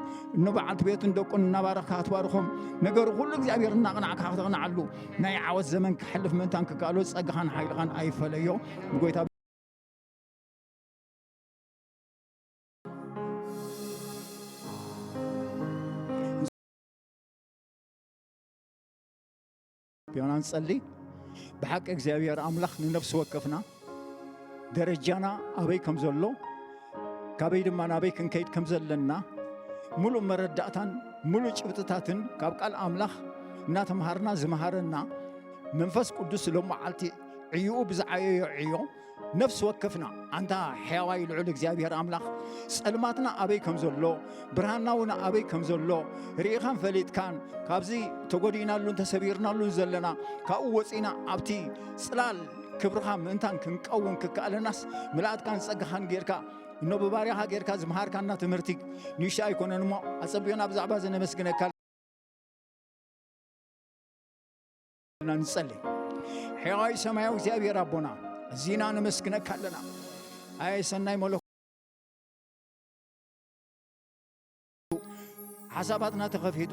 ንበዓልቲ ቤቱን ደቁን እናባረኽካ ክትባርኾም፣ ነገሩ ኩሉ እግዚኣብሔር እናቕናዕካ ክተቕንዓሉ፣ ናይ ዓወት ዘመን ክሕልፍ ምእንታን ክከኣሎ ጸጋኻን ሓይልኻን ኣይፈለዮ። ብጎይታ ቢያና ንጸሊ። ብሓቂ እግዚኣብሔር ኣምላኽ ንነፍሲ ወከፍና ደረጃና ኣበይ ከም ዘሎ፣ ካበይ ድማ ናበይ ክንከይድ ከም ዘለና፣ ምሉእ መረዳእታን ምሉእ ጭብጥታትን ካብ ቃል ኣምላኽ እናተምሃርና ዝመሃረና መንፈስ ቅዱስ ሎም መዓልቲ ዕዩኡ ብዝዓየዮ ዕዮ፣ ነፍሲ ወከፍና ኣንታ ሕያዋይ ልዑል እግዚኣብሔር ኣምላኽ፣ ጸልማትና ኣበይ ከም ዘሎ፣ ብርሃንና እውን ኣበይ ከም ዘሎ ርኢኻን ፈሊጥካን፣ ካብዚ ተጎዲእናሉን ተሰቢርናሉን ዘለና፣ ካብኡ ወጺና ኣብቲ ጽላል ክብርኻ ምእንታን ክንቀውም ክከኣለናስ፣ ምልኣትካን ጸጋኻን ጌርካ፣ እኖ ብባርያኻ ጌርካ ዝመሃርካና ትምህርቲ ንእሽቶ ኣይኮነን እሞ፣ ኣጸቢቕና ብዛዕባ እዚ ነመስግነካ። ንጸሊ። ሕያዋይ ሰማያዊ እግዚኣብሔር ኣቦና፣ እዚና ነመስግነካ ኣለና። ኣየ ሰናይ መለኮ፣ ሓሳባትና ተኸፊቱ፣